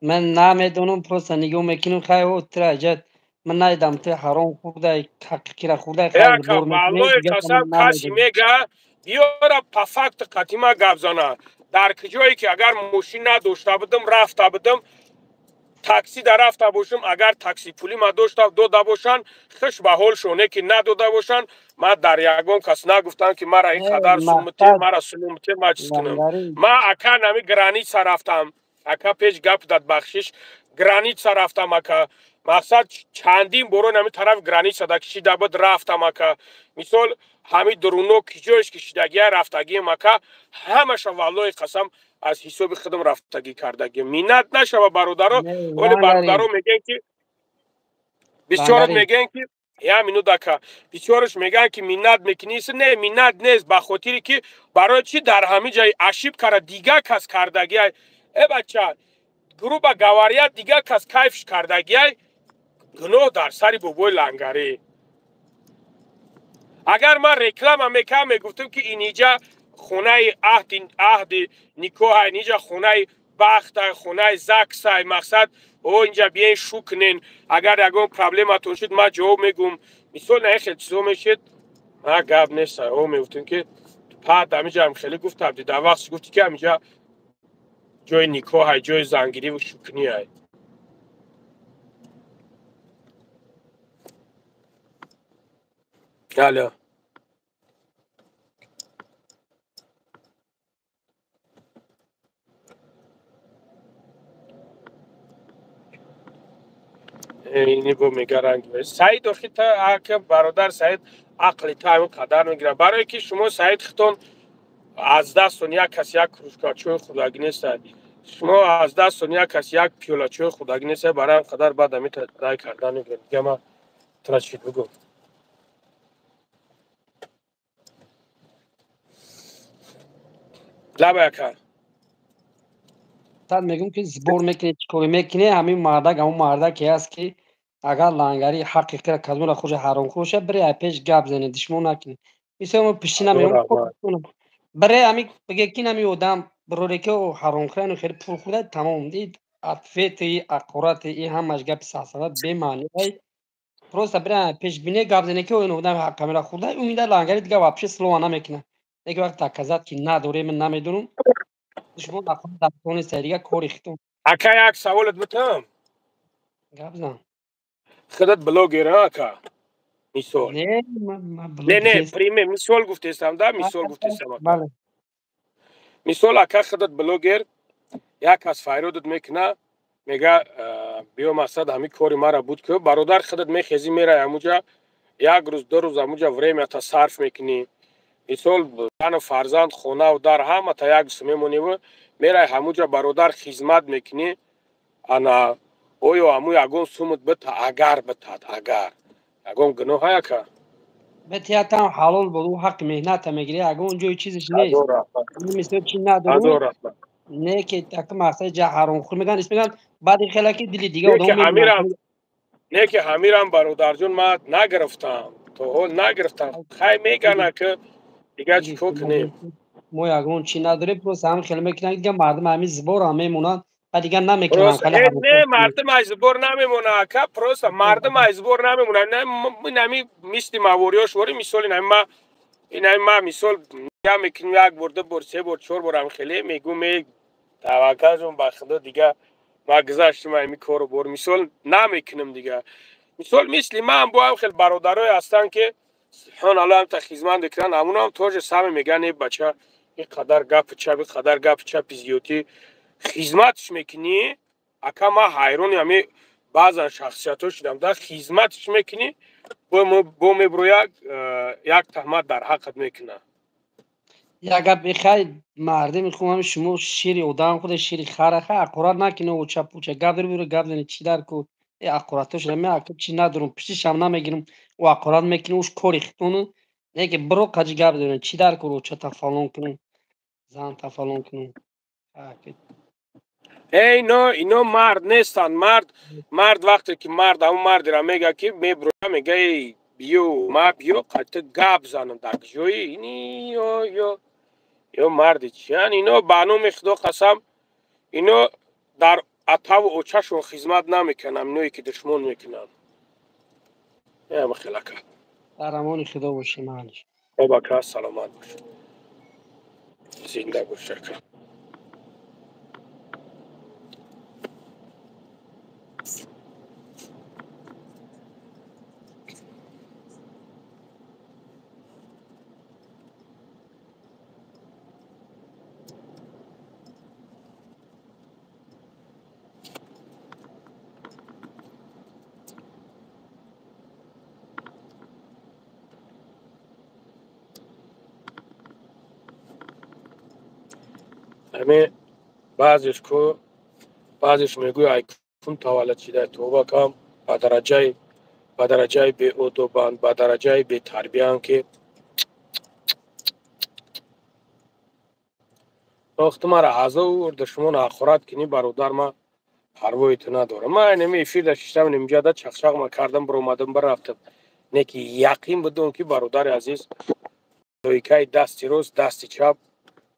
Ман намедонам, просто нигоҳ мекунам, хай тра ҷат ман надидам ту ҳаром хӯрдай, ҳақиқира хӯрдай. Ака, валлоҳи қасам, касе мега биёра по факту қатима гап зана. Дар куҷое ки агар мошин надошта будам, рафта будам, такси да рафта бошам, агар такси пули ма дошта дода бошанд, хуш ба ҳолшон, не ки надода бошанд, ма дар ягон кас нагуфтам ки мара ин қадар суммте, мара суммте, ма чиз кунам. Ма ака нами граница рафтам ака, пеш гап дад, бахшиш, граница рафтам ака, мақсад чандин боро нами тараф граница да кишида буд, рафтам ака. Мисол, ҳами дуруно киҷоеш кишидагия рафтагием ака, ҳамаша валлоҳи қасам аз ҳисоби худам рафтагӣ кардагӣ. Миннат нашава, бародаро. Оле бародаро мегӯянд ки бисёрот мегӯянд ки я минут ака, бисёраш мегӯянд ки миннат мекунӣ. Не, миннат нест, ба хотире ки барои чӣ дар ҳамин ҷай ошибкара дигар кас кардагиай. Э бача, грубо говоря, дигар кас кайфш кардагиай, гуноҳ дар сари бобои Лангарӣ. Агар ман реклама мекардам, мегуфтам ки иниҷа хонаи аҳди никоҳай, инҷа хонаи бахтай, хонаи заксай, мақсад о инҷа биен шу кунен, агар ягон проблематон шуд, ман ҷавоб мегӯм. Мисол, на хел чизо мешед, ма гап нест. О мегуфтем ки пад ҳамиҷа хеле гуфтам, дар вақт гуфти ки ҳамиҷа ҷои никоҳай, ҷои зангириву шукниай. Алло. Ини бо мега ранг Саид, охи та ака бародар Саид, ақли та ҳамин қадар мегирад, барое ки шумо Саид хитон аз дастон як кас як кружка чой хӯрдагӣ нестад, шумо аз дастон як кас як пиёла чой хӯрдагӣ нестад, барои ҳам қадар баъд ҳамин рай кардан мегирад. Дига ма тра чӣ бигӯм? Лаба ака. Сад мегӯм ки сбор мекунӣ, чӣ коре мекунӣ, ҳамин мардак, ҳамон мардаке ҳаст ки агар Лангари ҳақиқира кадомро хуша ҳаромхӯр бошад, бире ай пеш гап занед, душмон накунед. Мисол, мо пишти намеём, бире ҳами биге ки нами одам бироре ки ҳаромхӯран хеле пул хӯрда, тамом. Дид ответи аққурати и ҳамаш гапи сахсава бемаъни. Просто бире пеш бине гап зане ки ин одам ҳаққамира хӯрда, умида Лангари дига вообще слова намекунад. Яке вақт доказать ки надорем, ман намедонам. Шумо дастонеста, дига кори хитон. Ака, як саволат битам. Гап зан. Худат блогер, ака? Мисол. Не, не, не, пример, мисол гуфтестам, да, мисол гуфтестам. Бале. Мисол, ака, худат блогер, як кас файродат мекуна, мега биё мақсад ҳамин кори мара буд ки бародар, худат мехезӣ, мерай ҳамуҷа, як рӯз, 2 рӯз ҳамуҷа времята сарф мекунӣ. Мисол, зану фарзанд, хонаву дар ҳамата як ҷисм мемониву мерай ҳамуҷа, бародар, хизмат мекунӣ. Ана оё ҳаму ягон сумут бита, агар битад, агар ягон гуноҳ ака? Бетиятам ҳалол буд, ӯ ҳаққи меҳната мегирӣ, ягон ҷои чизиш нест. Мисол, чи надорум, не ки так мақсади ҷа ҳаромхӯр мегӯянд, ис мегӯянд, баъди хела ки дили дига одам. Не ки ҳамирам, бародарҷон, ман нагирифтам, то ҳол нагирифтам. Хай мегана ки дига чӣ кор кунем? Мо ягон чӣ надорем, просто ҳам хеле мекунанд, дига мардум ҳамин збор ҳам мемонанд ва дигар намекунанд. Не, мардум аз збор намемонад ака, просто мардум аз збор намемонад. Инами мисли мавориёш вори, мисол инами ма, инами ма мисол я мекунем як бор, 2 бор, 3 бор, 4 бор ҳам хеле мегӯм, таваккалҷон ба худо, дига Ма гузаштим ами кору бор, мисол намекунам дига. Мисол мисли ман бо ҳам хел бародарое ҳастанд, ки субҳоналлоҳ ҳамта хизмат мекунанд, ҳамунам тоже сами мегӯянд: э бача, ин қадар гапи чап, ин қадар гапи чапи зиёдӣ хизматш мекунӣ. Ака, ман ҳайрони ҳами баъзан шахсиятҳо шудам да, хизматш мекунӣ, бо мебро як таҳмат дар ҳаққат мекунад. Як гап бихай, мардими хуб, шумо шири одам худе, шири хараха, ҳақорат накунӣ, оча пуча гап дори, биро гап зани, чӣ дар ку э ҳақоратош ме, ака, чӣ надорум, пиштишам намегирам, ӯ ҳақорат мекунӣ, уш кори хитону неки биро қаҷи гап дорем, чӣ дар кор очата фалон кунум, занта фалон кунум. Эй, ино мард нестанд. Мард вақте ки мард, ҳамун мардеро мега, ки меброя, мега: эй, биё, ма биё қайта гап занам дар ҷои ини ё марди чиян? Ино ба номи Худо қасам, ино дар атаву очашон хизмат намекунанд, иное ки душмон мекунанд. Ама хелака. Дар амони Худо бошӣ, маълиш. Хоб, ака, саломат бош, зинда бош, ака. Ҳаме баъзеш ку, баъзеш мегӯяд: ай кун таваллуд шида, тоба кам, ба дараҷаи беодобанд, ба дараҷаи бетарбиянд, ки охту мара ҳазор душмон ҳақорат кунӣ, бародар, ма парвои ту надорам. Ма инами эфирда шиштам, нимҷада чақчақ ма кардам, биромадам, бирафтам. Не ки яқин бидон, ки бародари азиз, лоикаи дасти рост, дасти чап,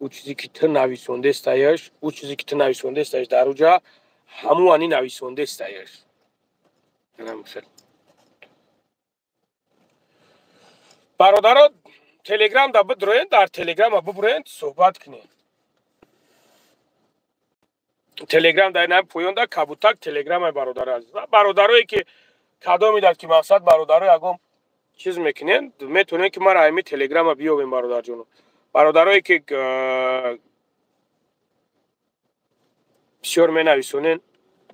ӯ чизе ки ту нависондестаеш, ӯ чизе ки ту нависондестаеш, дар уҷа ҳамун ани нависондестаеш. Бародаро, Телеграм да бидроен, дар Телеграма бубуроен, суҳбат кунед. Телеграм дар ина поёнда кабутак Телеграмаи бародари азиз. Бародарое ки кадомидад, ки мақсад бародаро ягон чиз мекунед, метавонед, ки мара ҳами Телеграма биёбем. Бародарҷоно, бародарое ки бисёр менависонен,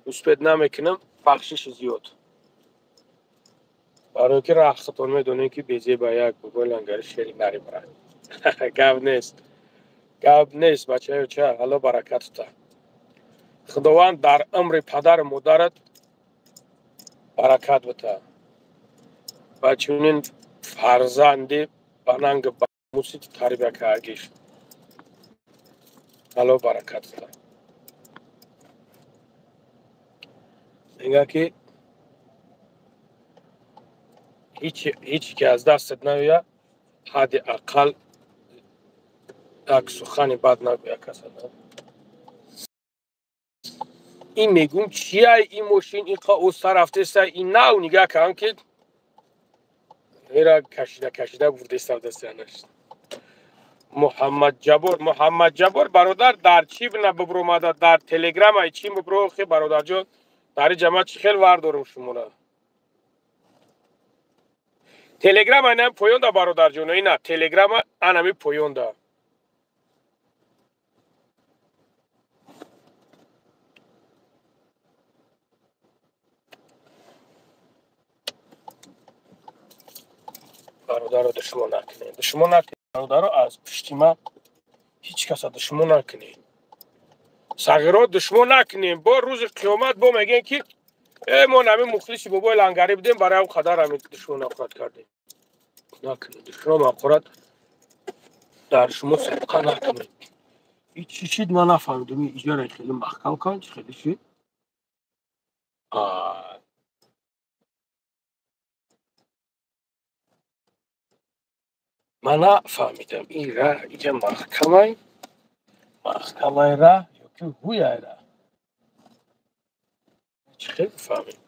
успеть намекунам, бахшиши зиёд, барое ки рахтон медонем, ки безеба як бобои лангари шери нари брат. Гап нест, гап нест, бачаё. Ча, Алло баракатута, Худованд дар умри падару модарат баракат бита ва чунин фарзанди ба нанги мусит тарбия кардиш, Алло баракат бита. Мега, ки ҳеҷ ки аз дастат наояд, ҳадди ақал як сухани бад нагӯя каса. Ин мегӯм, чия ин мошин инқа оста рафтеста? Ин нав нигаҳ кардам, ки ера кашида кашида бурдеста дастянаш. Муҳаммадҷабор, Муҳаммадҷабор, бародар, дар чӣ бина бибромада? Дар Телеграмай чӣ бибро? Хе, бародарҷон, дар ин ҷамоат чӣ хел вар дорум шумора? Телеграма инам поёнда, бародарҷоно, ина Телеграма анами поёнда. Бародаро, душмон накунед, душмон накунед, бародаро, аз пушти ман ҳеҷ каса душмон накунед. Сағиро душмон накунем, бо рӯзи қиёмат бо мегӯем, ки э, мо нами мухлиси бобои лангарӣ будем, барои он қадар ҳами душмон ҳақорат кардем. Накунед душмон ҳақорат, дар шумо садқа накунед. И чӣ шид, ман нафаҳмидам. Иҷора хеле маҳкам кан, чӣ хеле шид? Ман нафаҳмидам, ин ра иҷа маҳкамай, маҳкамай ра ёки ҳуяй ра, чӣ хел фаҳмид?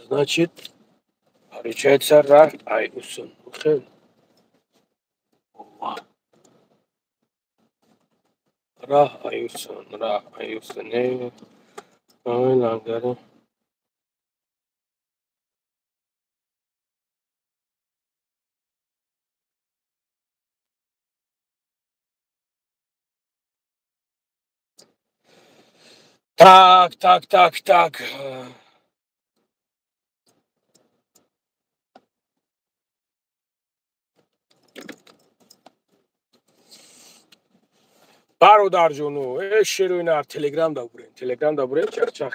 Значит, получается, ра ай усын хел. Раҳ аюсон, раҳ аюсон, не, ой лангари. Так, так, так, так. Бародарҷону, э шерои нар, телеграм да бурен, телеграм да бурен, чах-чах.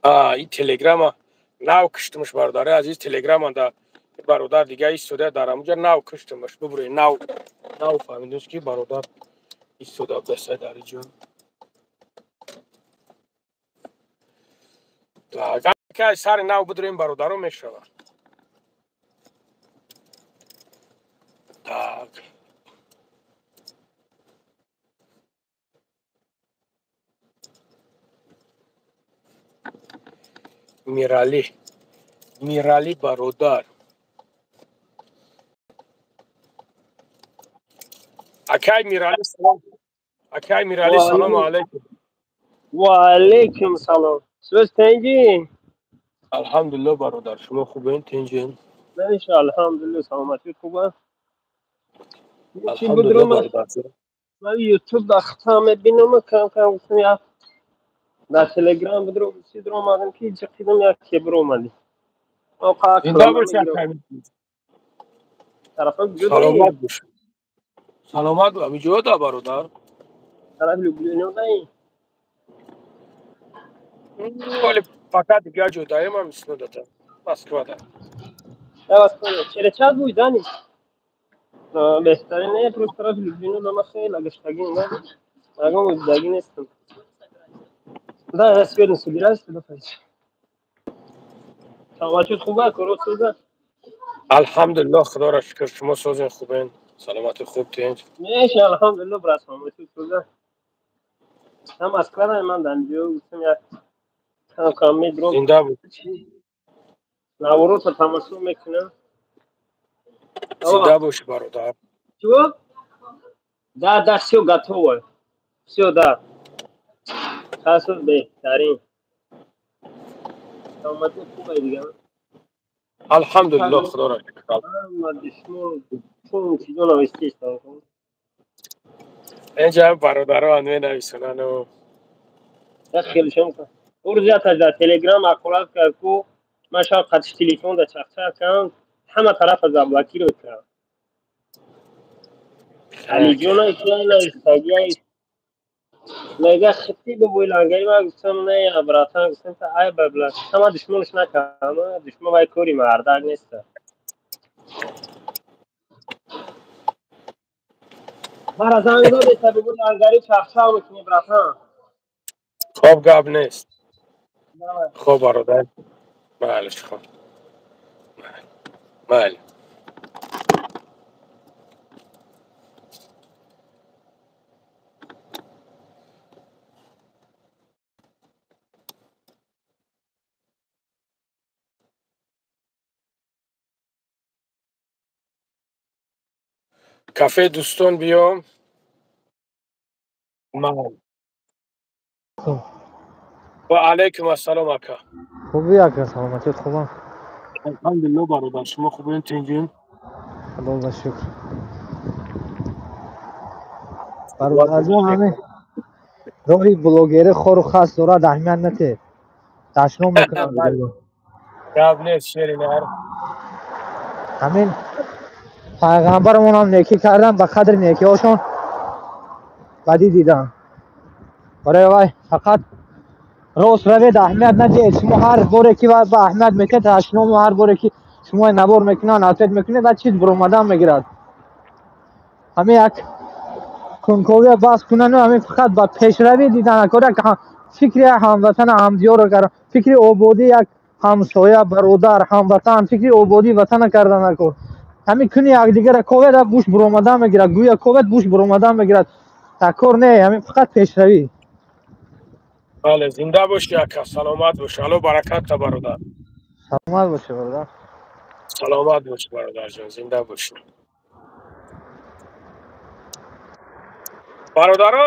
А, и телеграма нав киштумш, бародари азиз, телеграма да бародар дига истода дар ҳамуҷа нав киштумш, бубуред, нав нав фаҳмидем, ки бародар истода будаса дар иҷо. Так, сари нав бидурем, бародаро, мешавад. Так. Мирали, Мирали бародар. Акай Мирали, салом. Акай Мирали, салому алейкум. Ва алейкум салом. Сӯз тенҷи? Алҳамдулилло, бародар, шумо хубен, тенҷен? Инша алҳамдулилло, саломатӣ хуба. Алҳамдулилло, бародар. Ман YouTube да хата мебинам, кам кам гуфтам як дар Телеграм бидро сидро омадам ки ҷиқидам як кебр омадӣ. Зинда бошӣ, акай. Тарафа куҷо? Саломат бош. Саломат, ҳамиҷо да, бародар. Тарафи Люблино даи? Вале пока дигар ҷо даем, ам иснодата. Москва да. Через час будет, Дани? Беҳтарин, не, просто тарафи Люблино да ма хеле гаштагим, да. Ягон дидаги нестам. Да, я сегодня собираюсь туда пойти. Саломатият хуба, корот соза? Алҳамдулилло, худоро шукр, шумо созен, хубен? Саломати хуб, тинҷ? Меша, алҳамдулилло, брат, саломатият соза. Ҳам Москва да ман данҷо гуфтам як кам кам медром. Зинда буд. Наворотро тамошо мекунам. Зинда бошӣ, бародар. Чего? Да, да, все готово. Все, да. Хасо беҳтарин. Саломатӣ хубе дига? Алҳамдулилло, худоро шукр. Ҳама душмон чун чизо навиштаистам. Инҷа бародаро менависонану. Як хелшон урӯз яташ дар Телеграм ақолат кард, ку ман шаб қатиш телефон да чақчақ кардам, ҳама тарафа заблокировать кардам. Алиҷона навистагиай мега хити бобои лангари. Ман гуфтам не, братан, гуфтам та ай бабла, ҳама душмонш накардам, душмон вай кори мардак неста. Мара занг додеста, бобои лангари, чақчақ мекунӣ, братан. Хоб, гап нест. Хоб, бародар. Майлиш, хоб. Майли. Кафе дӯстон биём. Ман. Ва алайкум ассалом, ака. Хубӣ, ака, саломатият хуба? Алҳамдулилло, бародар, шумо хубен, тинҷин? Худо ба шукр. Бародарҷон, ҳамин роҳи блогери хору хас дорад, аҳамият натед. Дашном мекунам. Гап нест, шери нар. Ҳамин пайғамбарамонам некӣ кардан, ба қадри некиҳошон бадӣ дидан. Барои вай фақат рост равед, аҳамият надиҳед. Шумо ҳар боре ки ба аҳамият метиҳед, ҳашному ҳар боре ки шумо навор мекунанд, ответ мекунед, ва чиз буромадан мегирад. Ҳамин як кунковия бас кунану ҳамин фақат ба пешравӣ дидан, кор як фикри ҳамватана, ҳамдиёрро кар, фикри ободӣ, як Ҳамсоя, бародар, ҳамватан, фикри ободии ватана карда накор. Ҳамин куни якдигара ковед, буш буромадан мегирад, гӯя ковед, буш буромадан мегирад. Такор не, ҳамин фақат пешравӣ. Бале, зинда бошӣ ака, саломат бош. Алло баракат та бародар. Саломат бошӣ бародар. Саломат бош бародарҷон, зинда бошӣ. Бародаро,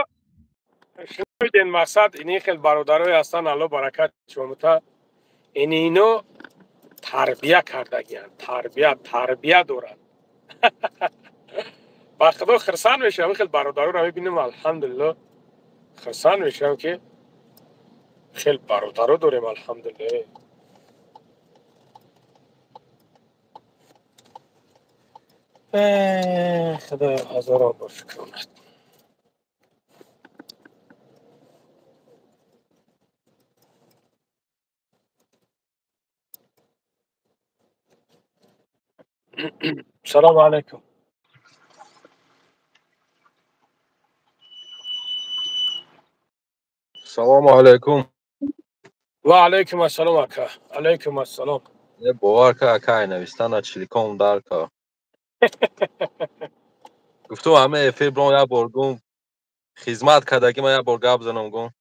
шуниден мақсад ини хел бародарое ҳастанд, Алло баракат шумота. Ини ино тарбия кардагиянд, тарбия доранд. Ба худо хирсанд мешавам, хел бародароро мебинам, алҳамдулилло хирсанд мешавам ки хел бародаро дорем, алҳамдулилло. Худоё ҳазорон бор шукронат. Салому алайкум. Салому алайкум. Ва алайкум ассалом ака. Алайкум ассалом. Бовар ка ака, навистана чиликом дар ка. Гуфтум ҳама эфир брон як бор гум хизмат кардаги ман як бор гап занам гум.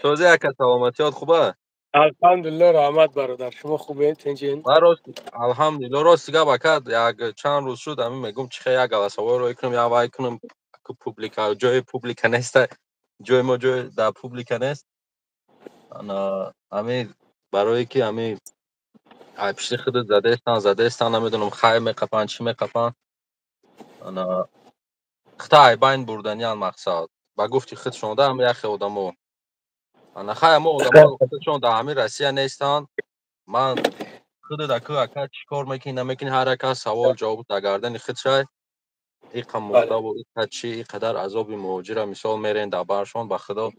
Тоза ака, саломатиёт хуба? Алҳамдулилло, раҳмат бародар. Шумо хубед, тинҷин? Ман рост алҳамдулилло, рости гап ака, як чанд рӯз шуд ҳамин мегум чихе як галасаворо рой кунам, як вай кунам, публика, ҷои публика нест, ҷои мо ҷои дар публика нест. Ана ҳамин барое ки ҳамин ай пишти худат задаестан, намедонам хай меқапанд, чӣ меқапанд. Ана хита ай байн бурданиян мақсад. Ба гуфти худшон да ҳами яхе одамо. Ана хай ҳамо одамо худшон дар ҳамин Россия нестанд. Ман худат аку ака чӣ кор мекунӣ, намекунӣ, ҳар яка савол ҷавоб дар гардани худ шай. Иқа мурдаву иқа чӣ, иқадар азоби муҳоҷира мисол мерен дар баршон, ба худо.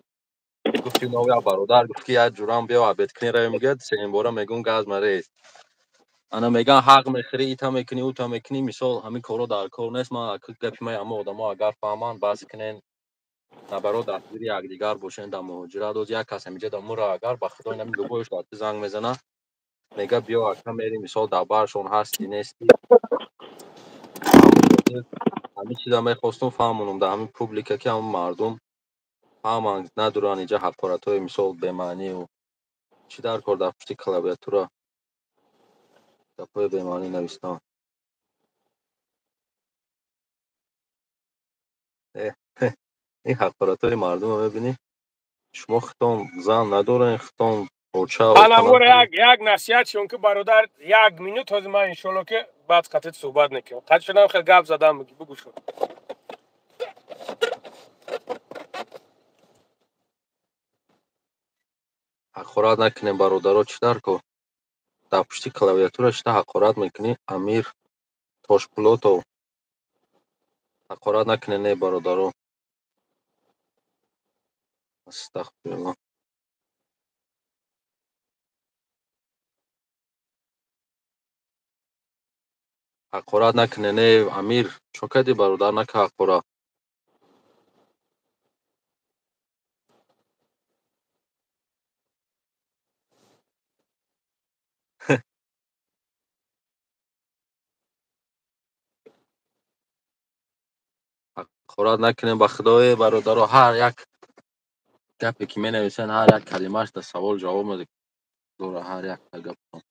Гуфти нав як бародар гуфт ки як ҷурам биё обед кунӣ равем, мегӯяд сеюм бора мегӯм газ марез. Ана меган ҳақ мехӯрӣ, ита мекунӣ, ута мекунӣ, мисол ҳамин корро дар кор нест. Ман гапи ман ҳама одамо агар фаҳманд, бас кунен, набаро дастгири якдигар бошен дар муҳоҷират. Оз як кас ҳаминҷа дар мура агар ба худо инами любоиш дар ту занг мезана, мега биё ака мери, мисол дар баршон ҳастӣ нестӣ. Ҳамин чиза мехостум фаҳмонам дар ҳамин публика ки ҳамин мардум фаҳманд, надуранд инҷа ҳақоратҳои мисол бемаънию чӣ дар кор дар пушти клавиатура гапҳои бемаънӣ навистан. Ин ҳақоратҳои мардумро мебинӣ, шумо худтон зан надорен, худтон оча. Аламур як насиҳат шон ки бародар, як минут ҳозир ман иншоалло ки баъд қатъи суҳбат мекунем. Қатъ шудам хел гап задам, бугӯ шуд. Ҳақорат накунем бародаро, чӣ дар кор? Дар пушти клавиатура шида ҳақорат мекунӣ, Амир Тошпулотов. Ҳақорат накунед не бародаро. Астағфируллоҳ. Ҳақорат накунед не Амир, чо кардӣ бародар, нака ҳақорат. Ҳақорат накунем ба худое бародаро, ҳар як гапе ки менависанд, ҳар як калимааш дар савол ҷавоб дора, ҳар як гапатон.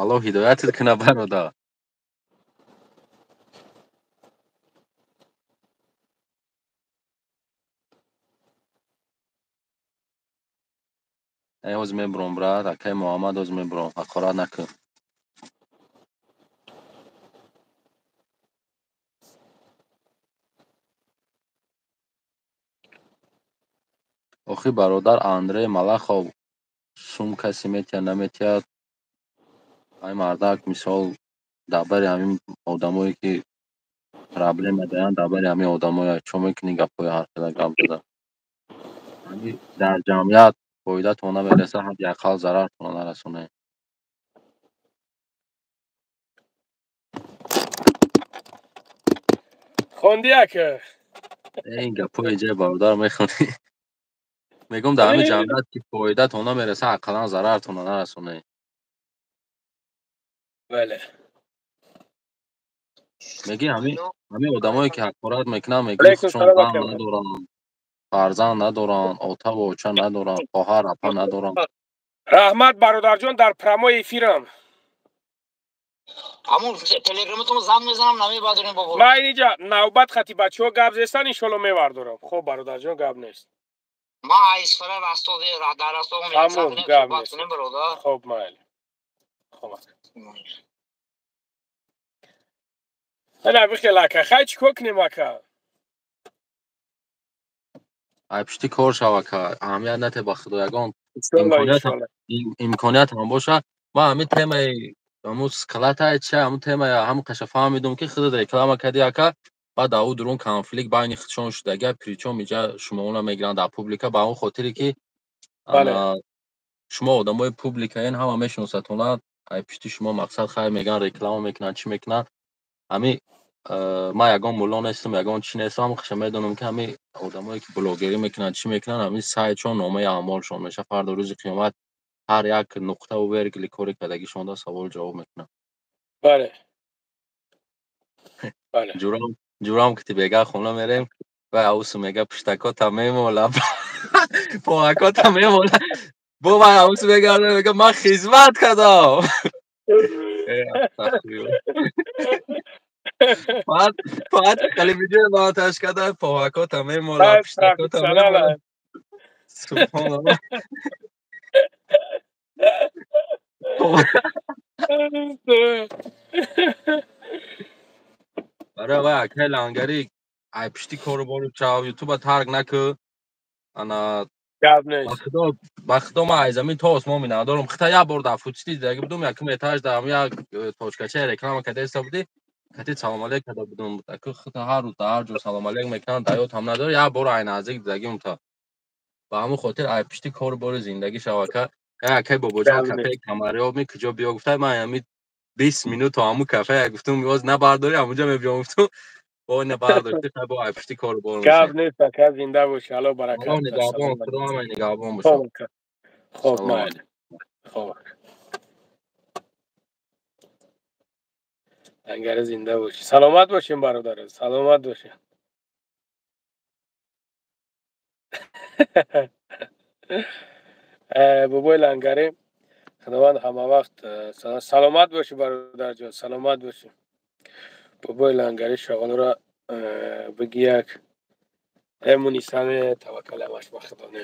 Аллоҳ ҳидоятат кунад бародар. Ҳозир мебурам брат, акаи Муҳаммад, ҳозир мебурам, ҳақорат накун. Охи бародар Андрей Малахов сум касе метиҳад наметиҳад, ай мардак мисол дар бари ҳамин одамое ки проблема доранд, дар бари ҳамин одамое чо мекунӣ гапҳои ҳархела гап зада. Дар ҷамъият фоидатон намерасад, ҳадди ақал зарартон нарасонед. Хонди ака? Ин гапҳои ҷай бародар мехонӣ. Мегӯм дар ҳамин ҷамъият ки фоидатон намереса, ақаллан зарартонро нарасонед. Бале. Мегӣ ҳамин одамое ки ҳақорат мекунанд, мегӯ худшон зан надоранд, фарзанд надоранд, отаву оча надоранд, хоҳар апа надоранд. Раҳмат бародарҷон, дар прямой эфирам. Ҳамун телеграматон занг мезанам, намебардорем бобо. Ман инҷа навбат хати бачаҳо гап зестан, иншолло мевардорам. Хоб бародарҷон, гап нест. Ман Исфара Ростов дар Ростов мешавам, гап нест. Хоб майли. Хоб. Ана бихел ака, хай чӣ кор кунем ака? Ай пушти кор шав ака, аҳамият нате ба худо ягон имконият ҳам боша. Ман ҳамин темаи ҳамун скалатай чи ҳамун темая ҳамун қаша фаҳмидум ки худат реклама кардӣ ака, баъд дар ӯ дурун конфликт байни худшон шудага, причём иҷа шумоона мегиранд дар публика ба он хотире ки шумо одамои публикаен, ҳама мешиносатона, ай пушти шумо мақсад хайр мегӯянд, реклама мекунанд, чӣ мекунанд. Ҳами ман ягон мулло нестам, ягон чӣ нестам, ҳамун қаша медонам ки ҳами одамое ки блогерӣ мекунанд, чӣ мекунанд, ҳамин сайтшон номаи аъмолшон мешавад. Фардо рӯзи қиёмат ҳар як нуқтаву вергли кори кардагишонда савол ҷавоб мекунанд. Бале. Бале. Ҷурам ки ти бега хона мерем, вай авусу мега пуштакота мемола, поакота мемола. Бо вай авусу мегарда, мега ман хизмат кардам. Фақат хеле видео монтаж карда, поакота мемола, пуштакота мемола. Субҳоналлоҳ. Барои вай акай лангарӣ ай пушти кору бору чав, ютуба тарк накӯ. Ана гап нест. Ба худо ман ай замин то осмон минадорам. Хита як бор дар футсити дидаги будум, якум этаж дар як точкачаи реклама кардаиста будӣ, кати салом алейк карда будум. Аку хита ҳар рӯз дар ҳар ҷо салом алейк мекунанд, дар ёд ҳам надорам, як бор ай наздик дидагим та. Ба ҳамун хотир ай пушти кору бори зиндагӣ шав ака. Акай бобоҷон кафеи камариёб ми куҷо биё гуфта, ман ҳами 20 минут то ҳамун кафе гуфтум, боз набардорӣ, ҳамунҷо мебиём гуфтум. Бо набардорӣ, хай бо ай пушти кору бор мешавад. Гап нест ака, зинда бошӣ, Аллоҳ баракат. Аллоҳ нигаҳбон, худо ҳама нигаҳбон бошад. Хоб майли. Хоб. Ангари зинда бошӣ. Саломат бошем бародар, саломат бошем. Бобои лангарӣ, худованд ҳама вақт саломат бошӣ бародарҷон, саломат бошӣ. Бобои лангарӣ шоғалро бигӣ як эмунисаме таваккал ҳамаш ба худо не.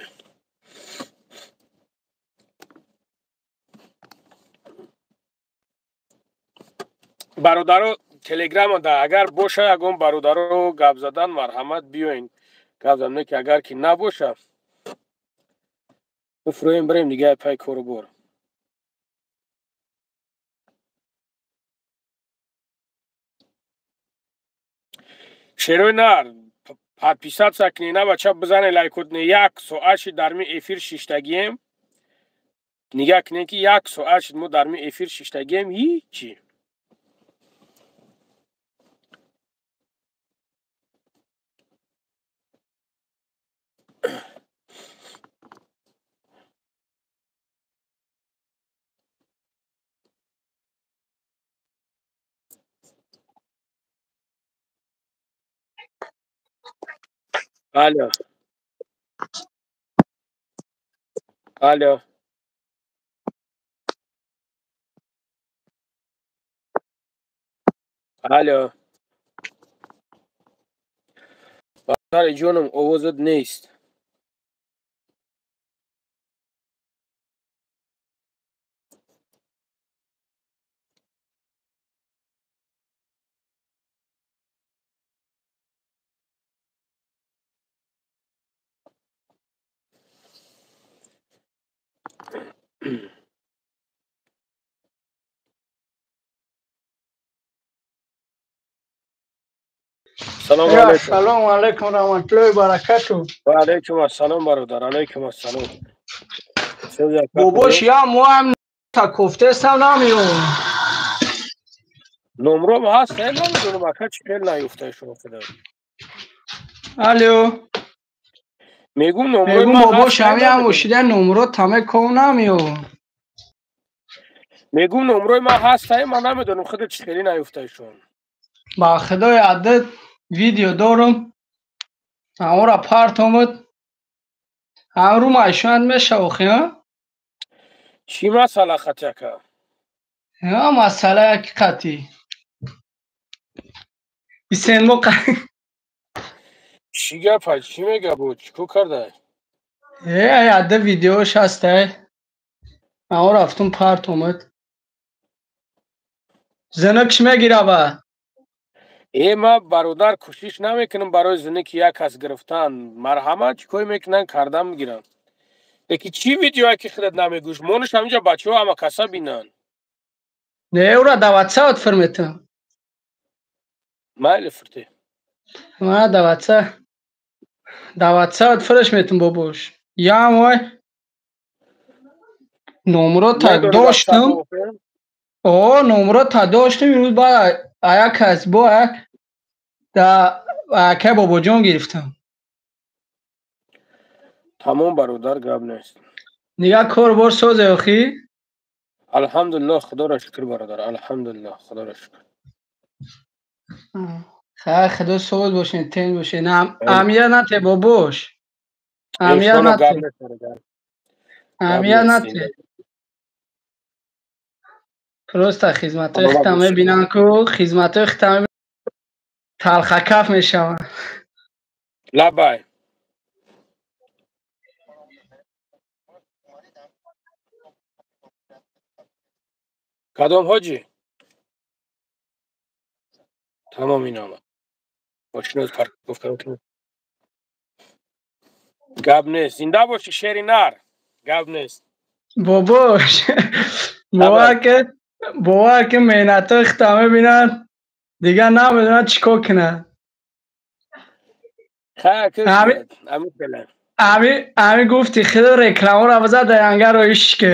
Бародаро телеграма да агар боша ягон бародаро гап задан марҳамат биёин гап задан, ки агар ки набоша бифурӯем бирем дига пай кору бор. Шерои нар подписаться кунед, на бача бизане лайкот не, як соат шид дар ми эфир шиштагием. Нигаҳ кунед ки як соат шид мо дар ми эфир шиштагием, ҳичи. Алло. Алло. Алло. Бародари ҷонам, овозат нест. Салом алейкум. Салом алейкум раҳматуллоҳи баракату. Ва алейкум ассалом бародар, алейкум ассалом. Бобош я моам та кофтесам намеём. Номром ҳаст, намедонам ака чӣ хел наёфта шумо худо. Алло. Мегум номрои мегум ман бобо ҳаст, шами ҳам намедонам. ошида номро таме ков намеё. Мегум номрои ман ҳаст, ман намедонам худо чӣ хеле наёфта шумо. Ба худои адад видео дорум. Амора парт омад. Ҳам ру майшояд меша охи, ҳа? Чӣ масъала хати ака? Ҳа, масъала яки қатӣ. Исен мо Чӣ гапа, чӣ мега бо, чӣ кор карда? Ай адда видеош ҳаст, ай. Амора рафтум парт омад. Зинакш мегира ба. Э, ман бародар кӯшиш намекунам барои зинаки як кас гирифтан. Марҳамат, чӣ кор мекунанд, кардан мегирам. Лекин чӣ видеое ки худат намегӯш? Монаш ҳаминҷа бачаҳо ҳама каса бинанд. Не, ура да WhatsApp фирметам. Майли фирте. Ма да WhatsApp. Да WhatsApp фирш метам бобош. Ям вай. Номро та Медонӣ доштам. WhatsApp-о? О, номро та доштам, имрӯз ба аяк кас бо аяк да акай бобоҷон гирифтам. Тамом бародар, гап нест. Нига кор бор созе охи? Алҳамдулиллоҳ, худоро шукр бародар, алҳамдулиллоҳ, худоро шукр. Хай, худо соз бошен, тен бошен. Амия нате бобош. Амия Иншолло гап нате. нест бародар. Гап Амия нест. нате. Просто хизматҳои Саломат хита бошӣ. мебинанд ку, хизматҳои хита талхакаф мешаванд. Лабай. Кадом ҳоҷӣ? Тамом ин омад. Мошиноз парковка мекунем. Гап нест. Зинда бошӣ шери нар. Гап нест. Бобош, Лабай. Бовар ки меҳнатҳои хита мебинанд, дигар намедонанд чӣ кор кунанд. Хай, ки Ами ами феълан. ами гуфти худо рекламаро бизад дар янгаро ишке.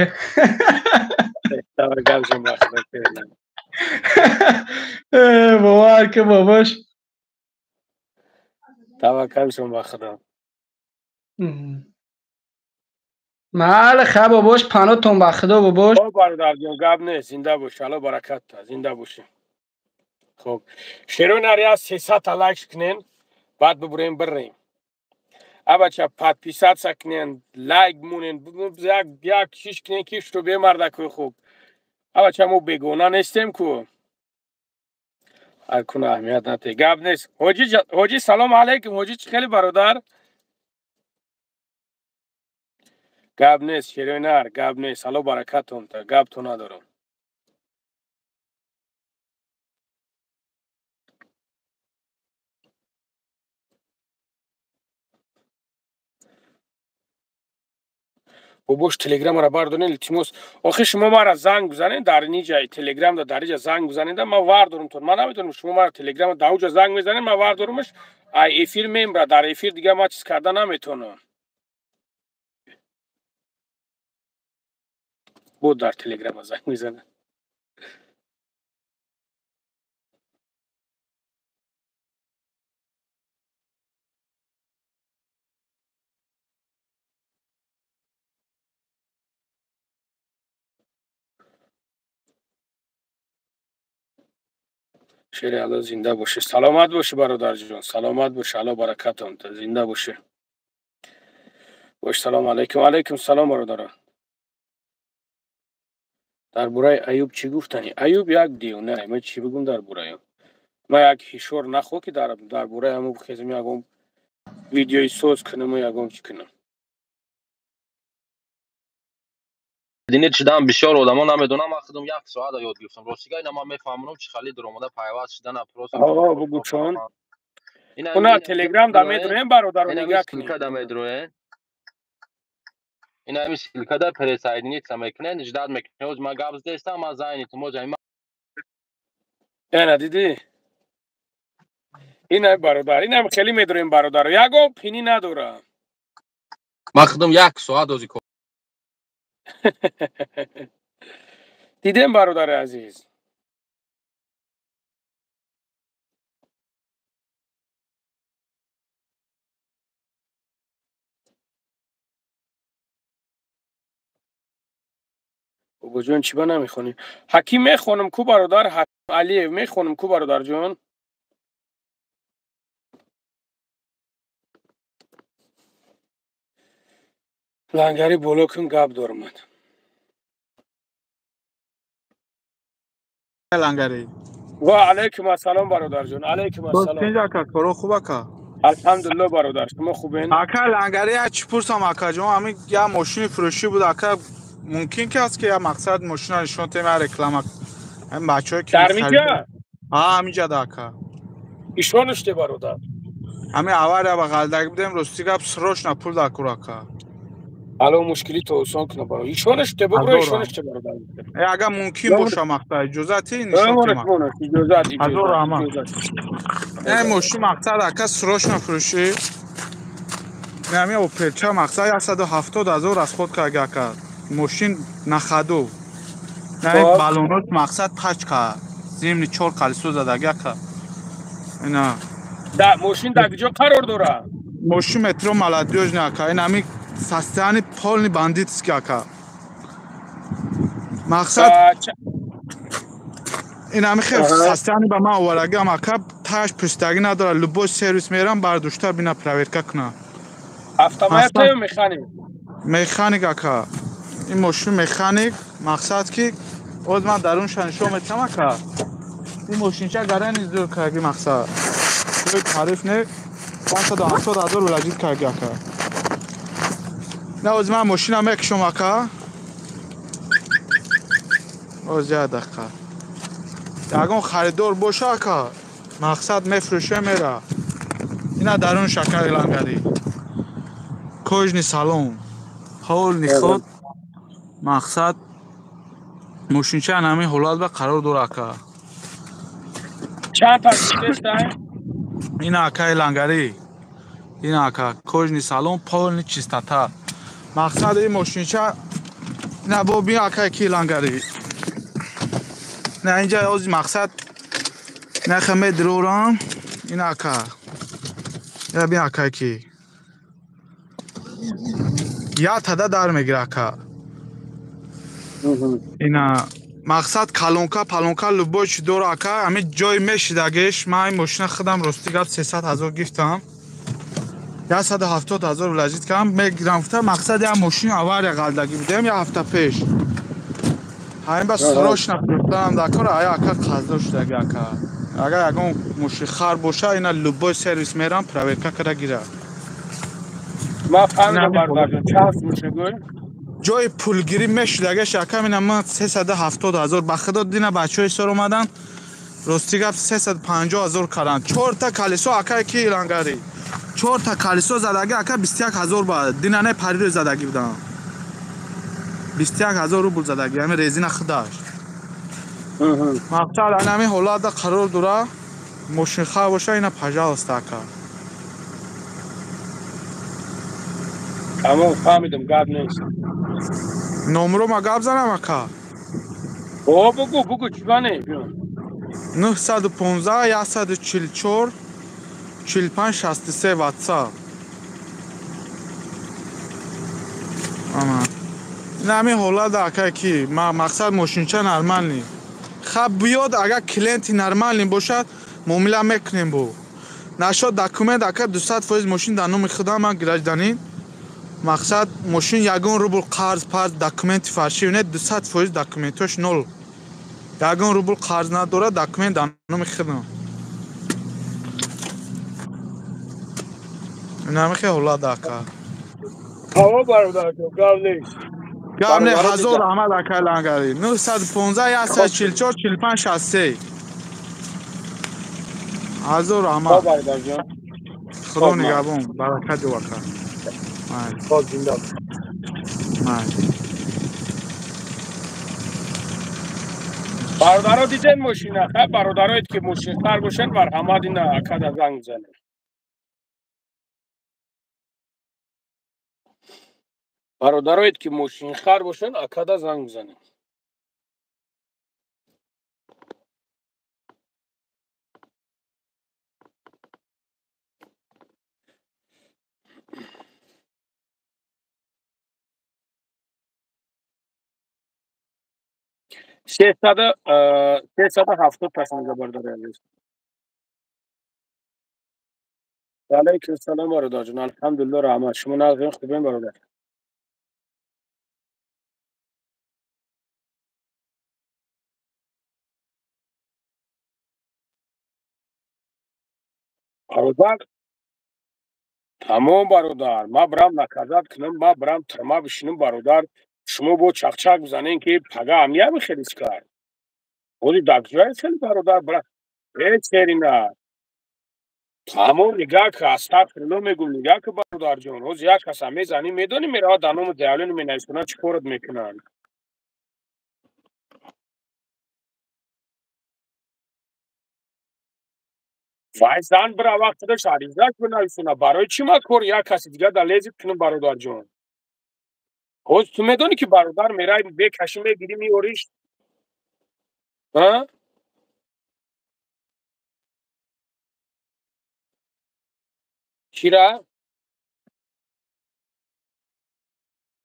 Тавар гап зан ба худо феълан. Бовар ки бобош. Таваккал шон ба худо. Майли, хай бобош, паноҳтон ба худо бобош. Хоб бародар ҷон, гап нест, зинда бош, Алло баракат та, зинда бошӣ. Хоб. Шерои нар я 300 та лайк кунен, баъд бибурем бирем. Абача подписаться кунен, лайк монен, як як чиш кунен ки што бемардакои хуб. Абача мо бегона нестем ку. Ҳар куна аҳамият нате. Гап нест. Ҳоҷи ҳоҷи салом алейкум, ҳоҷи чӣ хеле бародар? Гап нест, шерои нар, гап нест. Алло баракатон та, гап то надорам. Бобош телеграмаро бардорен илтимос. Охи шумо мара занг бизанед дар ниҷаи телеграмда дар иҷа занг бизанеда ман вардорумтон. Ман намедонам шумо мара телеграма дар уҷа занг мезанед, ман вардорумаш ай эфир мембра, дар эфир дига ман чиз карда наметавонам. Бо дар телеграма занг мезанад. Шери Алло зинда бошӣ. Саломат бошӣ бародарҷон. Саломат бошӣ. Алло баракатон та. Зинда бошӣ. Бош салом алейкум. Алейкум салом бародарон. Дар бораи Аюб чӣ гуфтанӣ? Аюб як девона. Ман чӣ бигӯм дар бораи ӯ? Ман як ҳишор нахоҳ ки дар бораи ҳамун бихезам ягон видеои соз кунам ягон чӣ кунам. Динет шудан бисёр одамо намедонам, ман худам як соата ёд гирифтам. Ростига ина ман мефаҳмонам чӣ хали дуромада пайваст шудана просто. О, бугу чон. Уна Телеграм да медроем бародаро нигаҳ кунед. Ссылка да медроем. Ина ҳами ссылка да присоединиться мекунед, ждать мекунед. Оз ман гап задестам, ман занятым, оз ҳами Ана дидӣ? Ина бародар, инам хеле медроем бародаро. Ягон пинӣ надора. Ман худам як соат ози Дидем бародари азиз. Бобоҷон, чӣ ба намехонӣ? Ҳаким мехонам ку, бародар, Ҳаким Алиев мехонам ку, бародарҷон. Лангари боло кун, гап дорамад. Лангари. Ва алайкум ассалом, бародарҷон, алайкум ассалом. Тинҷ ака, коро хуб ака? Алҳамдулилло, бародар, шумо хубен? Ака Лангари, як чӣ пурсам, акаҷон, ҳамин як мошини фурӯшӣ буд, ака, мумкин ки аст ки як мақсад мошина нишон тем, як реклама ҳамин бачаҳое ки Дар миҷа? Ҳа, ҳаминҷа да, ака. Ишонуште, бародар. Ҳамин авария ба ғалдагӣ будем, рости гап, срочно пул дакур, ака. Ало мушкили то осон куна, бародар. Ишонуште, бубро, ишонуште, бародар. Э, агар мумкин боша, мақсад, иҷозати нишон тем. Иҷозат. Ҳазор раҳмат. Э, мошин мақсад, ака, срочно фурӯшӣ. Ҳамин опелча, мақсад, 170 000 расход карда, ака. Мошин на ходу. Баллонот, мақсад, пачка. Зимний чор колесо задаги, ака. Ина. Да, мошин дар куҷо қарор дорад? Мошин метро Молодёжный, ака. Ин ҳамин состояние полный бандитский, ака. Мақсад, ин ҳами хел состояние ба ман оварагиам, ака, таш пӯстагӣ надорад. Любой сервис мерам, бардошта бина, проверка куна. Автомат ё механик? Механик, ака. Ин мошин механик, мақсад ки оз ман дарунша нишон метиҳам, ака. Ин мошинча гарани зӯр карги, мақсад. Ҷои таъриф не, 570 000 вложить карги, ака. На, оз ман мошина мекушом, ака. Оз як дақиқа. Ягон харидор боша, ака, мақсад, мефурӯше, мера. Ина дарун шакари Лангари. Кожаный салон. Полный ход. Мақсад, мошинча ҳамин ҳолат ба қарор дора, ака. Чанд таксист? Ина, акаи Лангари. Ина, ака, кожаный салон, полный чистота. Мақсад, ин мошинча ина бо бин, акаи ки Лангари. На, инҷа ози, мақсад, наха медрорам. Ина, ака. Я бин, акаи ки. Я тада дар мегира, ака. Ина, мақсад, колонка, палонка, любой чи дора, ака. Ҳамин ҷои мешидагиш, ман ин мошина худам, рости гап, 300 000 гирифтам. 170 000 вложить кардам, мегирам гуфта, мақсад, як мошин авария ғалдагӣ будем як ҳафта пеш. Ҳамин ба срочно фурӯхтанам дар кор, ая, ака, қаздор шудаги, ака. Агар ягон мошинхар боша, ина любой сервис мерам, проверка кара гира. Ман фаҳмидам, бародарҷон, чанд сумуша гӯй? Ҷои пулгирӣ мешудагаш, ака, ина ман 370 000, ба худо, дина бачаҳои сор омадан, рости гап, 350 000 карданд. Чорта колесо, акай ки Лангари. Чорта колесо задаги, ака, 21 000 ба дина не париро задагӣ будам. 21 000 рубл задаги, ҳамин резина худаш. Мақсад, ҳамин ҳолатда қарор дора, мошинхар боша, ина, пожалуйста, ака. Тамом, фаҳмидам, гап нест. Номро ма гап занам, ака? О, бугу, бугу, чӣ бане? 915 144 45 63, WhatsApp. Ама. Ин ҳамин ҳолат, ака, ки мақсад, мошинча нормальный. Хаб биёд, агар клиенти нормальный бошад, муомила мекунем бо. Нашод документ, ака, 200% мошин дар номи худам, ман гражданин. Мақсад, мошин ягон рубл қарз парз, документи фальшивый не, 200% документош нол. Ягон рубл қарз надорад, документ дар номи худам. Ин ҳамин хел ҳолат, ака. Ҳаво, бародарҷон, гап нест. Гап не, ҳазор раҳмат, акай Лангари. 915 144 45 63. Ҳазор раҳмат. Бародарҷон. Худо нигаҳбон, баракат ё, ака. Хоб, зинда. Майли. Бародаро, дидем мошина, хай, бародароед ки мошинхар бошанд, марҳамат, ина акада занг бизанед. Бародароед ки мошинхар бошанд, акада занг бизанед. 370 пасанга бародари азиз. Алайкум салом бародар ҷон, алҳамдулиллоҳ, раҳмат. Шумо нағзин, хубен бародар? Бародар, тамом бародар, ман бирам наказать кунам, ман бирам тюрьма бишинам бародар. Шумо бо чақчақ бизанен ки пага амния бихелис кард. Оди дакҷои хел бародар бира. Э черина. Тамом нигаҳ ки астағфируллоҳ мегӯм, нигаҳ ки бародарҷон, ҳоз як каса мезанӣ, медонӣ меравад дар номи заявление менависонад, чӣ корат мекунанд. Вай зан бирава худаш аризаш бинависонад. Барои чӣ ман кори як каси дигар дар лезит кунам бародарҷон? Ҳоз ту медонӣ ки бародар мерай бекашӣ мегирӣ меориш? А? Чира?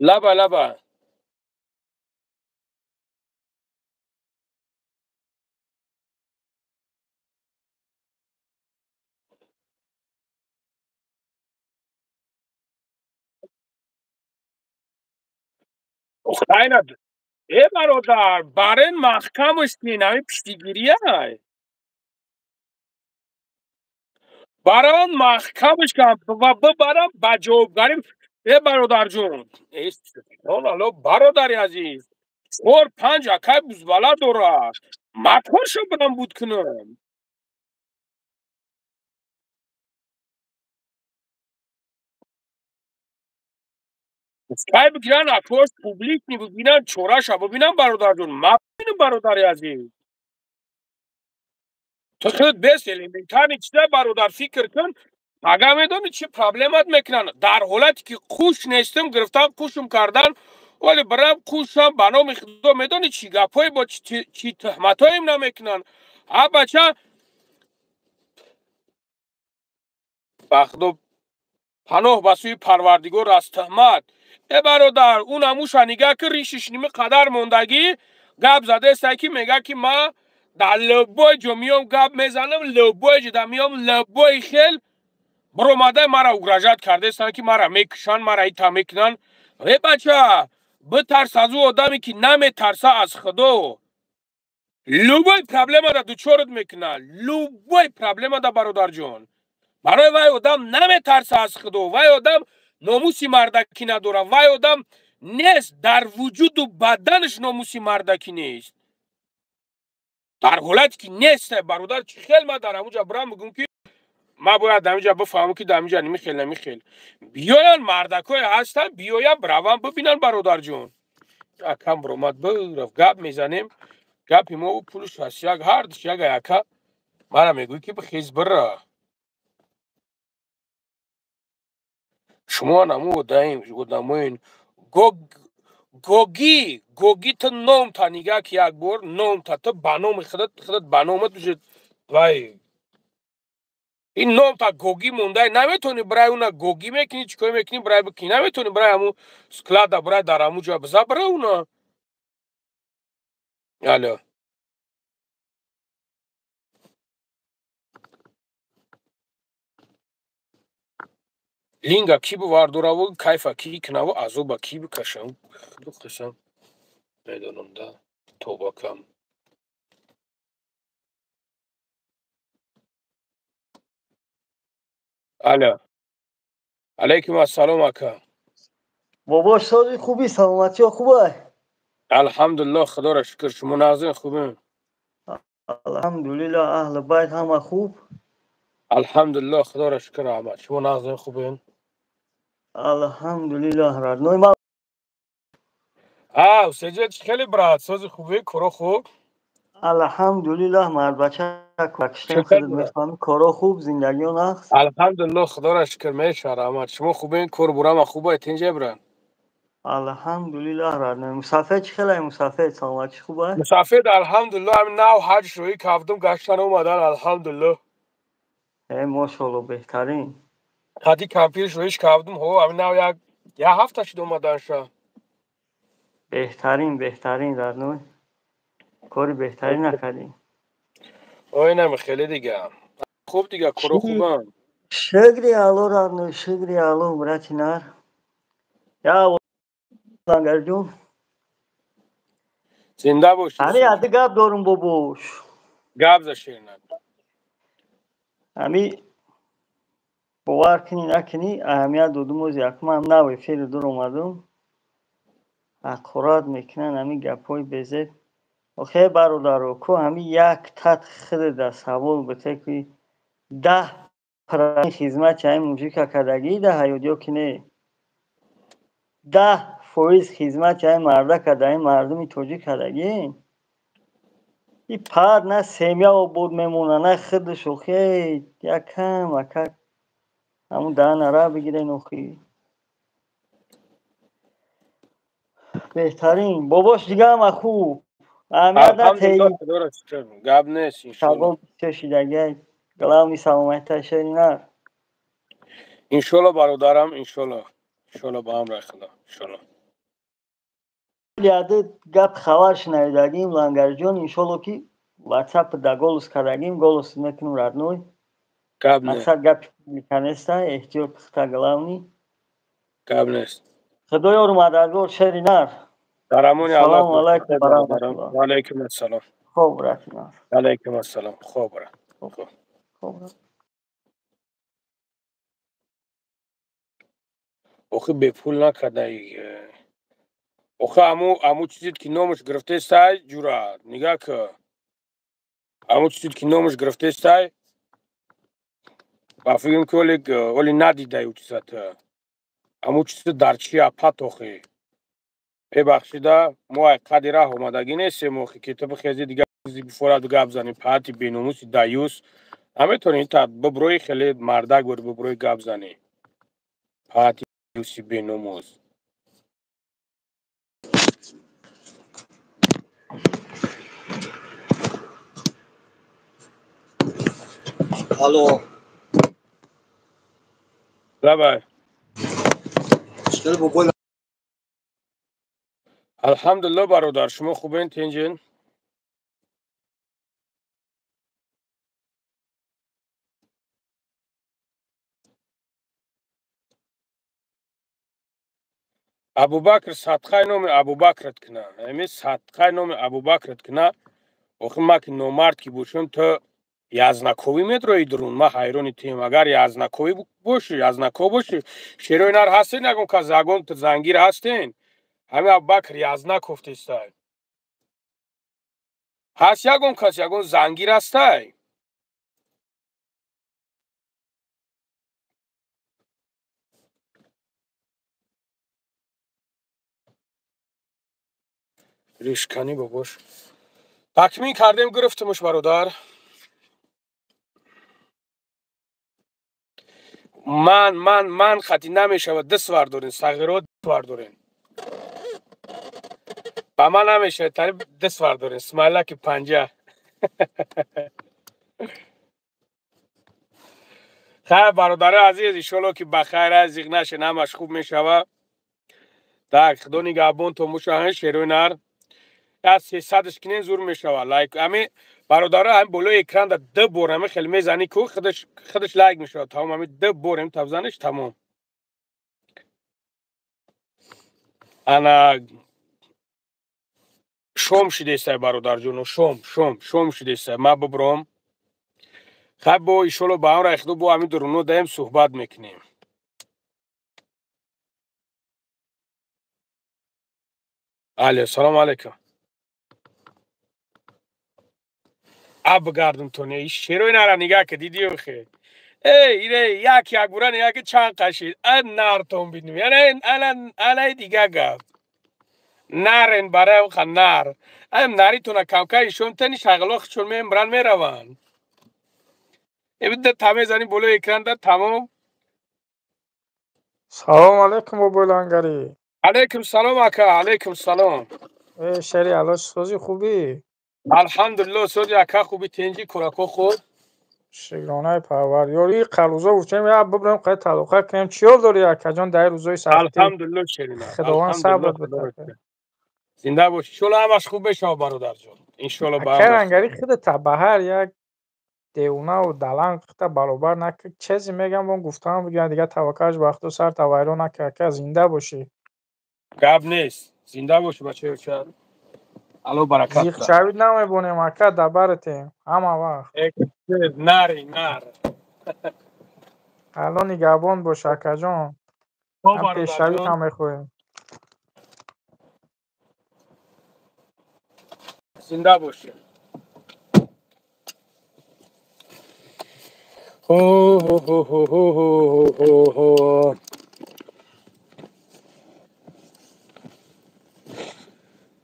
Лаба лаба. Хайна э бародар, барен маҳкамаш кунин, ҳамин пиштигирия. Баран маҳкамаш кун ва бибарам ба ҷавобгарӣ. Э бародарҷон, э субҳоналлоҳ, бародари азиз, 4-5 акай бузбала дорад. Ман коршо бирам буд кунам. Кай бигиран акош публикни бибинан, чораша бибинан бародарҷон. Ман бибинам бародари азиз. Ту худ бес элементарный чиза бародар фикр кун. Ага медонӣ чӣ проблемат мекунанд? Дар ҳолате ки қуш нестам, гирифтан қушум кардан, вале бирам қушам ба номи Худо медонӣ чӣ гапҳое бо чӣ туҳматҳоем намекунанд. А бача ба Худо паноҳ ба сӯи Парвардигор аз туҳмат. Э бародар, он амуша нигаҳ ки ришиш ними қадар мондагӣ гап задаестай ки мега ки ман дар любой ҷо миём гап мезанам, любой ҷо да миём, любой хел биромадай мара угрожать кардаестанд ки мара мекушанд, мара ита мекунанд. Э бача, битарс аз ӯ одаме ки наметарса аз Худо. Любой проблема да дучорат мекунад, любой проблема да бародарҷон. Барои вай одам наметарса аз Худо, вай одам номуси мардакӣ надорад, вай одам нест, дар вуҷуду баданаш номуси мардакӣ нест. Дар ҳолате ки нест бародар, чӣ хел ман дар ҳамуҷа бирам бигӯм ки ман бояд дар ҳамуҷа бифаҳмам ки дар ҳамуҷа намихел намихел. Биёянд мардакҳое ҳастанд, биёянд бираванд бибинанд бародарҷон. Акам биромад бирафт, гап мезанем, гапи мо пулу 61 ҳар душ як яка мара мегӯӣ ки бихез бира. Шумо наму одаем, одамоин гоги, гоги ту номта нигаҳ ки як бор номта ту ба номи худат, худат ба номат уже вай ин номта гоги мондай наметавонӣ бирай уна гоги мекунӣ, чӣ кор мекунӣ бирай бикунӣ, наметавонӣ бирай ҳамун склада бирай дар ҳамун ҷо биза бира уна. Алло. Линга ки бивардораву кайфа ки кунаву азоба ки бикашам. Худо қасам медонам да тоба кам. Алло. Алайкум ассалом ака. Бобо сози хуби, саломатиё хубай? Алҳамдулиллоҳ, Худоро шукр, шумо нағзин хубин? Алҳамдулиллоҳ, аҳли байт ҳама хуб? Алҳамдулиллоҳ, Худоро шукр, раҳмат. Шумо нағзин хубин? Алҳамдулиллоҳ, родной ма. А, Усеҷа хеле брат, сози хубе, коро хуб? Алҳамдулиллоҳ, мардбача кушем худат мефаҳмӣ, коро хуб, зиндагиё нағз? Алҳамдулиллоҳ, Худоро шукр, меша раҳмат. Шумо хубин, кор бурама хубай, тинҷе брат? Алҳамдулиллоҳ, родной. Мусафед чӣ хелай, Мусафед, саломатӣ хубай? Мусафед алҳамдулиллоҳ, ҳамин нав ҳаҷ шӯӣ кардум, гаштан омадан, алҳамдулиллоҳ. Э, мошалло, беҳтарин. Қади кампир шӯиш кардум, ҳо, ҳамин нав як ҳафта шуд омаданша. Беҳтарин, беҳтарин, родной. Кори беҳтарин накардӣ. Ой, инам хеле дига. Хуб дига, коро хубам. Шукри Алло, родной, шукри Алло, брати нар. Я Лангарҷон. Зинда бошӣ. Ҳами яде гап дорум, бобош. Гап за, шеринат. Ҳами бовар кунӣ накунӣ, аҳамият додум, ози якман нав эфири дур омадум. Ҳақорат мекунанд, ҳами гапҳои безеб. Охе, бародаро, ку ҳами як тат худда савол бите, ки 10% хизмати ҳами мужика кардагӣ да ҳаёт ё ки не? 10% хизмати ҳами мардака да ҳами мардуми тоҷик кардагӣ? И пад на семья обод мемона, на худаш. Охе, якам акак ҳамун даҳанара бигирен, охи. Беҳтарин, бобош, дига ҳама хуб. Аҳамият натеи. Гап нест, иншолло. Бисёр шидагиай. Главный саломатита, шери нар. Иншолло, бародарам, иншолло. Иншолло, ба амри Худо, иншолло. Яде гап хабар шунавидагим, Лангарҷон, иншолло, ки ватсап да голос кардагим, голос мекунем, родной. Гап нест. Мақсад гапи публика неста, эҳтиёт пухта, главный. Гап нест. Худоёру мададгор, шери нар. Дар амони Аллоҳ. Салому алайкум ва раҳматуллоҳ. Ва алайкум ассалом. Хоб, брати нар. Алайкум ассалом. Хоб, брат. Хоб. Хоб, брат. Охи, бепул накардай. Охи, аму чизит ки номаш гирифтестай, ҷура, нигаҳ ки. Аму чизит ки номаш гирифтестай, ба фикрам ки оли надидай ӯ чизата. Аму чизи дар чи апат, охи. Бебахшида, мо ай қади раҳ омадагӣ нестем, охи, ки ту бихези, дига чизи бифорад, гап занӣ, паҳати беномуси даюс. Наметавонӣ та биброи, хеле мардак бори, биброи, гап занӣ. Паҳати даюси беномус. Алло. Давай. Чӣ бобой? Алҳамдулилло, бародар, шумо хубен, тинҷин? Абубакр, садқаи номи Абубакрат кина. Ами садқаи номи Абубакрат кина. Охи, ма ки номард ки бошам, ту язнаковӣ медрои дурун? Ма ҳайрони тием. Агар язнаковӣ бошӣ, язнаков бошӣ, шерои нар ҳастен, ягон кас, ягон зангир ҳастен? Ҳами Абубакр язнаков тестай. Ҳаст ягон кас, ягон зангир ҳастай? Ришканӣ, бобош. Такмин кардем, гирифтимуш, бародар. Ман хати намешавад, даст вардорен, сағиро, даст вардорен. Ба ман намешавад, тари даст вардорен, смайлаки панҷа. Хайр, бародари азиз, иншолло ки ба хайр аст, зиқ нашед, ҳамаш хуб мешавад. Так, худо нигаҳбон то мушаҳан, шерои нар. Я сесадаш кинен, зур мешавад. Лайк ами бародаро, ҳами болои экран да ду бор ами хеле мезанӣ ку, худаш лайк мешавад. Тамом, ами ду бор ами табзаниш, тамом. Ана шом шидесай, бародарҷоно, шом, шом, шом шидесай. Ма бибром. Хай, бо иншолло ба амраи худо бо ҳамин дуруно даем суҳбат мекунем. Але, салому алайкум. Аб гардум то не, шерои нара нигаҳ ки, дидӣ, охе. Эй, ире як як бура нигаҳ ки чанд қашид. А нартон бинем. Яъне ана анаи дига гап. Нарен барои оха нар. Ам наритона камка ишон тани шағло чун мембран мераванд. Эбида та мезанӣ болои экран да, тамом. Салом алейкум, бобои Лангарӣ. Алейкум салом, ака, алейкум салом. Э, шери Алло, сози, хубӣ? Алҳамдулилло, сози, ака, хуби, тинҷи, курако хуб. Шукронаи Парвардигор. И қарузо гуфтем, я бибрем, қай талоқа кунем. Чӣ ёд дорӣ, акаҷон, дар рӯзои сахтӣ? Алҳамдулилло, шерина. Худованд Алҳамдулилло, сабрат худоро бидиҳад. шукр. Зинда бошӣ. Иншолло ҳамаш хуб мешавад, бародарҷон. Иншоалло ба Акай Лангари, худата ба ҳар як девонаву даланг худта баробар накун. Чизе мегам, бо гуфтаам бигӯянд, дигар таваккалш ба Худо, сарта вайрон накун, ака, зинда бошӣ. Гап нест, зинда бошӣ, бачаёча, Алло баракат. Зиқ шавид, намебонем, ака, дар баратем ҳама вақт. Нари нар. Алло нигаҳбон бош, акаҷон, ҳам пешравӣ ҳам мехоҳем. Зинда бошед. Хо.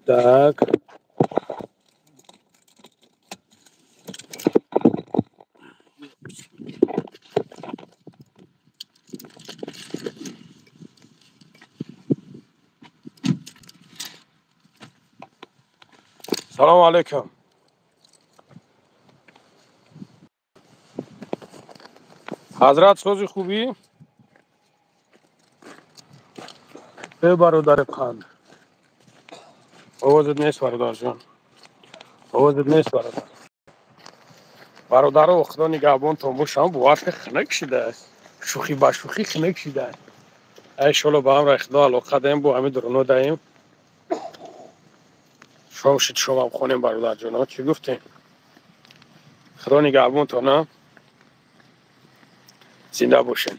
Так. Салому алейкум. Ҳазрат, сози, хубӣ? Э, бародари қанд. Овозат нест, бародарҷон. Овозат нест, бародар. Бародаро, Худо нигаҳбонтон бошам, бовар ки хунук шудааст. Шӯхӣ ба шӯхӣ хунук шудааст. Иншоалло ба амри Худо алоқа даем, бо ҳамин дуруно даем. Шом шуд, шомам хонем, бародарҷоно. Чӣ гуфтем? Худо нигаҳбонтон, а? Зинда бошед.